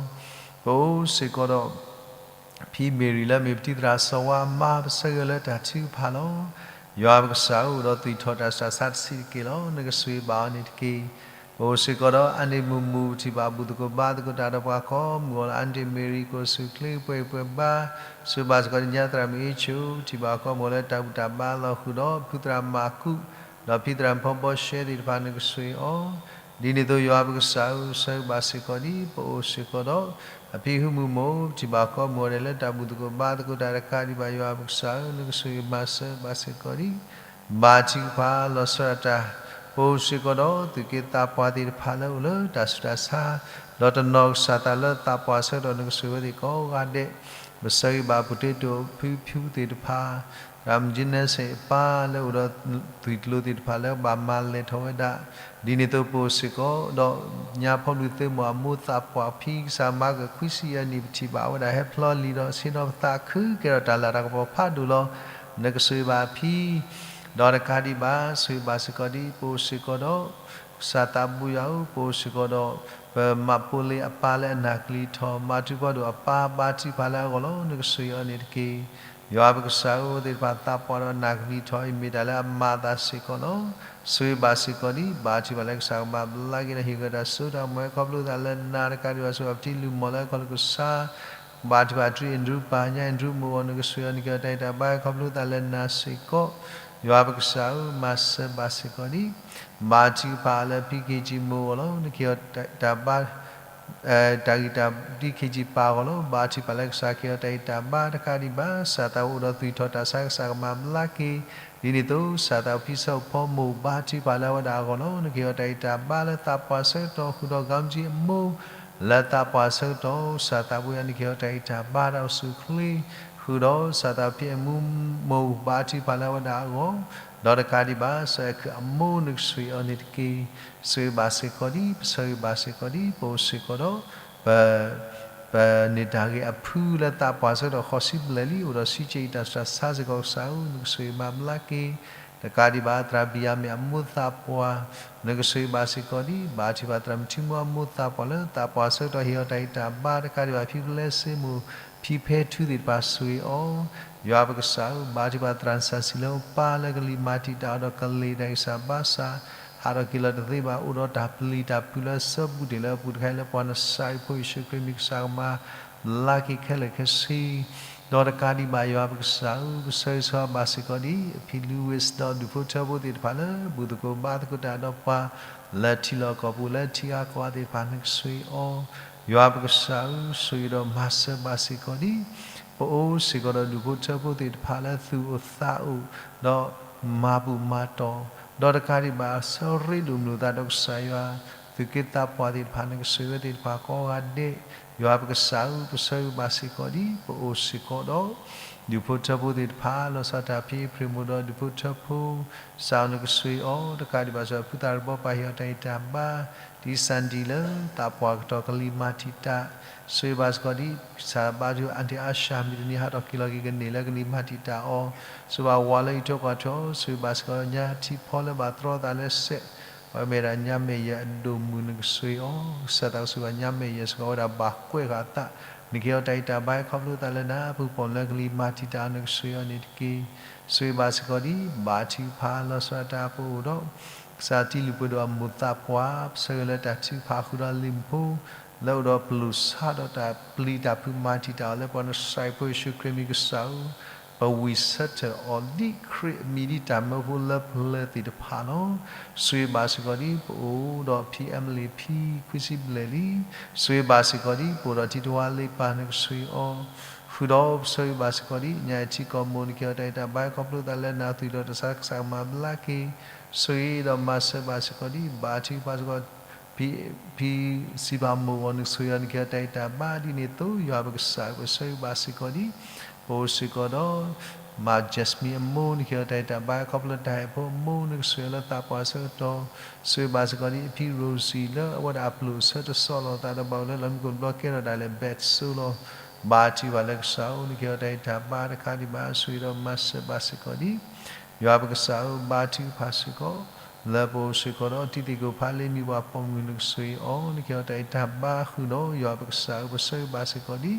ပအိၣ်စ့ၢ်ကီးဒီး ဖံမ့ၢ်ရံၤလၢမ့ၢ်ပတံၤသရၣ်စီၤဝါအမါ ပဆၢဂ့ၤအီၤလၢတၢ်ထုကဖၣ်လီၤ. ယွၤပကစၢ်ဧၢ အိၣ်ဒီးသွံၣ်ထီၣ်တၢ်ဆူးတၢ်ဆါတဆံးတက့ၢ်လီၤ. နကဆိၣ်ဂ့ၤဘၣ်အီၤန့ၣ်တက့ၢ်. ပအိၣ်စ့ၢ်ကီးဒီး အါန့ၢ်မုၢ်မုၢ် ပထံၣ်ဘၣ်ဘူၣ်သကိးဘါသကိးတၢ်ဒီးပှၤကိးမုၢ်ဂီၤလီၤ. အါန့ၢ်မ့ၢ်ရံၤ ကိၣ်ဆူၣ်ချ့ ပှဲၤပှဲၤဘါ ဆိၣ်ဂ့ၤဘၣ်စ့ၢ်ကီး ညါသရၣ်မုၣ်အ့ၣ်ဆိၣ် ပထံၣ်ဘၣ်အီၤကိးမုၢ်ဂီၤလၢတၢ်ဘူၣ်တၢ်ဘါလီၤဃုာ်ဒီး ဖုသရၣ်မၤကူး ဒီးဖံသရၣ်ဖီဘီရှဲသ့ၣ်တဖၣ် နကဆိၣ်ဂ့ၤအီၤ ဒ်န့ၣ်အသိး ယွၤပကစၢ်ဧၢ, ဆၢဂ့ၤဘၣ်စ့ၢ်ကီးဒံး ပအိၣ်စ့ၢ်ကီးဒီး အဖံအဟုမုၢ်မိၢ် ပထံၣ်ဘၣ်ကီမုၢ်အီၤဒဲးလၢတၢ်ဘူၣ်သကိးဘါသကိးတၢ်တကးဒံးဘၣ် ယွၤပကစၢ်ဧၢ, နကဆိၣ်ဂ့ၤမၤစၢၤဘၣ်စ့ၢ်ကီးဒံး ဘါထုကဖၣ်လီၤဆီဒၣ်တၢ် ပအိၣ်စ့ၢ်ကီးဒီး သူၣ်က့သးပှၢ်သ့ၣ်တဖၣ်လၢအိၣ်လၢတၢ်ဆူးတၢ်ဆါ ဒီးတနီၤကစၢ်သးလၢသးပှၢ်ဆၢကတီၢ် နကဆိၣ်ဂ့ၤဝဲသ့ၣ်ကိးဂၤဒဲး ပဆၢဂ့ၤဘၣ် ပတ့တိၣ်ဖုဖုသ့ၣ်တဖၣ် ရၤမနုၤစ့ၣ်အပၢ်လၢအိၣ်ဒီးသွံၣ်ကျိၤသ့ၣ်တဖၣ်လၢဘၣ်မၤလဲၢ်ထီၣ်ဝဲဒၣ်, ဒ်န့ၣ်အသိးပအိၣ်စ့ၢ်ကီးဒီး ညါဖီဘျုးသ့ၣ်မိၢ်အမိၢ်သးပှၢ်ဖံကစၢ်မၤကၢၢ်ခွံဆံယဲၢ်နံၣ် ပထံၣ်ဘၣ်ဝဲဒၣ်ဟဲဖျီလံာ်ဒီးဆ့ၣ်နီၤပသးခုကဲထီၣ်တၢ်လၤတၢ်ကပီၤဖးဒိၣ်လီၤ. နကဆိၣ်ဂ့ၤဘၣ်အဖံ ဒီးတကးဒံးဘၣ် ဆိၣ်ဂ့ၤဘၣ်စ့ၢ်ကီးဒံး ပအိၣ်စ့ၢ်ကီးဒီး ကစၢ်သးဘိယွၤဧၢ, ပအိၣ်စ့ၢ်ကီးဒီး ပမၢ်ပိလ့အပၢ်လၢအနၢ်ကလံၤထီၣ်, မၤထူဖီဒိၣ်အပၢ် ဘါထုကဖၣ်လၢအဂီၢ်လီၤ. နကဆိၣ်ဂ့ၤအီၤန့ၣ်တက့ၢ်. ယွၤပကစၢ်ဧၢ, အဝဲသ့ၣ်တဖၣ်သးပှၢ်ဒီးနၢ်ကလံၤထီၣ်အံၤ မ့ၢ်တၢ်လၢအမၤအသးစ့ၢ်ကီးလီၤ. ဆိၣ်ဂ့ၤဘၣ်စ့ၢ်ကီးဒံး ဘါထုကဖၣ်လၢကစၢ်ကမၤဘျါက့ၤဒီးဟ့ၣ်ဂၢၢ်တၢ်စိတၢ်ကမီၤ ဟဲခီဖျိသးလၢနၤတကးဒံးဘၣ် ဆိၣ်ဂ့ၤဘၣ်ပထံလုၢ်မီၢ်လၢအခီလၢကစၢ် ဘါထုကဖၣ် Andrew ပၢ် ညါ Andrew မိၢ်အဂီၢ် နကဆိၣ်ဂ့ၤအီၤ နကဟ့ၣ်အီၤတၢ်ဂံၢ်တၢ်ဘါ ခီဖျိသးလၢနၤစ့ၢ်ကီး, ယွၤပကစၢ်ဧၢ, မၤစၢၤဘၣ်စ့ၢ်ကီးဒံး ဘါထုကဖၣ်လၢဖံခ့ကၠံမိၢ်အဂီၢ်လီၤ. နကဟ့ၣ်အီၤတၢ်ဂံၢ်တၢ်ဘါ တၢ်ဂံၢ်တၢ်ဘါဒ်ခ့ကၠံပၢ်အဂီၢ်လီၤ. ဘါထုကဖၣ်လၢကစၢ်ကဟ့ၣ်အီၤတၢ်ဂံၢ်တၢ်ဘါတကးဒံးဘၣ် ကစၢ်သးအိၣ်ဒီးသွံၣ်ထီၣ်တၢ်ဆါ ကစၢ်ကမၤဘျါက့ၤ ဒ်န့ၣ်အသိး ကစၢ်သးအိၣ်ဖံဆၢအိၣ်ဖီမိၢ် ဘါထုကဖၣ်လၢအဝဲဒၣ်အဂီၢ်လီၤ. နကဟ့ၣ်အီၤတၢ်ဂံၢ်တၢ်ဘါလၢသးပှၢ်ဆၢကတီၢ် ဃုာ်ဒီး ကီမကၠံအမိၢ် လၢသးပှၢ်ဆၢကတီၢ် ကစၢ်သးဘိယွၤ နကဟ့ၣ်အီၤတၢ်ဂံၢ်တၢ်ဘါတၢ်အိၣ်ဆူၣ်အိၣ်ချ့ ဃုာ်ဒီးကစၢ်သးအိၣ်ဖံအမူမိၢ် ဘါထုကဖၣ်လၢအဝဲဒၣ်အဂီၢ် ဒီးတကးဒံးဘၣ် စီၤအဲၣ်ခုးအမိၢ် နကဆိၣ်ဂ့ၤအီၤန့ၣ်တက့ၢ်. ဆိၣ်ဂ့ၤဘၣ်စ့ၢ်ကီးဒံး ပဆၢဂ့ၤဘၣ်စ့ၢ်ကီးဒံး ပအိၣ်စ့ၢ်ကီးဒီး ပ ပန့ၢ်တၢ်ဂ့ၢ်အဖုလၢသးပှၢ်ဆၢကတီၢ် ဃိးဆံဘျဲၣ်လံ အိၣ်ဒီးဆံးကဲးအံၤ တၢ်ဆူးတၢ်ဆါစ့ၢ်ကီး ကစၢ်ဧၢ, နကဆိၣ်ဂ့ၤမၤဘျါက့ၤ တကးဒံးဘၣ် သရၣ်ဘံၣ်ယၤမ့ၣ်အမိၢ်သးပှၢ် နကဆိၣ်ဂ့ၤဘၣ်စ့ၢ်ကီးဒံး ဘါထုကဖၣ် သရၣ်မုၣ်ထံမူအမိၢ်သးပှၢ်လၢသးပှၢ်ဆၢကတီၢ် ဟ့ၣ်အီၤတၢ်ဂံၢ်တၢ်ဘါတကးဒံးဘၣ် ဖံပလဲစ့မိၢ် ဖံဖဲထူသ့ၣ်တဖၣ် ဆိၣ်ဂ့ၤအီၤ ယွၤပကစၢ်ဧၢ, ဘါထုကဖၣ် သရၣ်စၢ်စံလၢအပၢ်လၢကလံၤမၤတံာ်တာ်အီၤဒီးကလ့ၤတၢ်ဂံၢ်စၢ်ဘါစၢ် ဟးထီၣ်က့ၤလီၤတသ့ဘၣ် အိၣ်ဒီးတၢ်ပျံၤတၢ်ဖုးလၢအဆၢပူၤတ့ၢ်လၢအပူၤတခါအံၤ လၢပှၤနစၤရ့းဖိယ့ၣ်ၡူးခရံာ်မံၤ ကစၢ်ကမၤဘျါက့ၤခဲလၢာ်ခဲဆ့ ဒီးတကးဒံးဘၣ် ယွၤပကစၢ်ဧၢ, ပဆၢဂ့ၤဆၢဝါဘၣ်စ့ၢ်ကီးဒံး အဖံလူဝ့ၢ် ဒီးဒူၣ်ဖိထၢဖိသ့ၣ်တဖၣ်လၢ ဘူၣ်သကိးဘါသကိးတၢ်ဒီးပှၤ လၢထံလီၢ်ကီၢ်ပူၤ လၢထံဂၤကီၢ်ဂၤသ့ၣ်တဖၣ် နကဆိၣ်ဂ့ၤအီၤ ယွၤပကစၢ်ဧၢ, ဆိၣ်ဂ့ၤဒီးမၤစၢၤဘၣ်စ့ၢ်ကီးဒံး ပအိၣ်စ့ၢ်ကီးဒီးဒူၣ်ဖိထၢဖိသ့ၣ်တဖၣ်လၢသူၣ်အိၣ်သးအိၣ် ဒီးမၤဘူၣ်မၤတီၢ် ဒီးတကးဒံးဘၣ် ဆၢရ့ဒိၣ်မုၢ်သးဒီးကစၢ်ယွၤ သူၣ်က့သးပှၢ်သ့ၣ်တဖၣ် နကဆိၣ်ဂ့ၤဝဲသ့ၣ်တဖၣ်ကိးဂၤဒဲး ယွၤပကစၢ်ဧၢ, ပဆၢဂ့ၤဘၣ်စ့ၢ်ကီးဒံး ပအိၣ်စ့ၢ်ကီးဒီး ဒူၣ်ဖိထၢဖိသ့ၣ်တဖၣ် လီၤဆီဒၣ်တၢ်ဖံအ့ဖြ့ၣ်မိၢ်ဒီးဒူၣ်ဖိထၢဖိ ကစၢ်ဧၢ နကဆိၣ်ဂ့ၤအီၤ တကးဒံးဘၣ် စီၤဖုသၣ်ရဘီပၢ်ဟ့ၣ်အီၤတၢ်ဂံၢ်တၢ်ဘါ တံၢ်စၣ်ဒံၣ်လၢသးပှၢ်ကတီၢ်ကလံၤမၤတံာ်တာ် ဆိၣ်ဂ့ၤဘၣ်စ့ၢ်ကီးဒံး ကစၢ်ဘါထု အၣ်တ့ၢ်အါၡၢ် မုၢ်တနံၤဟးထီၣ်က့ၤလီၤက့ၤကန့ၢ်လၢကလံၤမၤတံာ်တာ်အီၤ ဆိၣ်ဂ့ၤဘၣ်ဝၤလၢအံးထွဲကွၢ်ထွဲအီၤ ဆိၣ်ဂ့ၤဘၣ်စ့ၢ်ကီးညါထံဖီလၢဘၣ်တြီအသးလၢစဲး ပှၤမ့ၢ်ဝဲဒၣ်ညါမဲာ်ယဲၢ်အဒိၣ်မုၢ် နကဆိၣ်ဂ့ၤအီၤ ကစၢ်သးကဆိၣ်ဂ့ၤဘၣ်ညါမဲာ်ယဲၢ် စ့ၢ်ကီးဝဲဒၣ်ဘၣ်ကွဲးဃာ်အသး နကဟ့ၣ်အီၤတၢ်ဂံၢ်တၢ်ဘါ ဟဲခီဖျိသးလၢနၤ ပူၤပိာ်လၢကလံၤမၤတံာ်တာ်အီၤ နကဆိၣ်ဂ့ၤအီၤန့ၣ်တက့ၢ်. ဆိၣ်ဂ့ၤဘၣ်စ့ၢ်ကီးဒံး ဘါထုကဖၣ်လီၤဆီဒၣ်တၢ်ပအိၣ်ဒီး ကစၢ်တံၤလုၢ်ပှ့ၤဒိၣ်အမိၢ်သးပှၢ် ပဆၢဂ့ၤလၢတၢ်ထုကဖၣ်ဃုာ်ဒီးလံာ်မူ လၢအိၣ်ဒီးပျိၢ်ဆါဒီးတၢ်ပျံၤတၢ်ဖုးမၤတံာ်တာ်အီၤ လၢပှၤနစၤရ့းဖိယ့ၣ်ၡူးခရံာ်မံၤ ကစၢ်ဧၢ, ပဝံၣ်ဆၢထၢၣ်အီၤဒ်ခရံာ်အမံၤဒ်တၢ်မၢဖိလၢပျၢၤသ့ၣ်တဖၣ်လီၤ. ဆိၣ်ဂ့ၤဘၣ်စ့ၢ်ကီးဒံး ပအိၣ်ဒီးဖံအဲမလ့ၣ်ဖံခွံဆံဘျဲၣ်လံ. ဆိၣ်ဂ့ၤဘၣ်စ့ၢ်ကီးဒံး ပအိၣ်ဒီးတံၤတဝါလ့ပၢ် နကဆိၣ်ဂ့ၤအီၤ ဃုာ်ဒီးပဆၢဂ့ၤဘၣ်စ့ၢ်ကီးဒံး ညါအံၤထံကီၢ်မိၢ် နကဟ့ၣ်အီၤတၢ်ဂံၢ်တၢ်ဘါ ခီဖျိသးလၢနၤ သွံၣ်ထီၣ်တၢ်ဆါ ကစၢ်ကမၤဘျါက့ၤ ဆိၣ်ဂ့ၤဒီးမၤစၢၤဘၣ်စ့ၢ်ကီးဒံး ဘါထုကဖၣ်စ့ၢ်ကီး ဖံ ဖံစံးဖးမိၢ်အဂီၢ် နကဆိၣ်ဂ့ၤအီၤ နကဟ့ၣ်အီၤတၢ်ဂံၢ်တၢ်ဘါ ဒ်န့ၣ်အသိး ယွၤပကစၢ် ပဆၢဂ့ၤဘၣ်စ့ၢ်ကီးဒံး ပအိၣ်စ့ၢ်ကီးဒီး မၤ Jasmine အမိၢ် နကဟ့ၣ်အီၤတၢ်ဂံၢ်တၢ်ဘါ ခီဖျိတၢ်ဟဲဖိအမိၢ် နကဆိၣ်ဂ့ၤအီၤလၢသးပှၢ်ဆၢကတီၢ် ဆိၣ်ဂ့ၤဘၣ်စ့ၢ်ကီးဒံး အဖံ Rosie လၢအဝဲဒၣ်အပျိၢ်အဆၢတဆီၣ်လီၤအသးဒီးဘၣ်အိၣ်လၢလီၢ်မံခိၣ်တဘျီ ကဲထီၣ်ဒၣ်လဲာ် ဘဲးသိလီၤ ဘါထုကဖၣ်လၢကစၢ်ဧၢ နကဟ့ၣ်အီၤတၢ်ဂံၢ်တၢ်ဘါတခါဒံးဘၣ် ဆိၣ်ဂ့ၤဒီးမၤစၢၤဘၣ်စ့ၢ်ကီးဒံး ယွၤပကစၢ်ဧၢ ဘါထုကဖၣ်စ့ၢ်ကီး လၢပအိၣ်စ့ၢ်ကီးဒီးတံၤသကိး ဖါလ့မံၤပှၤပိာ်မုၣ် နကဆိၣ်ဂ့ၤအီၤ နကဟ့ၣ်အီၤတၢ်ဂံၢ်တၢ်ဘါဃုာ်ဒီး ယွၤပကစၢ်ဧၢ ပဆၢဂ့ၤဘၣ်စ့ၢ်ကီးဒံး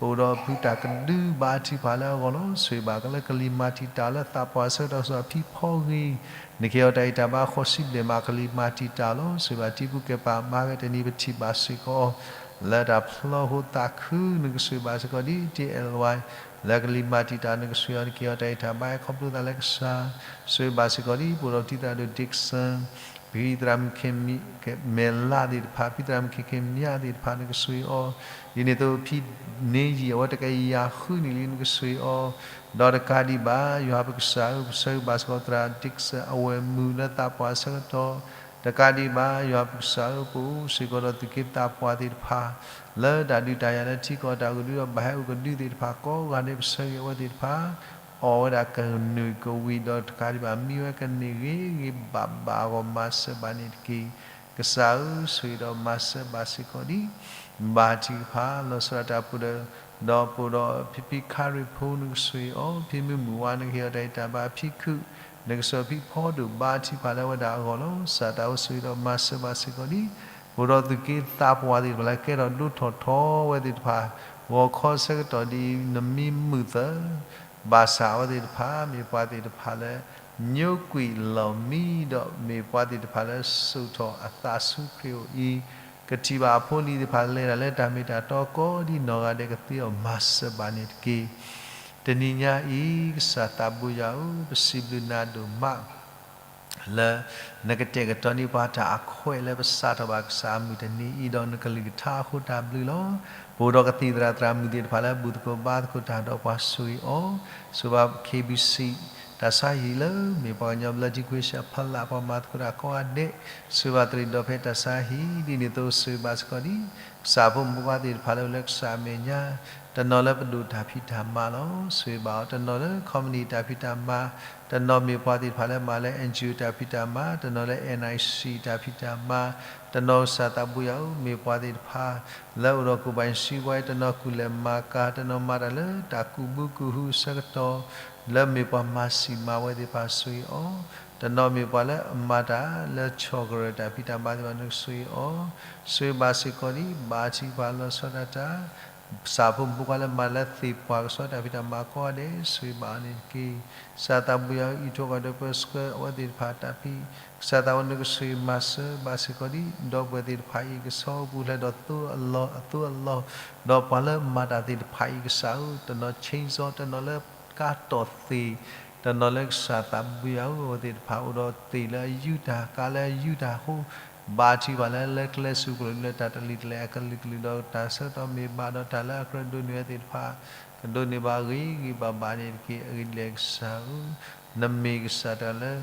ပအိၣ်ဒီးဖုတၢ်ကဒု ဘါထုကဖၣ်လၢအဂီၢ်လီၤ. ဆိၣ်ဂ့ၤဘၣ်လၢကလံၤမၤတံာ်တာ်လၢသးပှၢ်ဆၢကတီၢ် ဆိၣ်ဂ့ၤဘၣ်ဖံဖီဂ့ၤ နကဟ့ၣ်အီၤတၢ်ဂံၢ်တၢ်ဘါ ဃိးဆံဘျဲၣ်မး ကလံၤမၤတံာ်တာ်လီၤ. ဆိၣ်ဂ့ၤဘၣ်တံၤဖိကဲပၤမၤဂ့ၤတနံၤ ပထံၣ်ဘၣ်စ့ၢ်ကီး လၢတၢ်ဖျီဖိသးခု နကဆိၣ်ဂ့ၤဘၣ်စ့ၢ်ကီးဒံး တံၤအဲၣ်ဝဲ လၢကလံၤမၤတံာ်တာ် နကဆိၣ်ဂ့ၤအီၤ နကဟ့ၣ်အီၤတၢ်ဂံၢ်တၢ်ဘါ ခီဖျိသးလၢကစၢ် ဆိၣ်ဂ့ၤဘၣ်စ့ၢ်ကီးဒံး ပအိၣ်ဒီးတံၤသရၣ်ဒိၣ် Dixon ဖံသရၣ်မုၣ်ခ့မဲာ်လၢ်သ့ၣ်တဖၣ်, ဖံသရၣ်မုၣ်ခ့ခ့မၠၣ်သ့ၣ်တဖၣ် နကဆိၣ်ဂ့ၤအီၤ, ဒ်န့ၣ်အသိးဖံန့ယံာ် အဝဲတကယၤဃုနံၣ်လံ နကဆိၣ်ဂ့ၤအီၤ, ဒီးတကးဒံးဘၣ် ယွၤပကစၢ်ဧၢ, ပဆၢဂ့ၤဘၣ်စ့ၢ်ကီးသရၣ် Dixon အဝဲၢ်မုၢ်လၢသးပှၢ်ဆၢကတီၢ်, တကးဒံးဘၣ် ယွၤပကစၢ်ဧၢ, ပအိၣ်စ့ၢ်ကီးဒီးသူၣ်က့သးပှၢ်သ့ၣ်တဖၣ် လၢတၢ်ဒုးတၢ်ယၤလၢထံကီၢ်တၢ်အိၣ်ကဒု ဒီးဘၣ်ဟဲအိၣ်ကဒုသ့ၣ်တဖၣ်ကိးဂၤဒဲး ပဆၢဂ့ၤအဝဲသ့ၣ်တဖၣ် အီၣ်ဝဲဒၣ်ကနူၢ်ကဝံၤ ဒီးတကးဒံးဘၣ် မံဝဲကန့ၢ်ဂ့ၤဂ့ၤဘၣ်ဘၣ်အဂီၢ် မၤစၢၤဘၣ်န့ၣ်တက့ၢ်. ကစၢ်ဧၢ, ဆိၣ်ဂ့ၤဒီးမၤစၢၤဘၣ်စ့ၢ်ကီးဒံး, ဘါထုကဖၣ် လီၤဆီဒၣ်တၢ်ပူၤဒီး, ဒီးပအိၣ်ဒီးဖံဖံခါရံၣ်ဖိ နကဆိၣ်ဂ့ၤအီၤ, ဖံမုၢ်မုၢ်ဝါ နကဟ့ၣ်အီၤတၢ်ဟ့ၣ်တၢ်ဘါ, ဖံခုၣ် နကဆိၣ်ဂ့ၤဖံဖီဒိၣ် ဘါထုကဖၣ်လၢအဝဲဒၣ်အဂီၢ်လီၤ. ကစၢ်သးအိၣ်ဆိၣ်ဂ့ၤဒီးမၤစၢၤဘၣ်စ့ၢ်ကီးဒံး, ပအိၣ်ဒီးသူၣ်က့သးပှၢ်သ့ၣ်တဖၣ်လၢကဲထီၣ်ဒိၣ်ထီၣ်ထီဝဲသ့ၣ်တဖၣ်, ဂီၤခီဆၢကတီၢ်ဒ်အံၤ နမံမုာ်သၢ ဘၣ်ဆၣ်အဝဲသ့ၣ်တဖၣ် မ့ၢ်ပှၤသ့ၣ်တဖၣ်လၢ ညိကွံာ်လီၢ်မံ, ဒီးမ့ၢ်ပှၤသ့ၣ်တဖၣ်လၢစိာ်ထီၣ်အသးဆူခရံာ်အအိၣ်အံၤ, ကထံၣ်ဘၣ်အဖိအလံၤသ့ၣ်တဖၣ် လဲၤတၢ်လၢတၢ်မ့ၢ်တၢ်တီကိးဒ်နီၢ်ဂၤဒဲး ကသ့အီၤ မၤစၢၤဘၣ်န့ၣ်တက့ၢ်. တနံၤညါအံၤ ကစၢ်သးဘိယွၤဧၢ, ပစံးဘျုးနၤဒိၣ်မး လၢနကတဲာ်ကတီၤန့ၢ်ပှၤတၢ်အခွဲးလၢပစးထီၣ်ဘၣ်ကစၢ်အမုၢ်တနံၤအံၤ, ဒီးနကလုၢ်ကထါအဃိတၢ်ဘျုးလီၤ. ပအိၣ်ဒီးကသံၣ်သရၣ်သရၣ်မုၣ်သ့ၣ်တဖၣ်လၢအဘူၣ်သကိးဘါသကိးတၢ်ဒီးပှၤဆိၣ်ဂ့ၤအီၤ, ဆိၣ်ဘၣ် K B C တၢ်ဆါဟံၣ်လၢ မ့ၢ်ပှၤကညီဘျၢထံခဝ့ၡၢၣ်ဖီလာ် ပှၤမၤသကိးတၢ်ကိးဂၤဒဲး, ဆိၣ်ဘၣ်သရံးဒီးဖဲတၢ်ဆါဟံၣ် ဒ်န့ၣ်အသိးဆိၣ်ဂ့ၤဘၣ်စ့ၢ်ကီးဒံး ကစၢ်ဖိမုၣ်ဖိခွါသ့ၣ်တဖၣ်လၢအိၣ်လၢကစၢ်အမဲာ်ညါ, တနီၤလၢပဒိၣ်တၢ်ဖံးတၢ်မၤလီၤ. ဆိၣ်ဂ့ၤဘၣ်အီၤ တနီၤလၢ company တၢ်ဖံးတၢ်မၤ, တနီၤမ့ၢ်ပှၤသ့ၣ်တဖၣ်လၢမၤလၢ N G O တၢ်ဖံးတၢ်မၤ, တနီၤလၢ N I C တၢ်ဖံးတၢ်မၤ, တနီၤကစၢ်သးဘိယွၤဧၢ, မ့ၢ်ပှၤသ့ၣ်တဖၣ် လၢအိၣ်ဒီးကူၣ်ဘၣ်စံးဘှါ, တနီၤကူၣ်လဲၤမၤကၤ, တနီၤမၤတၢ်လၢတၢ်ကူးဘုကူးဟုအဆၢကတီၢ်, လၢမ့ၢ်ပှၤမၤစံးမၤဝဲသ့ၣ်တဖၣ်ဆိၣ်ဂ့ၤအီၤ, တနီၤမ့ၢ်ပှၤလၢအမၤတၢ်လၢဆီၣ်ကရၢၢ်တၢ်ဖံးတၢ်မၤသ့ၣ်တဖၣ် နကဆိၣ်ဂ့ၤအီၤ, ဆိၣ်ဂ့ၤဘၣ်စ့ၢ်ကီးဒံး ဘါထုကဖၣ်လီၤဆီဒၣ်တၢ် ကစၢ်ဖိမုၣ်ဖိခွါလၢမၤလၢသ့ၣ်ပှၢ်ကဆှီတၢ်ဖံးတၢ်မၤကိးဂၤဒဲး ဆိၣ်ဂ့ၤဘၣ်အီၤန့ၣ်တက့ၢ်. ကစၢ်သးဘိယွၤဧၢ, အံးထွဲကွၢ်ထွဲပၢဆှၢအဝဲသ့ၣ်တဖၣ်တၢ်ဖံး, ကစၢ်သးဘိယွၤ နကဆိၣ်ဂ့ၤမၤစၢၤဘၣ်စ့ၢ်ကီးဒံး ဒီပုၢ်ဝဲၢ်သ့ၣ်တဖၣ်အံၤ ကဆီအိၣ်ပူၤဖျဲးဒီး သိအလီၢ်အသိအလီၢ်, ဒီးပှၤလၢမၤတၢ်သ့ၣ်တဖၣ်အံၤ ကစၢ်ဧၢ, တနီၤ chainsaw, တနီၤလၢကါတီၢ်သ့ၣ်, တနီၤလၢကစၢ်သးဘိယွၤဧၢ, အဝဲသ့ၣ်တဖၣ်အိၣ်ဒီးသ့ၣ်လၢအယူတၢ်, ကါလၢအယူတၢ်အဃိ, ဘါထုကဖၣ်လၢ လၢကျဲစူၣ်ကျၢၢ်လၢတၢ်တလံၤတလဲၤအကလုာ်ကလုာ်ဒီး တၢ်ဆၢကတီၢ်မ့ၢ်ဘၣ်ဒီးတၢ်လၢအကြၢးဒိးန့ၢ်ဝဲသ့ၣ်တဖၣ် ကဒိးန့ၢ်ဘၣ်ဂ့ၤဂ့ၤဘၣ်ဘၣ်န့ၣ်တက့ၢ်. အဂ့ၢ်ဒ်လဲၣ်ကစၢ်ဧၢ, နမ့ၢ်ကစၢ်တဂၤလၢ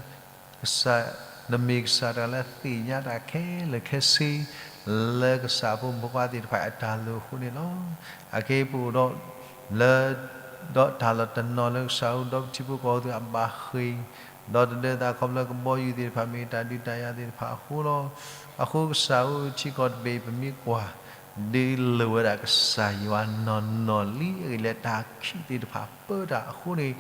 ကစၢ်, နမ့ၢ်ကစၢ်တဂၤလၢသ့ၣ်ညါတၢ်ခဲလၢာ်ခဲဆ့ လၢကစၢ်ဖိမုၣ်ဖိခွါသ့ၣ်တဖၣ်အတၢ်လိၤအဃိန့ၣ်လီၤ. အခဲအံၤပအိၣ်ဒီး လၢ ဒီးတၢ်လီၢ်တနီၤလၢကစၢ်ဧၢ, ဒီးပထံဖိကီၢ်ဖိသ့ၣ်အဘၣ်ဃ့ၢ်, ဒီးတဒၢသးခီဖျိကဘီယူၤသ့ၣ်တဖၣ် မ့ၢ်တၢ်ဒုးတၢ်ယၤသ့ၣ်တဖၣ်အဃိလီၤ. အဃိကစၢ်ဧၢ, ထံကီၢ်တဘ့ၣ်ပမ့ၢ်ကွၢ် ဒုးလိၤဝဲဒၣ်ကစၢ်ယွၤနီၢ်နီၢ်လံ. အဂ့ၢ်ဒ်လဲၣ် တၢ်ခံးသ့ၣ်တဖၣ်ပၢတၢ်အဃိန့ၣ်,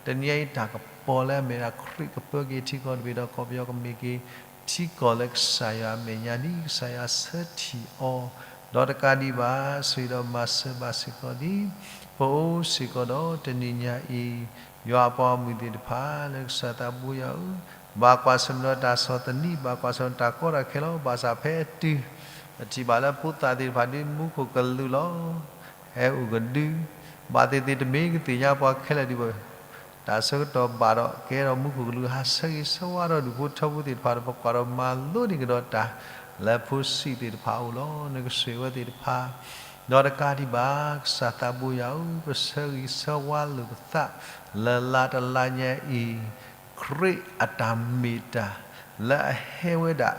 တနံၤအံၤတၢ်ကပီၤလၢအမ့ၢ်ဒၣ်ခရံာ်ကပၢက့ၤထံကီၢ်တဘ့ၣ်ဒီး ကီၢ်ပယီၤကမ့ၢ်က့ၤ ထံကီၢ်လၢကစၢ်ယွၤအမဲာ်ညါန့ၣ် ကစၢ်ယွၤဆၢထံၣ်အီၤ, ဒီးတကးဒံးဘၣ် ဆိၣ်ဂ့ၤဒီးမၤစၢၤဘၣ်စ့ၢ်ကီးဒံး ပအိၣ်စ့ၢ်ကီးဒီးတနံၤညါအံၤ, ယွၤအပှၤဂီၢ်မုၢ်သ့ၣ်တဖၣ်လၢကစၢ်သးဘိယွၤဧၢ, ဘၣ်ကွၢ်ဆၢၣ်မဲာ်ဒီးတၢ်ဆီၣ်သနံး, ဘၣ်ကွၢ်ဆၢၣ်မဲာ်တၢ်ကီတၢ်ခဲလီၤ. ဘၣ်ဆၣ်ဖဲအတုၤ ပထံၣ်ဘၣ်လၢဖိသၣ်သ့ၣ်တဖၣ်ဒ်မူခိၣ်ကလူးလီၤ. ဟဲအိၣ်ကဒု, ဘၣ်သ့ၣ်သ့ၣ်တမ့ၢ်ကသ့ၣ်ညါပှၤခဲလၢာ်ဒံးဘၣ်. တၢ်ဆၢကတီၢ်ဘၣ်ဒီး ကဲထီၣ်မူခိၣ်ကလူး ဟးဆၢဂ့ၤဆၢဝါဒီးဒူၣ်ဖိထၢဖိသ့ၣ်တဖၣ်ဒီး ပကွၢ်ဒီးမၤလိန့ၢ်ကဒီးတၢ်လၢဖိဆံးသ့ၣ်တဖၣ်အအိၣ်လီၤ. နကဆိၣ်ဂ့ၤဝဲသ့ၣ်တဖၣ် ဒီးတကးဒံးဘၣ် ကစၢ်သးဘိယွၤဧၢ, ပဆၢဂ့ၤဆၢဝါလိာ်ပသး လၢလါတလါညါအံၤ ခရံာ်အတၢ်မ့ၢ်တၢ် လၢအဟဲဝဲဒၣ်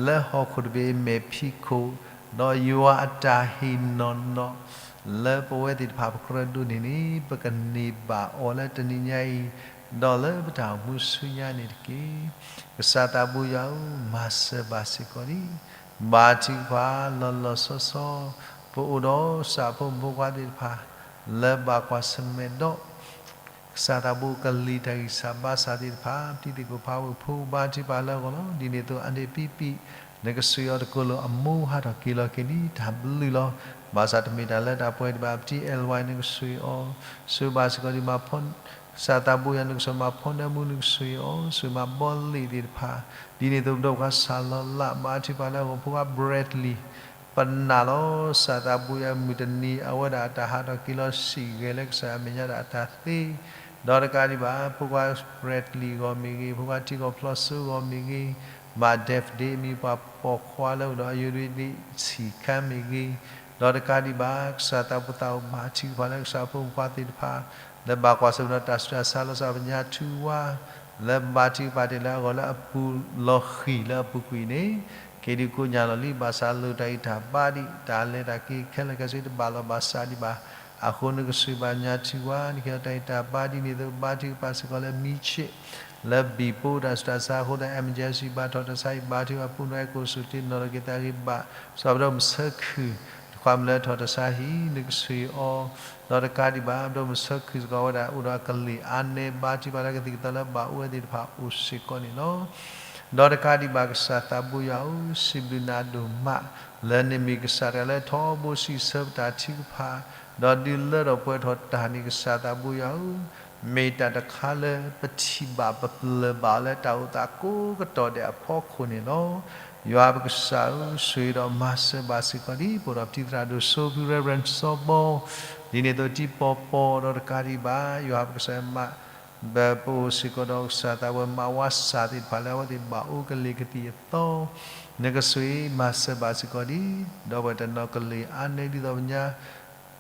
လၢဟီၣ်ခိၣ်တဘ့ၣ်အမဲာ်ဖံးခိၣ်, ဒီးယွၤအတၢ်ဟ့ၣ်နီၢ်နီၢ် လၢပဝဲသ့ၣ်တဖၣ်ပကြၢးဒိးန့ၢ်န့ၣ် ပကန့ၢ်ဘၣ်အီၤလၢတနံၤညါအံၤ, ဒီးလၢပတၢ်အိၣ်မူဆူညါန့ၣ်တက့ၢ်. ကစၢ်သးဘိယွၤဧၢ, မၤစၢၤဘၣ်စ့ၢ်ကီးလံ. ဘါထုကဖၣ်လီၤလီၤဆီဆီ, ပအိၣ်ဒီးကစၢ်ဖိမုၣ်ဖိခွါသ့ၣ်တဖၣ် လၢဘၣ်ကွၢ်ဆၢၣ်မဲာ်ဒီး ကစၢ်သးဘိကလံၤတၢ်ဂံၢ်စၢ်ဘါစၢ်သ့ၣ်တဖၣ်, ပတံၤသကိးဖးဝဲၢ်ဖိ ဘါထုကဖၣ်လၢအဂီၢ်လီၤ. ဒ်န့ၣ်အသိး အန့ၣ်ပံပံ, နကဆိၣ်ဂ့ၤအီၤတကိးလိာ်အမိၢ်ဟးထီၣ်က့ၤလီၤက့ၤလံ တၢ်ဘျုးလီၤ. ဘၣ်ဆၣ်တမ့ၢ်တၢ်လၢတၢ်ပှဲၤဒံးဘၣ် ပတံၤအဲၣ်ဝဲ နကဆိၣ်ဂ့ၤအီၤ, ဆိၣ်ဂ့ၤဘၣ်စ့ၢ်ကီးဒံးမၤဖီ ကစၢ်သးဘိယွၤ နကဆိၣ်ဂ့ၤမၤဖီနၢမူ နကဆိၣ်ဂ့ၤအီၤ, ဆိၣ်ဂ့ၤမၤဘီလ့ၣ်သ့ၣ်တဖၣ်, ဒ်န့ၣ်အသိး ပဒီပုၢ်ဝဲၢ်စၢ်လီၤလး ဘါထုကဖၣ်လၢအဂီၢ် ဖိခွါ Bradley ပနာ်လီၤ ကစၢ်သးဘိယွၤ မုၢ်တနံၤအဝဲဒၣ်အတၢ်ဟးထီၣ်က့ၤလီၤ စံၣ်ဂဲၤလၢကစၢ်ယွၤအမဲာ်ညါဒၣ်အတၢ်သ့, ဒီးတကးဒံးဘၣ် ဖိခွါ Bradley ဂီၢ်မ့ၢ်ဂ့ၤ, ဖိခွါထံကီၢ်ဖျီစိဂီၢ်မ့ၢ်ဂ့ၤ, မး David မ့ၢ်ပှၤပိာ်ခွါလၢအိၣ်ဒီးအယိၣ်ဒ့ဆံးခါမ့ၢ်ဂ့ၤ, ဒီးတကးဒံးဘၣ် ကစၢ်သးဘိယွၤဧၢ, ဘါထုကဖၣ်လၢကစၢ်ဖိမုၣ်ဖိခွါသ့ၣ်တဖၣ် လၢဘၣ်ကွၢ်ဆၢၣ်မဲာ်ဒီးတၢ်ဆူးတၢ်ဆါ လီၤစၢ်ပညါထုဝါ လၢဘါထုကဖၣ်တ့ၢ်လၢအဂီၢ်လၢအပူၤလီၤဃံၤလၢအပူၤကွံာ်န့ၣ် က့ၤဒုးကိးညါလီၤလံ ဘၣ်ဆၣ်လိၣ်တၢ်ဂံၢ်တၢ်ဘါဒံး တၢ်လဲၤတၢ်က့ၤခဲလၢာ်ခဲဆ့တဘၣ်လီၢ်ဘၣ်စးဒံးဘၣ်. အဃိနကဆှၢဘၣ်ညါထုဝါ နကဟ့ၣ်လီၤတၢ်ဂံၢ်တၢ်ဘါဒ်န့ၣ်အသိး ဘါထုကဖၣ်စ့ၢ်ကီးလၢမံဆ့ၣ် လၢဘံၣ်ပိတၢ်ဆူးတၢ်ဆါအဃိဒီး emergency ဘၣ်ထီၣ်တၢ်ဆါဟံၣ် ဘါထုကဖၣ်ပူၤနီၢ်အဲၣ်ကိၣ်စူၣ်တ့နီၣ်လီၤက့ၤသးဂံၢ်ဘါ စီၤပဒိၣ်မုၢ်ဆၢခုၣ် တခွါမုၣ်လၢထီၣ်တၢ်ဆါဟံၣ် နကဆှၢအီၤ ဒီးတကးဒံးဘၣ် ပဒိၣ်မုၢ်ဆၢခုၣ်စ့ၢ်ကီးဝဲဒၣ်အိၣ်ဒီးအကလံၢ်အါနဲ ဘါထုကဖၣ်လၢကသံၣ်ကသီလၢဘၣ်အိၣ်ဝဲသ့ၣ်တဖၣ်အိၣ်စ့ၢ်ကီးန့ၣ်လီၤ. ဒီးတကးဒံးဘၣ်ကစၢ်သးဘိယွၤဧၢ, စံးဘျုးနၤဒိၣ်မး လၢနမ့ၢ်ကစၢ်တဂၤလၢထီဘိစံးဆၢပတၢ်ထုကဖၣ် ဒီးဒုးလၢထီၣ်ပှဲၤထီၣ်တၢ်န့ၣ် ကစၢ်သးဘိယွၤဧၢ, မ့ၢ်တၢ်တခါလၢပထံၣ်ဘၣ်ပပျၢၢ်ဘၣ်အီၤလၢတၢ်အိၣ်သးကိးကတီၢ်ဒဲးအဖီခိၣ်န့ၣ်လီၤ. ယွၤပကစၢ်ဧၢ, ဆိၣ်ဂ့ၤဒီးမၤစၢၤဘၣ်စ့ၢ်ကီးဒ် ပအိၣ်ဒီးပတံၤသရၣ်ဒိၣ်စိဖု Reverend စီၤဘီ ဒ်န့ၣ်အသိးတံၤပီၤပီၤဒီးတကးဒံးဘၣ် ယွၤပကစၢ်မး ပအိၣ်စ့ၢ်ကီးဒီးကစၢ်သးဝဲမၤဝါစၢ်သ့ၣ်တဖၣ်လၢအဝဲသ့ၣ်ဘၣ်အိၣ်ကလံၤကသံၣ်အသီ နကဆိၣ်ဂ့ၤမၤစၢၤဘၣ်စ့ၢ်ကီးဒ် ဒီပုၢ်ဝဲၢ်တနီၤကလံၤအါနဲဒ်သိးပညါ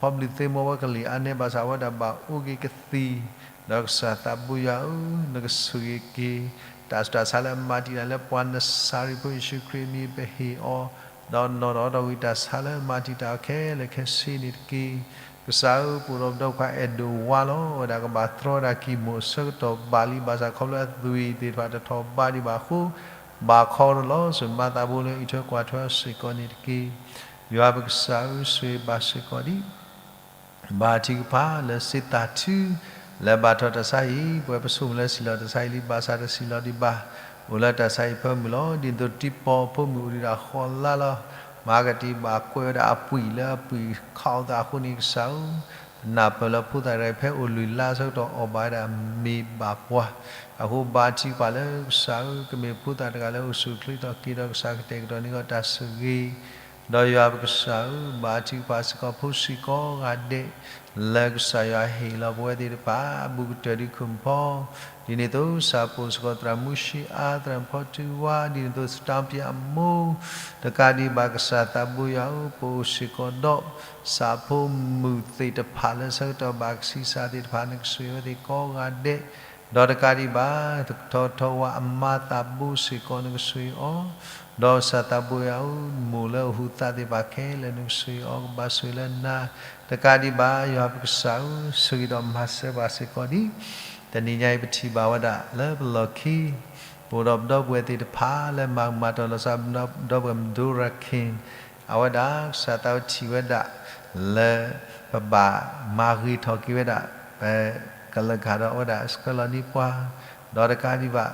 ဖီဘျုးသ့ၣ်မီဝဲကလံၤအါနဲဘၣ်ဆၣ်ဝဲဒၣ်ဘၣ်အိၣ်က့ၤကသံၣ် ဒီးကစၢ်သးဘိယွၤဧၢ, နကဆိၣ်ဂ့ၤက့ၤ တၢ်ဆူးတၢ်ဆါလၢအမၤတံာ်တာ်လၢပှၤနစၤရ့းဖိယ့ၣ်ၡူးခရံာ်အမံၤပဟ့ၣ်အီၤ, ဒီးနီၣ်ဒီးတၢ်ဝံတၢ်ဆါလၢအမၤတံာ်တာ်အီၤခဲလၢာ်ခဲဆ့န့ၣ်တက့ၢ်. ကစၢ်ဧၢ, ပအိၣ်ဒီးပဒီပုၢ်ဝဲၢ်အဲၣ်ဒိးဝါလီၤ, အဝဲဒၣ်ကဘၣ်တြီဝဲဒၣ်ကံၢ်မိၣ်အဆၢကတီၢ်ဘၣ်လံဘၣ်ဆၣ်ခီဖျိအသွံၣ်သ့ၣ်တဖၣ်တထီၣ်ဘးဒံးဘၣ်အဃိ ဘၣ်ခီဒီးလီၤ, ဆိၣ်မၤသးဘိလၢအံးထွဲကွၢ်ထွဲအီၤစ့ၢ်ကီးန့ၣ်တက့ၢ်. ယွၤပကစၢ်ဧၢ, ဆိၣ်ဂ့ၤဘၣ်စ့ၢ်ကီးဒ် ဘါထုကဖၣ်လၢစ့တၢ်ထု လၢဘၣ်ထီၣ်တၢ်ဆါဟံၣ်, ပဝဲပဆိကမိၣ်လၢစံၣ်လီၤတၢ်ဆါဟံၣ်လံ ဘၣ်ဆၣ်တစံၣ်လီၤဒံးဘၣ်, အိၣ်လၢတၢ်ဆါဟံၣ်ဖၢမုၢ်လီၤ. ဒ်သိးတံၤပီၤဖိမုၣ်အိၣ်ဒံးဒီးဃီလါလီၤ. မၤကတံၢ်ဘၣ်ကွဲးဝဲဒၣ်အပှံာ်လၢအပှံာ်ခးအီၤသးအဃိန့ၣ် ကစၢ်ဧၢ, ပနၢ်ပၢၢ်လၢဖိသၣ်တဂၤအံၤဖဲအိၣ်လုၢ်လါအဆၢကတီၢ်အီၣ်ဘၣ်ဝဲဒၣ်မ့ၤဘၣ်ပှၤ, အဃိဘါထုကဖၣ်လၢကစၢ်ဧၢ, ကမ့ၢ်ဖိသၣ်တဂၤလၢအိၣ်ဆူၣ်အိၣ်ချ့ထီၣ်က့ၤဒီးကစၢ်ကတဲာ်ကတီၤန့ၢ်အီၤတၢ်ဆိၣ်ဂ့ၤ ဒီးယွၤပကစၢ်ဧၢ, ဘါထုကဖၣ်စ့ၢ်ကီးဖိဆံးကိးဂၤဒဲး, လၢကစၢ်ယွၤဟ့ၣ်လီၤပဝဲသ့ၣ်တဖၣ် အဘူးကတၢၢ်ဒုးခိၣ်မုၣ်ဖီ, ဒ်န့ၣ်အသိး ကစၢ်ပအိၣ်စ့ၢ်ကီးသရၣ်မူၡ့အါ သရၣ်ဖီတူဝါ ဒ်န့ၣ်အသိး စတီပၠၣ်အမိၢ်, တကးဒံးဘၣ်ကစၢ်သးဘိယွၤဧၢ, ပအိၣ်စ့ၢ်ကီးဒီး ကစၢ်ဖိမုၣ်သ့ၣ်တဖၣ်လၢဆၢကတီၢ်ဘၣ်ကဆံးစၢ်သ့ၣ်တဖၣ် နကဆိၣ်ဂ့ၤဝဲသ့ၣ်ကိးဂၤဒဲး ဒီးတကးဒံးဘၣ် တကထီထီဝါအမါသးဘိစ့ၢ်ကီးနကဆိၣ်ဂ့ၤအီၤ, ဒီးကစၢ်သးဘိယွၤဧၢ, မိၢ်လၢအဟူးသးသ့ၣ်တဖၣ်ခဲလၢာ်နကဆိၣ်ဂ့ၤအီၤ ကဘၣ်ဆိၣ်ဂ့ၤလၢနၤ, တကးဒံးဘၣ် ယွၤပကစၢ်ဧၢ, ဆိၣ်ဂ့ၤဒီးမၤစၢၤဘၣ်စ့ၢ်ကီးဒ် တနံၤညါအံၤပထံၣ်ဘၣ်ဝဲဒၣ်လၢပလီၢ်ခံ ပအိၣ်ဒီးပဒီပုၢ်ဝဲၢ်သ့ၣ်တဖၣ်လၢမၤကမၣ်တီၢ်လီၤဆီ ပဒီပုၢ်ဝဲၢ်မဒိရၤခ့ၣ် အဝဲဒၣ်ကစၢ်သးဝဲထံၣ်ဝဲဒၣ် လၢပဘၣ်မၤဂ့ၤထီၣ်က့ၤဝဲဒၣ် ပကလၢကၤဒီးအဝဲဒၣ်ဆှၢလီၤန့ၢ်ပှၤ, ဒီးတကးဒံးဘၣ်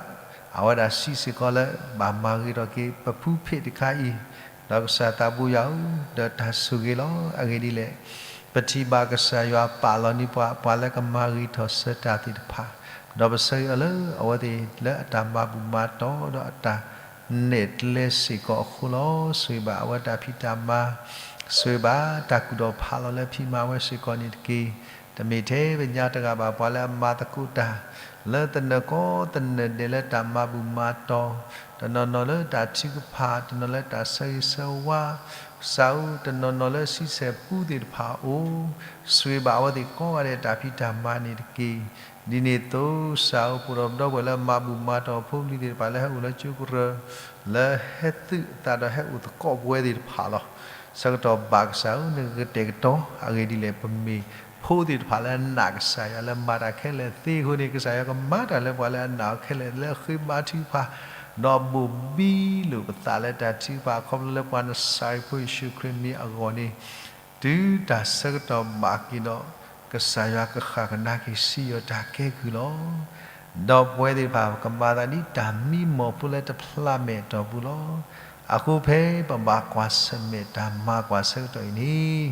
အဝဲဒၣ်စံးစ့ၢ်ကီးလၢ ဘၣ်မၤဂ့ၤထီၣ်က့ၤပဖုဖ့းတခါအံၤ, ဒီးကစၢ်သးဘိယွၤဧၢ, ဒီးတၢ်ဆိၣ်ဂ့ၤလီၤ. အဂ့ၢ်ဒ်လဲၣ်, ပထံၣ်ဘၣ်ကစၢ်ယွၤပာ်လီၤန့ၢ်ပှၤ ပှၤလၢကမၤဂ့ၤထီၣ်ဆၢတၢ်သ့ၣ်တဖၣ်, ဒီးပဆၢဂ့ၤအီၤလၢအဝဲသ့ၣ်လၢအတၢ်မၤဘူၣ်မၤတီၢ် ဒီးအတၢ်နဲၣ်ကျဲစ့ၢ်ကီးအဃိလီၤ. ဆိၣ်ဂ့ၤဘၣ်အဝဲတၢ်ဖံးတၢ်မၤ, ဆိၣ်ဂ့ၤဘၣ်တၢ်ကူၣ်ထီၣ်ဖးလီၤလၢဖံးမၤဝဲစ့ၢ်ကီးန့ၣ်တက့ၢ်. တမ့ၢ်ထဲပညါတဂၤဘၣ် ပှၤလၢအမၤသကိးတၢ် လၢသနၢၣ်ကိးသနၢၣ်ဒဲးလၢတၢ်မၤဘူၣ်မၤတီၢ်, တနီၤနီၤလၢတၢ်ထုကဖၣ်, တနီၤလၢတၢ်ဆၢဂ့ၤဆၢဝါ, ကစၢ်ဧၢ, တနီၤနီၤလၢဆံဆဲၣ်ပူသ့ၣ်တဖၣ်အအိၣ်, ဆိၣ်ဂ့ၤဘၣ်အဝဲသ့ၣ်ကိးဂၤဒဲးတၢ်ဖံးတၢ်မၤန့ၣ်တက့ၢ်. ဒ်န့ၣ်အသိး ကစၢ်ဧၢ, ပအိၣ်ဒီးပဒီပုၢ်ဝဲၢ်လၢမၤဘူၣ်မၤတီၢ်ဖိပလံၤသ့ၣ်တဖၣ် လၢဟဲအိၣ်လၢကၠိကရၢ, လၢဟဲသုးအသးဒီးဟဲအိၣ်သကိးပဝဲသ့ၣ်တဖၣ်လီၤ. ဆၢကတီၢ်ဘၣ်ကစၢ်ဧၢ, နကကတဲာ်ကတီၤ, အဂ့ၢ်ဒ်လဲၣ်, ပမ့ၢ်ဖိသ့ၣ်တဖၣ်လၢအနာ်ကစၢ်ယွၤလၢမၤတၢ်ခဲလၢာ်သ့အဃိန့ၣ်, ကစၢ်ယွၤကမၤတၢ်လၢပှၤလၢအနာ်အီၤခဲလၢာ်လၢအဃ့ဘါထုကဖၣ်, ဒီးဘိၣ်ဘံလိာ်ပသးလၢတၢ်ထုကဖၣ် ခီဖျိလၢပှၤနစၤရ့းဖိယ့ၣ်ၡူးခရံာ်မံၤအဂီၢ်န့ၣ် တုၤတၢ်ဆၢကတီၢ်ဘၣ်က့ၤဒီး, ကစၢ်ယွၤကဃၣ်ကဒါက့ၤစံးယီၤတၢ်ကဲကုၢ်လီၤ. ဒီးပဝဲသ့ၣ်တဖၣ် ပကမၤသးဒ်တၢ်မံမီၢ်ဖိလၢတဖျးမဲာ်အတီၢ်ပူၤလီၤ. အဃိဖဲပဘၣ်ကွၢ်ဆၢၣ်မဲာ်တၢ်မၤကွၢ်ဆၢကတီၢ်အံၤန့ၣ်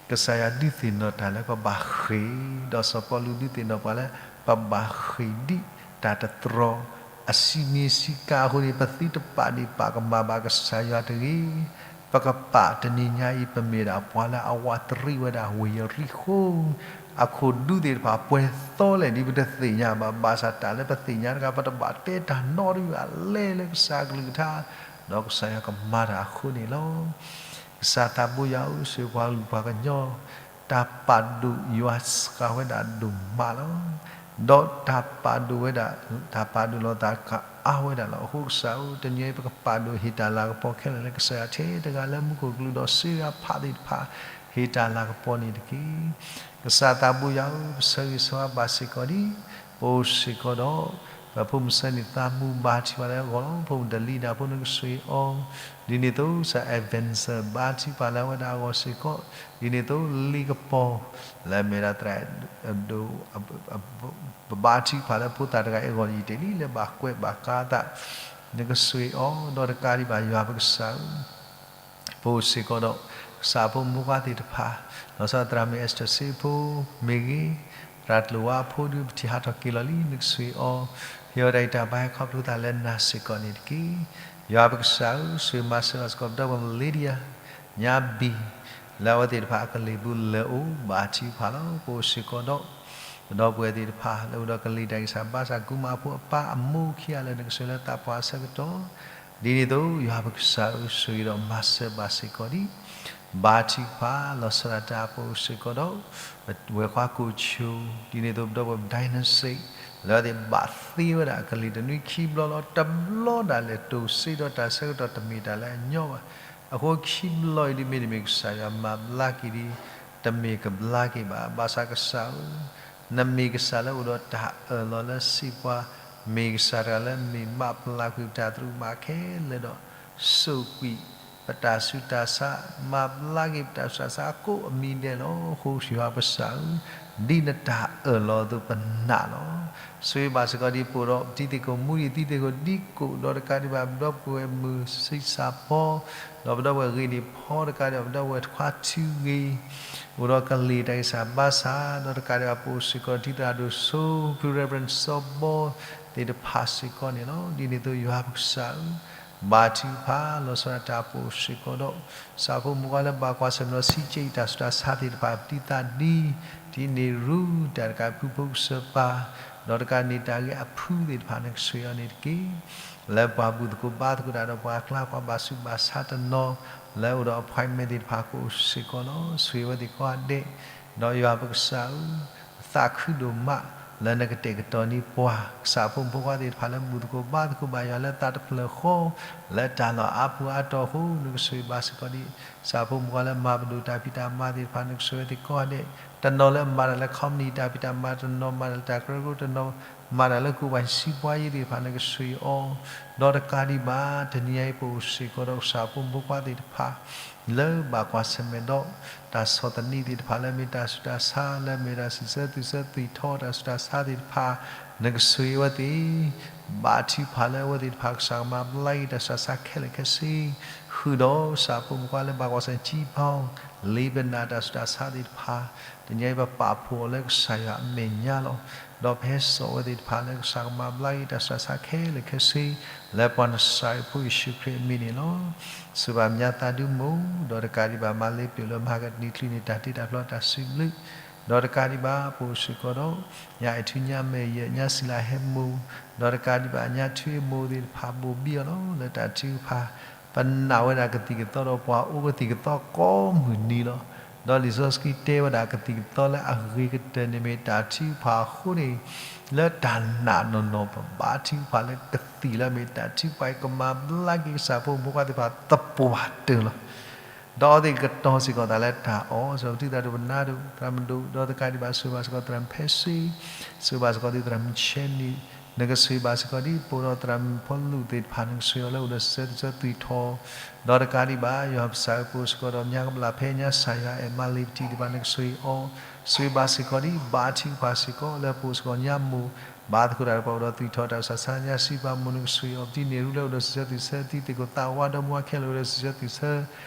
ကစၢ်ယွၤဒုးသ့ၣ်နီၣ်တၢ်လၢပဘၣ်ဃ့ၢ်, ဒီးစီၤပီလူးဒုးသ့ၣ်နီၣ်ပှၤလၢ ပဘၣ်ဃ့ၢ်ဒ်တၢ်တတြီအစံးမံစံးကါအဃိန့ၣ်, ပသုတပာ်ဒ့ၣ်ပာ်ကမၣ်ဘၣ်ကစၢ်ယွၤတဂ့ၤ. ပကပာ်တနံၤညါအံၤ ပမ့ၢ်ဒၣ်ပှၤလၢအဝးတရံးဝဲဒၣ်ဝ့ၢ်ယရံၣ်ဃိၣ် အခိၣ်ဒူသ့ၣ်တဖၣ် ပှဲၤသီလဲၣ်ဒ်ပတသ့ၣ်ညါဘၣ်. ဘၣ်ဆၣ်တၢ်လၢပသ့ၣ်ညါတဂၤ ပတဘၣ်တဲတၢ်နီတမံၤဘၣ်, လဲၤလၢကစၢ်အကလုၢ်ကထါ, ဒီးကစၢ်ယွၤကမၤတၢ်အဃိန့ၣ်လီၤ. ကစၢ်သးဘိယွၤဧၢ, ဆိၣ်ဂ့ၤပှၤကလုာ်ပှၤကညီ, တၢ်ပာ်ဒိၣ်ယွၤစှၤဝဲဒၣ်ဒိၣ်မးလီၤ. ဒီးတၢ်ပာ်ဒိၣ်ဝဲဒၣ်, တၢ်ပာ်ဒိၣ်လီၤသးကအါဝဲဒၣ်လီၤ. အဃိကစၢ်ဧၢ, တနံၤအံၤ ပကပာ်ဒိၣ်ဟ့ၣ်တၢ်လၤကပီၤခဲလၢာ်လၢကစၢ်ယွၤထဲတဂၤလၢမူခိၣ်ကလူး ဒီးစံးဂၤဖးသ့ၣ်တဖၣ် ဟ့ၣ်တၢ်လၤကပီၤန့ၣ်တက့ၢ်. ကစၢ်သးဘိယွၤဧၢ, ပဆၢဂ့ၤဆၢဝါဘၣ်စ့ၢ်ကီးဒံး ပအိၣ်စ့ၢ်ကီးဒီး ပဖိမုၣ်ဆၢန့ၣ်သးမူ ဘါထုကဖၣ်လၢအဂီၢ်လီၤ. ဖိမုၣ်တလံၤဒၣ်ဖိ နကဆိၣ်ဂ့ၤအီၤ, ဒ်န့ၣ်အသိး ကစၢ် Ebenezer ဘါထုကဖၣ်လၢအဝဲဒၣ်အဂီၢ်စ့ၢ်ကီး, ဒ်န့ၣ်အသိး လ့ကပီၤ လၢအမ့ၢ်ဒၣ်သရၣ်ဒိၣ် ပဘါထုကဖၣ်လၢဖိသၣ်တဂၤအံၤအဂီၢ် ယံာ်တ့ၢ်လံ လၢဘၣ်ကွဲးဘၣ်ကါသး, နကဆိၣ်ဂ့ၤအီၤ, ဒီးတကးဒံးဘၣ် ယွၤပကစၢ်ဧၢ, ပအိၣ်စ့ၢ်ကီးဒီး ကစၢ်ဖိမုၣ်ဖိခွါသ့ၣ်တဖၣ်, လီၤဆီသရၣ်မုၣ် Esther စ့ဖိမ့ၢ်ဂ့ၤ, သရၣ်ကျိၤဝါအဖိဒုး ပထံၣ်ဟးထီၣ်က့ၤလီၤလံ နကဆိၣ်ဂ့ၤအီၤ, ဟ့ၣ်အီၤတၢ်အံၤတၢ်ဘါ ဟဲခီဖျိသးလၢနၤစ့ၢ်ကီးန့ၣ်တက့ၢ်. ယွၤပကစၢ်ဧၢ, ဆိၣ်ဂ့ၤမၤစၢၤဘၣ်စ့ၢ်ကီး ပဒီပုၢ်ဝဲၢ်မုၣ် Lydia ညါဘံၣ် လၢအဝဲသ့ၣ်တဖၣ်အကလံၤပူၤလၢအိၣ် ဘါထုကဖၣ်လီၤ. ပအိၣ်စ့ၢ်ကီးဒီး ပဒီပုၢ်ဝဲၢ်သ့ၣ်တဖၣ် လၢအိၣ်ဒီးကလံၤတၢ်ဂံၢ်စၢ်ဘါစၢ် ကူမါဖိအပၢ်အမိၢ်ခံဂၤလၢ နကဆိၣ်ဂ့ၤလၢသးပှၢ်အဆၢကတီၢ်, ဒ်န့ၣ်အသိး ယွၤပကစၢ်ဧၢ, ဆိၣ်ဂ့ၤဒီးမၤစၢၤဘၣ်စ့ၢ်ကီးဒံး ဘါထုကဖၣ် လီၤဆီဒၣ်တၢ် ပအိၣ်စ့ၢ်ကီးဒီး ပဝဲၢ်ခွါကိးဆိ, ဒ်န့ၣ်အသိး ပဒီပုၢ်ဝဲၢ် Dynasty လၢအဝဲသ့ၣ်ဘၣ်သ့ဝဲဒၣ်အကလံၤတနွံခံဘျီလီၤ. တဘျီဒၣ်လဲာ်တိၢ်စ့ဒီးတၢ်ဆၢကတီၢ် တမ့ၢ်တၢ်လၢအညီဘၣ်. အဃိခံဘျီအံၤဒ်မ့တမ့ၢ် ကစၢ်ယွၤမၤဘျါက့ၤဒံး တမ့ၢ်ကဘျါက့ၤဘၣ်. ဘၣ်ဆၣ်ကစၢ်ဧၢ, နမ့ၢ်ကစၢ်လၢအိၣ်ဒီးတၢ်အၢၣ်လီၤလၢစံးပှၤ, မ့ၢ်ကစၢ်တဂၤလၢမ့ၢ်ဘၣ်ပျၢ်ကွံာ်ပတၢ်သရူးမးခဲလၢာ်ဒီး စိာ်ကွံာ်ပတၢ်ဆူးတၢ်ဆါ, မၤဘျါက့ၤပတၢ်ဆူးတၢ်ဆါအကိးအမံၤဒဲးလီၤ. အဃိယွၤပကစၢ်ဧၢ, ဒ်နတၢ်အၢၣ်လီၤအသိးပနာ်လီၤ. ဆိၣ်ဂ့ၤဘၣ်စ့ၢ်ကီးဒ်ပအိၣ်ဒီး ပတံၤသကိးမူဒံး တံၤသကိးဒံကိး ဒီးတကးဒံးဘၣ် ပဒီပုၢ်ဝဲၢ်မုၣ်ဆံးစၢ်ဖီ ဒီးပဒီပုၢ်ဝဲၢ်ဂ့ၤန့ၢ်ဖီ တကးဒံးဘၣ် ပဒီပုၢ်ဝဲၢ်ခွါထူဂ့ၤ, အိၣ်ဒီးကလံၤတၢ်ဂံၢ်စၢ်ဘါစၢ်, ဒီးတကးဒံးဘၣ် ပအိၣ်စ့ၢ်ကီး ထံသရၣ်ဒိၣ်စိ ဖု Reverend စီၤဘီ သ့ၣ်တဖၣ်စ့ၢ်ကီးန့ၣ်လီၤ. ဒ်န့ၣ်အသိးယွၤပကစၢ်ဧၢ, ဘါထုကဖၣ် လီၤဆီဒၣ်တၢ်ပအိၣ်စ့ၢ်ကီးဒီး ကစၢ်ဖိမုၣ်ဖိခွါလၢဘၣ်ကွၢ်ဆၢၣ်မဲာ်ဒီး ဆံးကဲးတၢ်ဆူးတၢ်ဆါသ့ၣ်တဖၣ် ပတံၤသကိးဒံး, တံၤန့ၣ်ရူ တၢ်တကးဖုဖိကစၢၢ်ပၢ်, ဒီးတကးန့ၣ်တၢ်ဂ့ၢ်အဖုသ့ၣ်တဖၣ် နကဆိၣ်ဂ့ၤအီၤန့ၣ်တက့ၢ်. လၢပှၤဘူၣ်သကိးဘါသကိးတၢ်ဒီးပှၤအကျါ ပှၤဘၣ်ဆူးဘၣ်ဆါတနီၤ လၢအိၣ်ဒီး appointment သ့ၣ်တဖၣ် ကအိၣ်စ့ၢ်ကီးလီၤ. ဆိၣ်ဂ့ၤဝဲသ့ၣ်ကိးဂၤဒဲး, ဒီးယွၤပကစၢ်ဧၢ, သးခုဒိၣ်မး လၢနကတဲာ်ကတီၤန့ၢ်ပှၤ ကစၢ်ဖိမုၣ်ဖိခွါသ့ၣ်တဖၣ်လၢဘူၣ်သကိးဘါသကိးဘၣ်ယွၤလၢသးတဖျၢၣ်ဃီ, လၢတၢ်လီၢ်အါပူၤအါတီၤအဃိ နကဆိၣ်ဂ့ၤဘၣ်စ့ၢ်ကီးဒံး ကစၢ်ဖိမုၣ်ဖိခွါလၢမၤပဒိၣ်တၢ်ဖံးတၢ်မၤသ့ၣ်တဖၣ် နကဆိၣ်ဂ့ၤဝဲသ့ၣ်ကိးဂၤဒဲး, တနီၤလၢမၤတၢ်လၢ company တၢ်ဖံးတၢ်မၤ, တနီၤမၤတၢ်လၢတၢ်ကရၢကရိ, တနီၤမၤတၢ်လၢ ကူပှၤစံးပှၤယ့သ့ၣ်တဖၣ် နကဆိၣ်ဂ့ၤအီၤ, ဒီးတကးဒံးဘၣ် တနံၤညါအံၤ ပအိၣ်စ့ၢ်ကီးဒီးကစၢ်ဖိမုၣ်ဖိခွါသ့ၣ်တဖၣ် လၢဘၣ်ကွၢ်ဆၢၣ်မဲာ်ဒီး တၢ်ဆီၣ်သနံးသ့ၣ်တဖၣ် လၢအမ့ၢ်တၢ်ဆူးတၢ်ဆါ, လၢအမ့ၢ်တၢ်စံးဆၢသွံၣ်ဆၢသွံၣ်ထီ တၢ်ဆူးတၢ်ဆါသ့ၣ်တဖၣ်, နကဆိၣ်ဂ့ၤအဝဲသ့ၣ်, ဘါထုကဖၣ်လၢအဝဲသ့ၣ်တဖၣ် ကစၢ်ကမၤဘျါက့ၤတၢ်ဆူးတၢ်ဆါခဲလၢာ်ခဲဆ့, ဃုာ်ဒီးကစၢ်ဖိမုၣ်ဖိခွါလၢဘၣ်ကွၢ်ဆၢၣ်မဲာ် ကၠံပီ လ့ပနၢ် တၢ်ဆူးတၢ်ဆါသ့ၣ်တဖၣ်, တနံၤညါအံၤ ပပာ်ဖှိၣ်အီၤလၢကစၢ်ယွၤအမဲာ်ညါလီၤ. ဒီးပဟဲစိာ်ဝဲသ့ၣ်တဖၣ်လၢ ကစၢ်ကမၤဘျါက့ၤ တၢ်ဆူးတၢ်ဆါခဲလၢာ်ခဲဆ့, လၢပှၤနစၤရ့းဖိယ့ၣ်ၡူးခရံာ်အမံၤန့ၣ်လီၤ. စူၢ်ဘၣ်မညါသးဒူမိၢ်, ဒီးတကးဒံးဘၣ် မၤလ့ပျိာ်လၢမၤကနံၤချုးန့ၣ် တၢ်တ့တၢ်ဖျီတၢ်စံးဘျုး, ဒီးတကးဒံးဘၣ် ပအိၣ်စ့ၢ်ကီးဒီး ညါအဲၣ်ထူညါမဲာ်ယဲၢ် ညါစံလၤဟဲမိၢ်, ဒီးတကးဒံးဘၣ် ညါထူအ့မိၢ်သ့ၣ်တဖၣ် ဘိၣ်ဘံအီၤလီၤ လၢတၢ်ထုကဖၣ် ပနာ်ဝဲဒၣ်ကသံၣ်ကသီဒီးပှၤအိၣ်ကသံၣ်ကသီကိးမုၢ်နံၤလီၤ. ဒီးလံာ်စီဆှံတဲဝဲဒၣ် ကသံၣ်ကသီလၢအဂ့ၤကတၢၢ်န့ၣ်မ့ၢ်တၢ်ထုကဖၣ်အဃိန့ၣ်, လၢတၢ်နာ်နီၢ်နီၢ် ပဘါထုကဖၣ်လၢကသံၣ်လၢအမ့ၢ်တၢ်ထုကဖၣ်အံၤ ကမၤဘျါက့ၤကစၢ်ဖိမုၣ်ဖိခွါသ့ၣ်တဖၣ်သပှၢ်တၢၢ်လီၤ. ဒီးအဝဲသ့ၣ်ကတီၤစ့ၢ်ကီးသးလၢတၢ်အီၣ်, စံးထီၣ်ပတံၤသကိး ပနါဒိၣ် သရၣ်မုၣ်ဒိၣ်, ဒီးတကးဒံးဘၣ် ဆိၣ်ဂ့ၤဘၣ်စ့ၢ်ကီးသရၣ်မုၣ်ဖဲစ့, ဆိၣ်ဂ့ၤဘၣ်စ့ၢ်ကီးသုသရၣ်မုၣ်ဆဲနံၣ်, နကဆိၣ်ဂ့ၤဘၣ်စ့ၢ်ကီးဒ်ပအိၣ်ဒီးသရၣ်မုၣ်ဖီလူးသ့ၣ်တဖၣ် နကဆိၣ်ဂ့ၤအီၤလၢအိၣ်ဒီးစံးဆၢသွံၣ်ဆၢသွံၣ်ထီ, ဒီးတကးဒံးဘၣ် ယွၤပကစၢ်ဧၢ ပအိၣ်စ့ၢ်ကီးဒီးညါကဘျၣ်ဖဲညါစၢ်ယွၤအဲၣ်မၤလ့ၤပတံၤသ့ၣ်တဖၣ် နကဆိၣ်ဂ့ၤအီၤ, ဆိၣ်ဂ့ၤဘၣ်စ့ၢ်ကီးဒ်ဘါထုကဖၣ်စ့ၢ်ကီး လၢပအိၣ်စ့ၢ်ကီးညါမိၢ် ဘါသကိးတၢ်ဒီးပှၤအိၣ်ဒီးသွံၣ်ထီတၢ်ဆူးတၢ်ဆါ ညါစံးပာ်မိၢ် နကဆိၣ်ဂ့ၤအီၤ, ပတံၤန့ၣ်ရူလၢအိၣ်ဒီးစံးဆၢသွံၣ်ဆၢ, တံၤသကိးသးဝါဒီမါဝၤခဲလၢာ်အိၣ်ဒီးစံးဆၢသွံၣ်ဆၢ,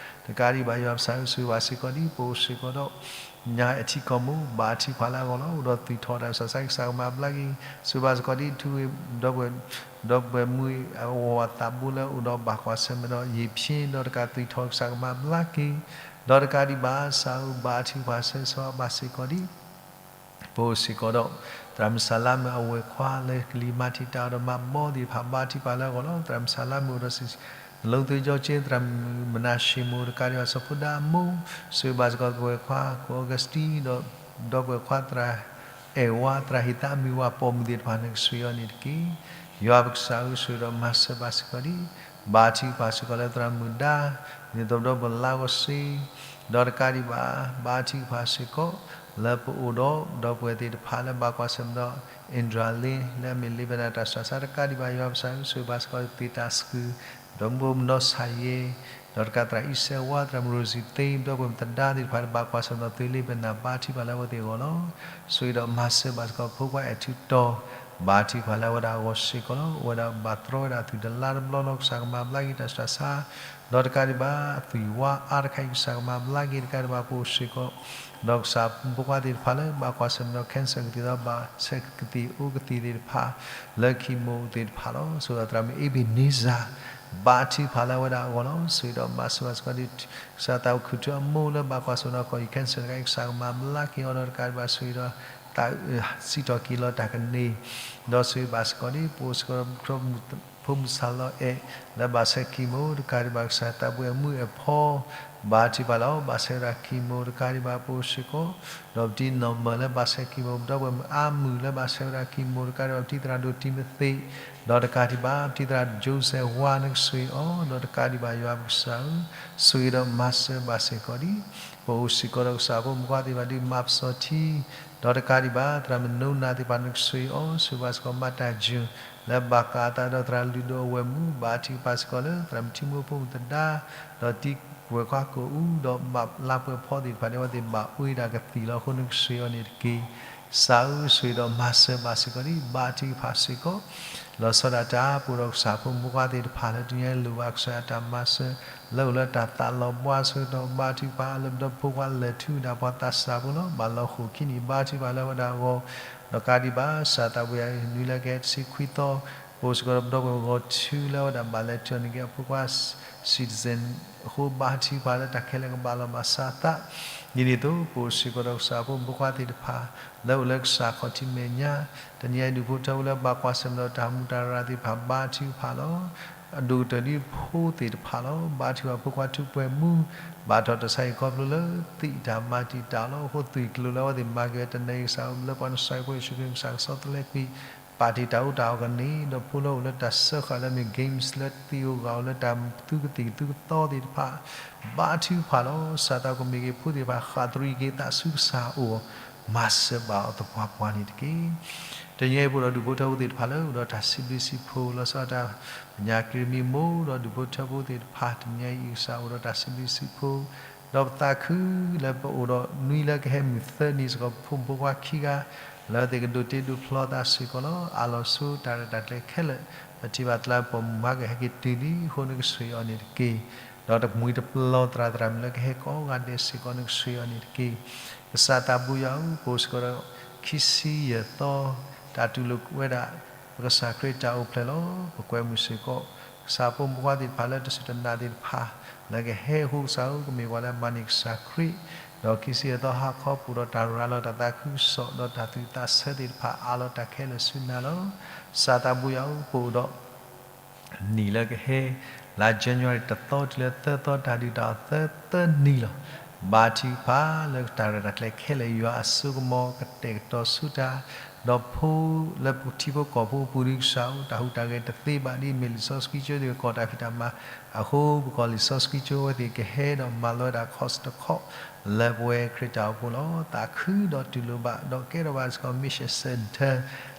တကးဒံးဘၣ် ယွၤပကစၢ်ဧၢ ဆိၣ်ဂ့ၤဘၣ်စ့ၢ်ကီးဒ်ပအိၣ်စ့ၢ်ကီးဒီး ညါအထံကီၢ်မူ ဘါထုကဖၣ်လၢအဂီၢ်လီၤ. အိၣ်ဒီးသွံၣ်ထီၣ်တၢ်ဆူးတၢ်ဆါကစၢ်ကမၤဘျါက့ၤ, ဆူဘၣ်စ့ၢ်ကီးဒ်ထူဝ့ၣ် ဒီပုၢ်ဝဲၢ် ဒီပုၢ်ဝဲၢ်မုၣ်အဝၤသးဘိလၢအိၣ်ဒီးဘၣ်ကွၢ်ဆၢၣ်မဲာ်ဒီး ယ့ၣ်ဖျ့ ဒီးတကးသွံၣ်ထီၣ်ကစၢ်ကမၤဘျါက့ၤ, ဒီးတကးဒံးဘၣ် စးဧိၤ ဘါထုကဖၣ်ဆၢဂ့ၤဆၢဝါဘၣ်စ့ၢ်ကီးဒ် ပအိၣ်စ့ၢ်ကီးဒီး သရၣ်မုၣ်စၤလါမုၣ်အဝဲၢ်ခွါလၢကလံၤမၤတံာ်တာ်ဒီးမၤဘီသ့ၣ်တဖၣ် ဘါထုကဖၣ်လၢအဂီၢ်လီၤ. သရၣ်မုၣ်စၤလါမုၣ်အိၣ်ဒီး စံး နလိသ့ကၠီကၠ့ သရၣ်မုၣ်မနၤၡ့မူ တကးဒံးဘၣ်စီၤဖိဒါအမိၢ်, ဆူဘၣ်စ့ၢ်ကီးပဝဲၢ်ခွါ ကီၢ်အီကူးစတံ ဒီး ဒီပုၢ်ဝဲၢ်ခွါသရၣ်အဲၣ်ဝါ သရၣ်ဟ့ၣ်သးမုၢ်ဝၤပိာ်မုၣ်သ့ၣ်တဖၣ် နကဆိၣ်ဂ့ၤအီၤန့ၣ်တက့ၢ်. ယွၤပကစၢ်ဧၢ ဆိၣ်ဂ့ၤဒီးမၤစၢၤဘၣ်စ့ၢ်ကီးဒ် ဘါထုကဖၣ်စ့ၢ်ကီးလၢသရၣ်မုၣ်ဒါ ဒ်သိးဒီးပလါဂီၤစ့ ဒီးတကးဒံးဘၣ် ဘါထုကဖၣ်စ့ၢ်ကီး လၢပအိၣ်ဒီး ဒီပုၢ်ဝဲၢ်သ့ၣ်တဖၣ်လၢဘၣ်ကွၢ်ဆၢၣ်မဲာ်ဒီး အ့ၣ်ဒြၣ်လ့ လၢအမ့ၢ်လ့ပနၢ်တၢ်ဆူးတၢ်ဆါ တကးဒံးဘၣ် ယွၤပကစၢ်ဧၢ ဆိၣ်ဂ့ၤဘၣ်စ့ၢ်ကီး သ့ၣ်တၢ်စကုၢ် ဒီးမုၢ်မိၢ်ပၢ်ဒီးဆၣ်ယဲ ဒီးတကးသရၣ်အံၣ်စဲးဝါ သရၣ်မုၣ်ရိၤစံၤသ့ ဒီပုၢ်ဝဲၢ်မုၣ်သဒါသ့ၣ်တဖၣ်လၢဘၣ်ကွၢ်ဆၢၣ်မဲာ်ဒီး သုးလ့ပနၢ် ဘါထုကဖၣ်လၢအဝဲသ့ၣ်အဂီၢ်လီၤ. ဆိၣ်ဂ့ၤဒီးမၤစၢၤဘၣ်စ့ၢ်ကီး ဖိခွါအဲၣ်ထူတီၤ ဘါထုကဖၣ်လၢအဝဲဒၣ်အဂီၢ်စ့ၢ်ကီးလီၤ. အိၣ်ဝဲဒၣ်ဘၣ်တြီဝဲဒၣ်အသွံၣ်တလါတဘျီလီၤ. ကစၢ်ကမၤဘျါက့ၤတၢ်ဆူးတၢ်ဆါ ဒီးတကးဒံးဘၣ် အသွံၣ်ဝါအါတခါအံၤ ကစၢ်ကမၤဘျါက့ၤ တကးဒံးဘၣ် ပအိၣ်စ့ၢ်ကီး ဒီးကစၢ်ဖိခွါသ့ၣ်တဖၣ်လၢဘၣ်ကွၢ်ဆၢၣ်မဲာ်ဒီး cancer ကသံၣ်ဒီး ဘၣ်ဆဲးကသံၣ်အိၣ်ကသံၣ်သ့ၣ်တဖၣ် လၢ chemo သ့ၣ်တဖၣ်လီၤ. ဆိၣ်ဂ့ၤဒီးသရၣ်မုၣ်အ့ဘ့းန့စၢ် ဘါထုကဖၣ်လၢအဝဲဒၣ်အဂီၢ်လီၤ. ဆိၣ်ဂ့ၤဒီးမၤစၢၤဘၣ်စ့ၢ်ကီးဒ် ကစၢ်သးအိၣ်ခုၣ်ထုအမိၢ်လၢဘၣ်ကွၢ်ဆၢၣ်မဲာ်ဒီး ကီၢ်အံၤ cancer တခါအံၤ ကစၢ်ကမၤဘျါက့ၤအီၤဒီး တကးဒံးဘၣ် ဆိၣ်ဂ့ၤဒီး သးစံးထီၣ်က့ၤလီၤတၢ်ကန့ၢ် ဒီးဆိၣ်ဂ့ၤဘၣ်စ့ၢ်ကီးဒ် ပအိၣ်စ့ၢ်ကီး ဖိမုၣ်စၢ်လီၤအဲၣ် လၢဘၣ်ဆဲး chemo တကးဒံးဘၣ် ကစၢ်သးဘှံးအမုၢ်အဖီ ဘါထုကဖၣ်လီၤ. ဘၣ်ဆဲးဝဲဒၣ် chemo တကးဒံးဘၣ် ပအိၣ်စ့ၢ်ကီး ဒီးပတံၤနီၢ်မၢၢ်လၢဘၣ်ဆဲး chemo ဒီပုၢ်ဝဲၢ်မုၣ်အါမုၢ်လၢဘၣ်ဆဲးဝဲဒၣ် chemo တကးဒံးဘၣ် ပတံၤသရၣ်ဒိၣ်တံၤမသ့း ဒီးတကးဒံးဘၣ် ပတံၤသရၣ် Joseph ဝါ နကဆိၣ်ဂ့ၤအီၤ ဒီးတကးဒံးဘၣ် ယွၤပကစၢ်ဧၢ ဆိၣ်ဂ့ၤဒီးမၤစၢၤဘၣ်စ့ၢ်ကီးဒ် ပအိၣ်စ့ၢ်ကီးဒီးကစၢ်ဖိမုၣ်ဖိခွါသ့ၣ်တဖၣ်ဒ်မၤပစီၤထံ ဒီးတကးဒံးဘၣ် သရၣ်မုၣ်နိနၤသ့ၣ်တဖၣ် နကဆိၣ်ဂ့ၤအီၤ ဆိၣ်ဂ့ၤဘၣ်စ့ၢ်ကီး မၤတၢ်ယုၢ် လၢဘၣ်ကးအသးဒီးသရၣ်လုၢ်ဒိၣ်အဝဲၢ်မုၣ် ဘါထုကဖၣ်စ့ၢ်ကီးလၢ သရၣ်မုၣ်ထံမိၢ်ဖိမုၣ်သဒါ ဒီးတံၤဝဲၢ်ခွါကိာ်အူ ဒီးဘၣ်လါပှဲၤဖီသ့ၣ်တဖၣ်န့ၣ် အဝဲသ့ၣ်ဘၣ်အူဒၣ်ကသံၣ်လီၤအဃိ နကဆိၣ်ဂ့ၤအီၤန့ၣ်တက့ၢ်. ကစၢ်ဧၢ ဆိၣ်ဂ့ၤဒီးမၤစၢၤဘၣ်စ့ၢ်ကီးဒ် ဘါထုကဖၣ်စ့ၢ်ကီး လီၤဆီဒၣ်တၢ် ပအိၣ်ဒီးကစၢ်ဖိမုၣ်ဖိခွါသ့ၣ်တဖၣ်လၢတနံၤအံၤ လိၣ်ဘၣ်ကစၢ်ယွၤတၢ်မၤစၢၤ လၢအိၣ်လၢတၢ်သးလီၤဘှါ ဆိၣ်ဂ့ၤဒီးဘါထုကဖၣ်လၢ ဒီးဖိခွါလဲၤထူဒၣ်ပှၤသးစၢ်ဖိလီၤ. ဘၣ်လီၤဃိာ်ခံနံၣ် ဘါထုကဖၣ်လၢအဝဲဒၣ်အဂီၢ် ဒီးတကးဒံးဘၣ် ကစၢ်သးဘှံးအနွံလၢကဟဲတဆံခွံသီ ပအိၣ်စ့ၢ်ကီးဒီးပဒီပုၢ်ဝဲၢ်ဂီၤထူလၢအဝဲဒၣ်ဘၣ်လဲၤထူအီၤန့ၣ်က့ၤ အဖိခွါ citizen အဃိ ဘါထုကဖၣ်လၢတၢ်ခဲလၢာ်ကဘၣ်လီၤဘၣ်စးအသး ဒ်န့ၣ်အသိး ပအိၣ်စ့ၢ်ကီးဒီးကစၢ်ဖိမုၣ်ဖိခွါသ့ၣ်တဖၣ် လၢအိၣ်လၢကစၢ်ခီၣ်ထံးမဲာ်ညါ တနံၤအံၤဒူၣ်ဖိထၢဖိလၢဘၣ်ကွၢ်ဆၢၣ်မဲာ်ဒီးတၢ်မူးတၢ်ရၢ်သ့ၣ်တဖၣ် ဘါထုကဖၣ်လီၤ. အဒိၣ်ကတၢၢ်ဒ်ဖိသ့ၣ်တဖၣ်လီၤ. ဘါထုကဖၣ်ဖိခွါထူးပှဲၤမူ ဘၣ်ထီၣ်တၢ်ဆါဟံၣ်ခီဖျိလၢသံၣ်တၢ်မၤတံာ်တာ်လီၤ. အဃိ သွံၣ်ကျိၤလၢအဝဲသ့ၣ်မၤက့ၤဝဲတနံၤအံၤ ကစၢ်လၢပှၤနစၢ်ဖိယ့ၣ်ၡူးခရံာ် ကစၢ်ကဆီတလဲကွံာ် ပာ်တံာ်တာ်အိၣ်တၢ်အီၣ်ကန့ၢ် ဒီးဖိလၢအိၣ်လၢတၢ်စၢဃာ်လၢမ့ၢ် games လၢသံအိၣ်ဂၤအိၣ်လၢတၢ်သူကသံၣ်ကသူကသီသ့ၣ်တဖၣ် ဘါထုကဖၣ်လီၤ. ကစၢ်သးကမ့ၢ်က့ၤဖိသ့ၣ်တဖၣ် ဃၣ်သရံးက့ၤသးဆူကစၢ်အအိၣ် မၤစၢၤဘၣ်အီၤသပှၢ်ပှၢ်န့ၣ်တက့ၢ်. တနံၤအံၤပအိၣ်ဒီးဒူၣ်ဖိထၢဖိသ့ၣ်တဖၣ်လၢအိၣ်ဒီးတၢ်စံးဘျုးစံးဖှိၣ် လီၤဆီဒၣ်တၢ် ပညါက့ၤမံၤမိၢ်ဒီးဒူၣ်ဖိထၢဖိသ့ၣ်တဖၣ် တနံၤအံၤကစၢ်အိၣ်ဒီးတၢ်စံးဘျုးစံးဖှိၣ် ဒီးပသးခုလၢပအိၣ်ဒီးနွံလၢကဟဲမုၢ်သၢနံၤစ့ၢ်ကီး ပဖိမုၣ်ဖိခွါခံဂၤ လၢအဝဲသ့ၣ်ကဒိးတ့ဒိးဖျီသးစ့ၢ်ကီးလီၤ. အါလီၤဆိတၢ်ရဲၣ်တၢ်ကျဲၤခဲလၢာ် ပထံၣ်ဘၣ်တလါပှၤမုၢ်မၤကဟဲက့ၤတုၤလံအဃိ နကဆိၣ်ဂ့ၤအီၤန့ၣ်တက့ၢ်. ဒီးတမှံၤတပျီၤသရၣ်သရၣ်မုၣ်လၢကဟဲကိးဂၤဒဲးစ့ၢ်ကီး နကဆိၣ်ဂ့ၤအီၤန့ၣ်တက့ၢ်. ကစၢ်သးဘိယွၤဧၢ ပအိၣ်စ့ၢ်ကီးဒီး ခံဆံယဲၢ်သီ တၢ်တူၢ်လိာ်ဝဲဒၣ် ပကစၢ်ခရံာ်တၢ်အိၣ်ဖျဲၣ်လီၤ. ပကွဲမုာ်စ့ၢ်ကီး ကစၢ်ဖိမုၣ်ဖိခွါသ့ၣ်တဖၣ်လၢတစူၢ်တနာ်သ့ၣ်တဖၣ် လၢကဟဲအဃိ ကစၢ်ဧၢ ကမ့ၢ်ပှၤလၢအမၤန့ၢ်ကစၢ်ခရံာ်, ဒီးခံဆံယဲၢ်သီဟါခီ ပအိၣ်ဒီးတၢ်ရၤလီၤတၢ်သးခုကစီၣ် ဒီးတၢ်သူၣ်ဝံၣ်သးဆၢသ့ၣ်တဖၣ် အးလီၤတၢ်ခဲလၢာ်ဆူနၤလီၤ. ကစၢ်သးဘိယွၤဧၢ ပအိၣ်ဒီး နံၣ်လၢကဟဲ လါ January တသီတုၤလၢသၢသီ တၢ်ဒုၣ်တၢ်အီၣ်သၢသၢနံၤလီၤ. ဘါထုကဖၣ်လၢတၢ်ရဲၣ်တၢ်ကျဲၤခဲလၢာ် ယွၤအစိကမီၤကတဲာ်ကတီၤဆူတၢ်, ဒီးဖိလၢပထံဖိကီၢ်ဖိအပူၤဒ်ကစၢ်ဧၢ တၢ်ဟူးတၢ်ဂဲၤတသ့ဘၣ် ဒ်အမ့ၢ်လံာ်စီဆှံကၠိသ့ၣ် ကကိးတၢ်ဖံးတၢ်မၤအဃိ ပကိးလံာ်စီဆှံကၠိ အဝဲသ့ၣ်ကဟဲဒီးမၤလီၤဝဲဒၣ် course တခီ လၢပဝဲခရံာ်တၢ်အိၣ်ဖှိၣ်လီၤ. သးခုဒီးတူၢ်လိာ်ဘၣ် ဒီးကဲထီၣ်ဘၣ်စ့ၢ်ကီး mission center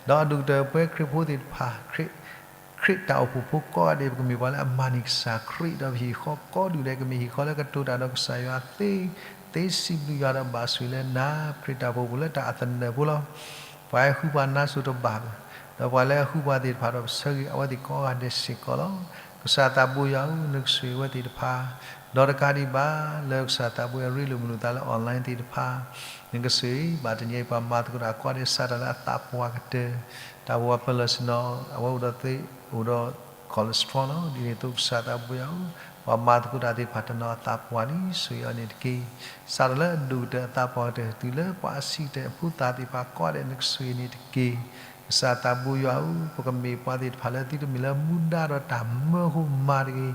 ဒီးအဒိၣ်ကတၢၢ်ပဝဲခရံာ်ဖိသ့ၣ်တဖၣ် ခရံာ် ခရံာ်တၢ်အိၣ်ဖှိၣ်ဖိကိးဂၤဒဲး ပကမ့ၢ်ပှၤလၢအမၤန့ၢ်ကစၢ်ခရံာ် ဒီးပဟံၣ်ဃီကိးဒူၣ်ဒဲး ကမ့ၢ်ဟံၣ်ဃီလၢကတိၤတၢ်ဒီးကစၢ်ယွၤသ့, သ့စံးဘျုးယွၤဒီးဘၣ်ဆိၣ်ဂ့ၤလၢနၤ ခရံာ်တၢ်အိၣ်ဖှိၣ်ဖိလၢတၢ်အသနၢၣ်ဖိလီၤ. ပှၤဟဲဃုပှၤနါစိၤတဘၣ်ဘၣ်, ဒီးပှၤလၢအဃုပှၤသ့ၣ်တဖၣ်ဒီးပဆၢဂ့ၤအဝဲသ့ၣ်ကိးဂၤဒဲးစ့ၢ်ကီးလီၤ. ကစၢ်သးဘိယွၤဧၢ, နကဆိၣ်ဂ့ၤဝဲသ့ၣ်တဖၣ်, ဒီးတကးဒံးဘၣ် လၢကစၢ်သးဘိယွၤရ့လိာ်မုာ်လိာ်သးလၢ online သ့ၣ်တဖၣ်, နကဆိၣ်ဂ့ၤဘၣ်တနံၤအံၤ ပှၤမၤသကိးတၢ်ကိးဂၤဒဲး စးထီၣ်လၢအသးပှၢ်ကတၢၢ်, တၢ်အိၣ်ဝဲ personal အဝဲအိၣ်ဒီးသ့ၣ် အိၣ်ဒီး cholesterol လီၤ. ဒ်န့ၣ်အသိးကစၢ်သးဘိယွၤဧၢ, ပှၤမၤသကိးတၢ်သ့ၣ်တဖၣ်တနီၤအသးပှၢ်လံ ဆိၣ်ဂ့ၤအီၤန့ၣ်တက့ၢ်. စးထီၣ်လၢအဒိၣ်ကတၢၢ်အသးပှၢ်ကတၢၢ် တုၤလၢပှၤအဆံးကတၢၢ်အဖိသၣ်သ့ၣ်တဖၣ်ကိးဂၤဒဲး နကဆိၣ်ဂ့ၤန့ၣ်တက့ၢ်. ကစၢ်သးဘိယွၤဧၢ, ပကမ့ၢ်ပှၤသ့ၣ်တဖၣ်လၢသုတမ့ၢ်လၢမူဒါဒီးတၢ်မၢဖိမၤတဂ့ၤ,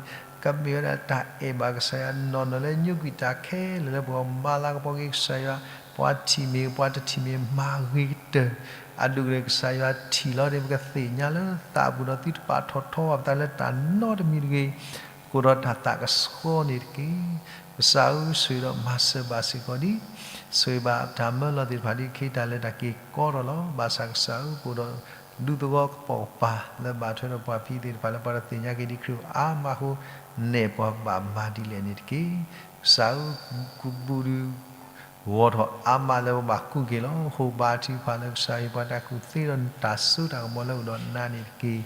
ကမ့ၢ်ဝဲဒၣ်တၢ်အဲၣ်ဘၣ်ကစၢ်ယွၤနီၢ်နီၢ်လၢညိကွံာ်တၢ်ခဲလၢာ်လၢပှၤမၤလၤကပီၤက့ၤကစၢ်ယွၤ, ပှၤထံၣ်မ့ၢ်ဂ့ၤ ပှၤတထံၣ်မ့ၢ်ဂ့ၤ မၤဂ့ၤကတၢၢ်, အဒိၣ်ကတၢၢ်ကစၢ်ယွၤထံၣ်လီၤန့ၣ် ပကသ့ၣ်ညါလၢသးပူၤဒီးသုတပာ်ထီၣ်ထီအီၤပသးလၢတၢ်နီတမံၤတဂ့ၤ, ဃိဒီးတၢ်သးကဆှီန့ၣ်တက့ၢ်. ကစၢ်ဧၢ, ဆိၣ်ဂ့ၤဒီးမၤစၢၤဘၣ်စ့ၢ်ကီးဒံး, ဆိၣ်ဂ့ၤဘၣ်တၢ်မၢလီၤသ့ၣ်တဖၣ်ဒ်ခဲအံၤတၢ်လဲၤတၢ်က့ၤကီထီၣ်လီၤ. ဘၣ်ဆၣ်ကစၢ်ဧၢ, ပအိၣ်ဒီးဒူသဝီကပိာ်ကပၤ လၢဘၣ်ထွဲဒီးပှၤဖံးသ့ၣ်တဖၣ်လၢပှၤတသ့ၣ်ညါက့ၤဒံးခရံာ်အါမးအဃိ, နဲၣ်ပှၤဘၣ်မၤဒ်လဲၣ်န့ၣ်တက့ၢ်. ကစၢ်ဧၢ, ကူးဘူးဒုး ဂီၤထီၣ်အါမးလၢပဘၣ်ကူးက့ၤလီၤ. ဟိဘါထုကဖၣ်လၢကစၢ်ယွၤပှၤတၢ်ကူၣ်သ့ဒီးတၢ်စိတၢ်ကမီၤလၢအိၣ်ဒီးနၤန့ၣ်တက့ၢ်.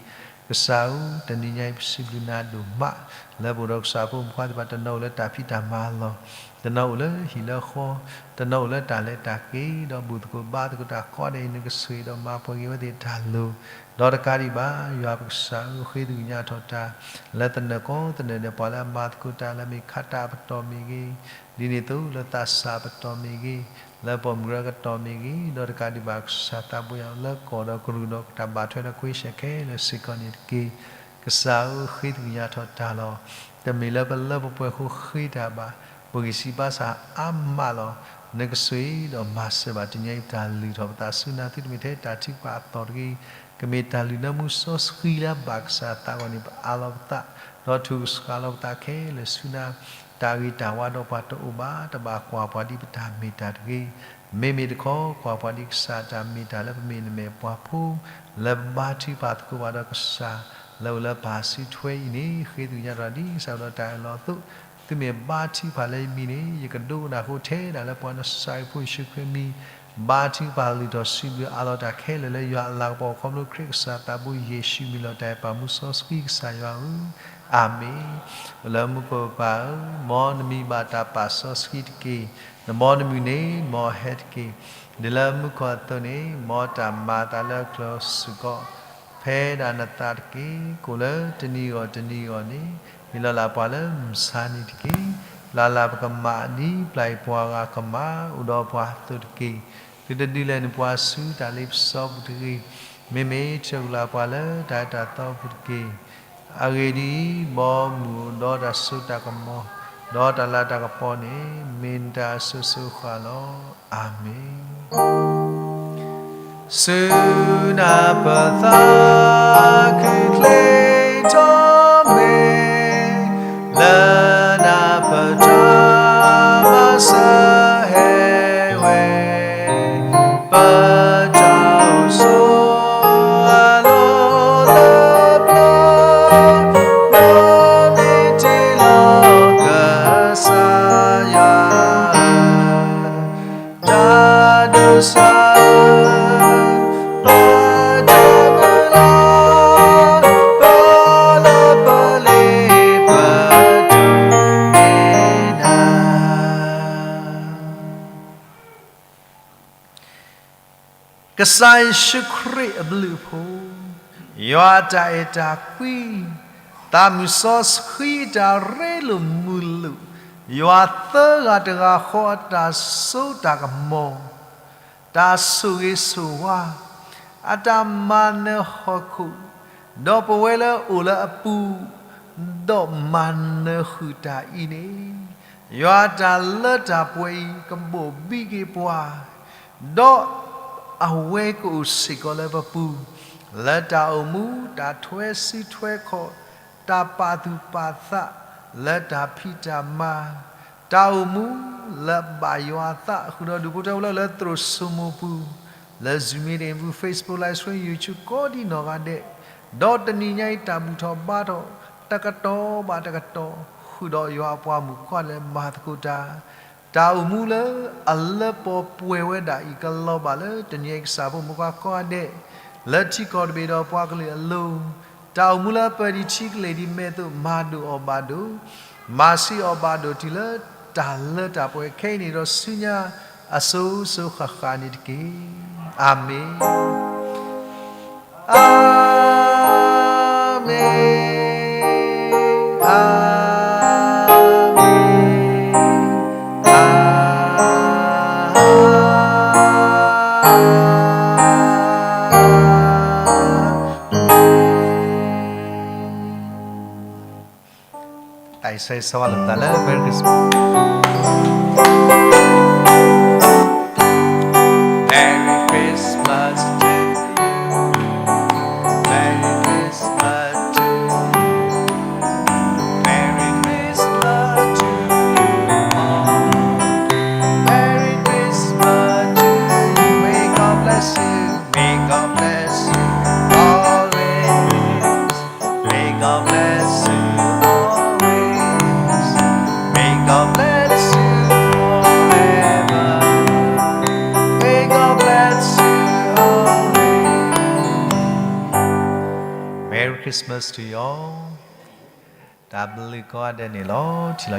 ကစၢ်ဧၢ, တနံၤညါအံၤပစံးဘျုးနၤဒိၣ်မး, လၢပအိၣ်ဒီးကစၢ်ဖိမုၣ်ဖိခွါသ့ၣ်တဖၣ် တနီၤအိၣ်လၢတၢ်ဖံးတၢ်မၤလီၢ်, တနီၤအိၣ်လၢဟံၣ်လၢဃီ, တနီၤအိၣ်လၢတၢ်လဲၤတၢ်က့ၤ, ဒီးဘူၣ်သကိးဘါသကိးတၢ်ကိးဂၤဒဲးအံၤ နကဆိၣ်ဂ့ၤဒီးမၤပှဲၤက့ၤဝဲသ့ၣ်တၢ်လိၤ, ဒီးတကးဒံးဘၣ် ယွၤပကစၢ်ဧၢ, ဃ့သကွံာ်ညါထီၣ်တၢ် လၢသနၢၣ်ကိးသနၢၣ်ဒီးပှၤလၢအမၤသကိးတၢ်လၢမ့ၢ်ခးတၢ်အပတီၢ်မ့ၢ်ဂ့ၤ, ဒ်န့ၣ်အသိးလၢသးစၢ်အပတီၢ်မ့ၢ်ဂ့ၤ, လၢပိာ်မုၣ်ကရၢအပတီၢ်မ့ၢ်ဂ့ၤ, ဒီးတကးဒံးဘၣ်ကစၢ်သးဘိယွၤလၢကီၢ်ဒီးကရူၢ်ဒီးတၢ်ဘၣ်ထွဲဒီးကွ့ဆဲးခဲလၢာ်စ့ၢ်ကီးန့ၣ်တက့ၢ်. ကစၢ်ဧၢ, ဃ့သကွံာ်ညါထီၣ်တၢ်လီၤ. တမ့ၢ်လၢပလၢပပှဲၤအဃိဃ့တၢ်ဘၣ်, ပဂံၢ်စၢ်ဘါစၢ်အါမးလီၤ. နကဆိၣ်ဂ့ၤဒီးမၤစၢၤဘၣ်တနံၤညါအံၤ တၢ်လုၢ်ထီၣ်ပသးဆူနၤ သုတမ့ၢ်ထဲတၢ်ထုကဖၣ်အသီၣ်တဂ့ၤ, ကမ့ၢ်တၢ်လုၢ်နၢမူစီဆှံလၢအဘၣ်ကစၢ်အသးအဂီၢ်န့ၣ် ပအးလီၤပသး, ဒီးထုးကဆှၣ်လီၤပသးခဲလၢာ်ဆူနၤ, တၢ်ဂ့ၤတၢ်ဝါဒီးပှၤတအိၣ်ဘၣ်, တဘၣ်ကွၢ်ပှၤဒ်ပတၢ်မ့ၢ်တၢ်တဂ့ၤ, မ့မ့ၢ်တခီ ကွၢ်ပှၤဒ်ကစၢ်တၢ်မ့ၢ်တၢ်လၢပမ့ၢ်နမဲာ်ပှၤဖိ, လၢပဘါထုကဖၣ်သကိးဘၣ်ဒီးကစၢ်, လၢအိၣ်လၢပၢ်စုထွဲအံၤန့ၣ်, ဃ့သကွံာ်ညါထီၣ်ဒ်ကစၢ်အိၣ်ဒီးတၢ်အၢၣ်လီၤအသိး, သုမ့ၢ်ဘါထုကဖၣ်လၢယမံၤန့ၣ် ယကဒိကနၣ်ဃိထဲဒၣ်လၢပှၤနစၢ်အဖိယ့ၣ်ၡူးခရံာ်မံၤ, ဘါထုကဖၣ်လုၢ်ထီၣ်စံးဘျုးအးလီၤတၢ်ခဲလၢာ်လၢယွၤအလၤကပီၤခီဖျိခရံာ်ကစၢ်သးဘိယ့ၣ်ၡူးမံၤလီၤတၢ်အဲၣ်ပၢ်မူစီဆှံကစၢ်ယွၤဧၢ, အၤမ့ၣ်. အိၣ်လၢမူခိၣ်ပၢ်ဧၢ, မ်နမံၤဘၣ်တၢ်ပာ်စီဆှံတက့ၢ်. နဘီနမုၢ်န့ၣ် မ်အဟဲတက့ၢ်. ဒ်လၢမူခိၣ်အသိးန့ၣ် မ်တၢ်မၤအသးလၢအကျဲစ့ၢ်ကီး, ဖဲဒၣ်နသးတက့ၢ်. ကအိၣ်လၢတနံၤဂီၢ်တနံၤဂီၢ်န့ၣ် ဟ့ၣ်လီၤလၢ်ပှၤလၢမုၢ်ဆါနံၤတက့ၢ်. ပျၢ်လၢ်ပကမၣ်ဒ်ပျၢ်အံၤပှၤဂၤကမၣ် အိၣ်ဒီးပှၤအသိးတက့ၢ်. သုတဒုးလဲၤနုာ်ပှၤဆူတၢ်လ့ပစီပူၤတဂ့ၤ. မ့မ့ၢ်ထုးကလၢ်ပှၤလၢတၢ်အၢတၢ်သီပူၤတက့ၢ်. အဂ့ၢ်ဒ်အံၤ, မ်မုၢ်အိၣ်ဒီးတၢ်စိတၢ်ကမီၤ, ဒီးတၢ်လၤတၢ်ကပီၤန့ၣ် မ့ၢ်နတၢ်အစိၤစိၤဃၣ်ဃၣ်လီၤ. အၤမ့ၣ်. ဆူနၤပသးခုချ့ထီၣ်မ့ၢ်, လၢနၤပတၢ်မၤစၢၤဟဲဝဲ, ပတၢ်အိၣ်ဆိးအလီၢ်လၢပျၢၤ, မ်မ့ၢ်တ့လီၤကစၢ်ယွၤ တၢ်ဒိးစၢ်, ပတၢ်မုၢ်လၢ်, ပလၢပလ့ပတုၤမ့ၢ်နၤ. ကစၢ်ယ့ၣ်ၡူးခရံာ်အဘျုးအဖှိၣ်, ယွၤအတၢ်အဲၣ်တၢ်ကွံ, သးမုၢ်စီဆှံအတၢ်ရ့လိာ်မုာ်လိာ်, ယွၤသၢဂၤတဂၤဃီအတၢ်စိတၢ်ကမီၤ, တၢ်ဆိၣ်ဂ့ၤဆိၣ်ဝါ, အတၢ်မၤနၢၤဟီၣ်ခိၣ်, ဒီးပဝဲလၢအိၣ်လၢအပူၤ, ဒီးမၤနၢၤဃုာ်တၢ်အံၤန့ၣ်, ယွၤအတၢ်လၢတၢ်ပှဲၤအံၤကဘိၣ်ဘံက့ၤပှၤ, ဒီးအဝဲကအိၣ်စ့ၢ်ကီးလၢပပူၤ, လၢတၢ်အိၣ်မူ တၢ်ထွဲစုထွဲခီၣ်, တၢ်ပာ်သူၣ်ပာ်သး, လၢတၢ်ဖံးတၢ်မၤ, တၢ်အိၣ်မူလၢအဘၣ်ယွၤအသး ဃုာ်ဒီးဒူၣ်ဖိထၢဖိလၢလၢသရိာ်စိမိၢ်ပူၤ, လၢ Zoom meeting ပူၤ Facebook live stream YouTube ကိးဒံနီၢ်ဂၤဒဲး, ဒီးတနံၤညါအံၤတၢ်ဘူၣ်ထီၣ်ဘါထီၣ် တကတီၢ်ဘၣ်တကတီၢ် ဃုာ်ဒီးယွၤအပှၤမုၣ်ခွါလၢမၤသကိးတၢ်, တၢ်အိၣ်မူလၢအလၢပှဲၤဝဲဒၣ်အံၤ ကလီၤဘၣ်လၢတနံၤအံၤ ကစၢ်ဖိမုၣ်ခွါကိးဂၤဒဲး လၢထံကီၢ်တဘ့ၣ်ဒီးပှၤကလုာ်အလိၤ, တၢ်အိၣ်မူလၢပၢၤဒံးထံကလ့ၢ်ဒံးမဲာ်သိး မၤဒိၣ်အီၤဘၣ်ဒိး, မၤဆံးအီၤဘၣ်ဒိးတုၤလၢတၢ်လၢတၢ်ပှဲၤခဲအံၤန့ၣ်ဒီး ဆူညါအစိၤစိၤဃၣ်ဃၣ်န့ၣ်တက့ၢ်. အၤမ့ၣ်, အၤမ့ၣ်, အၤမ့ၣ်. တၢ်အံၤဆိၣ်ဂ့ၤဆိၣ်ဝါလိာ်ပသးလၢ Merry Christmas. Merry Christmas to you. Merry Christmas to you. Merry Christmas to you all. Merry Christmas to you. May God bless you. May God bless you always. May God bless you always. May God bless you forever. May God bless you always. Merry Christmas to you all. တၢ်ဘျုးကိးဂၤဒဲးန့ၣ်လီၤ. ထံၣ်လီၤ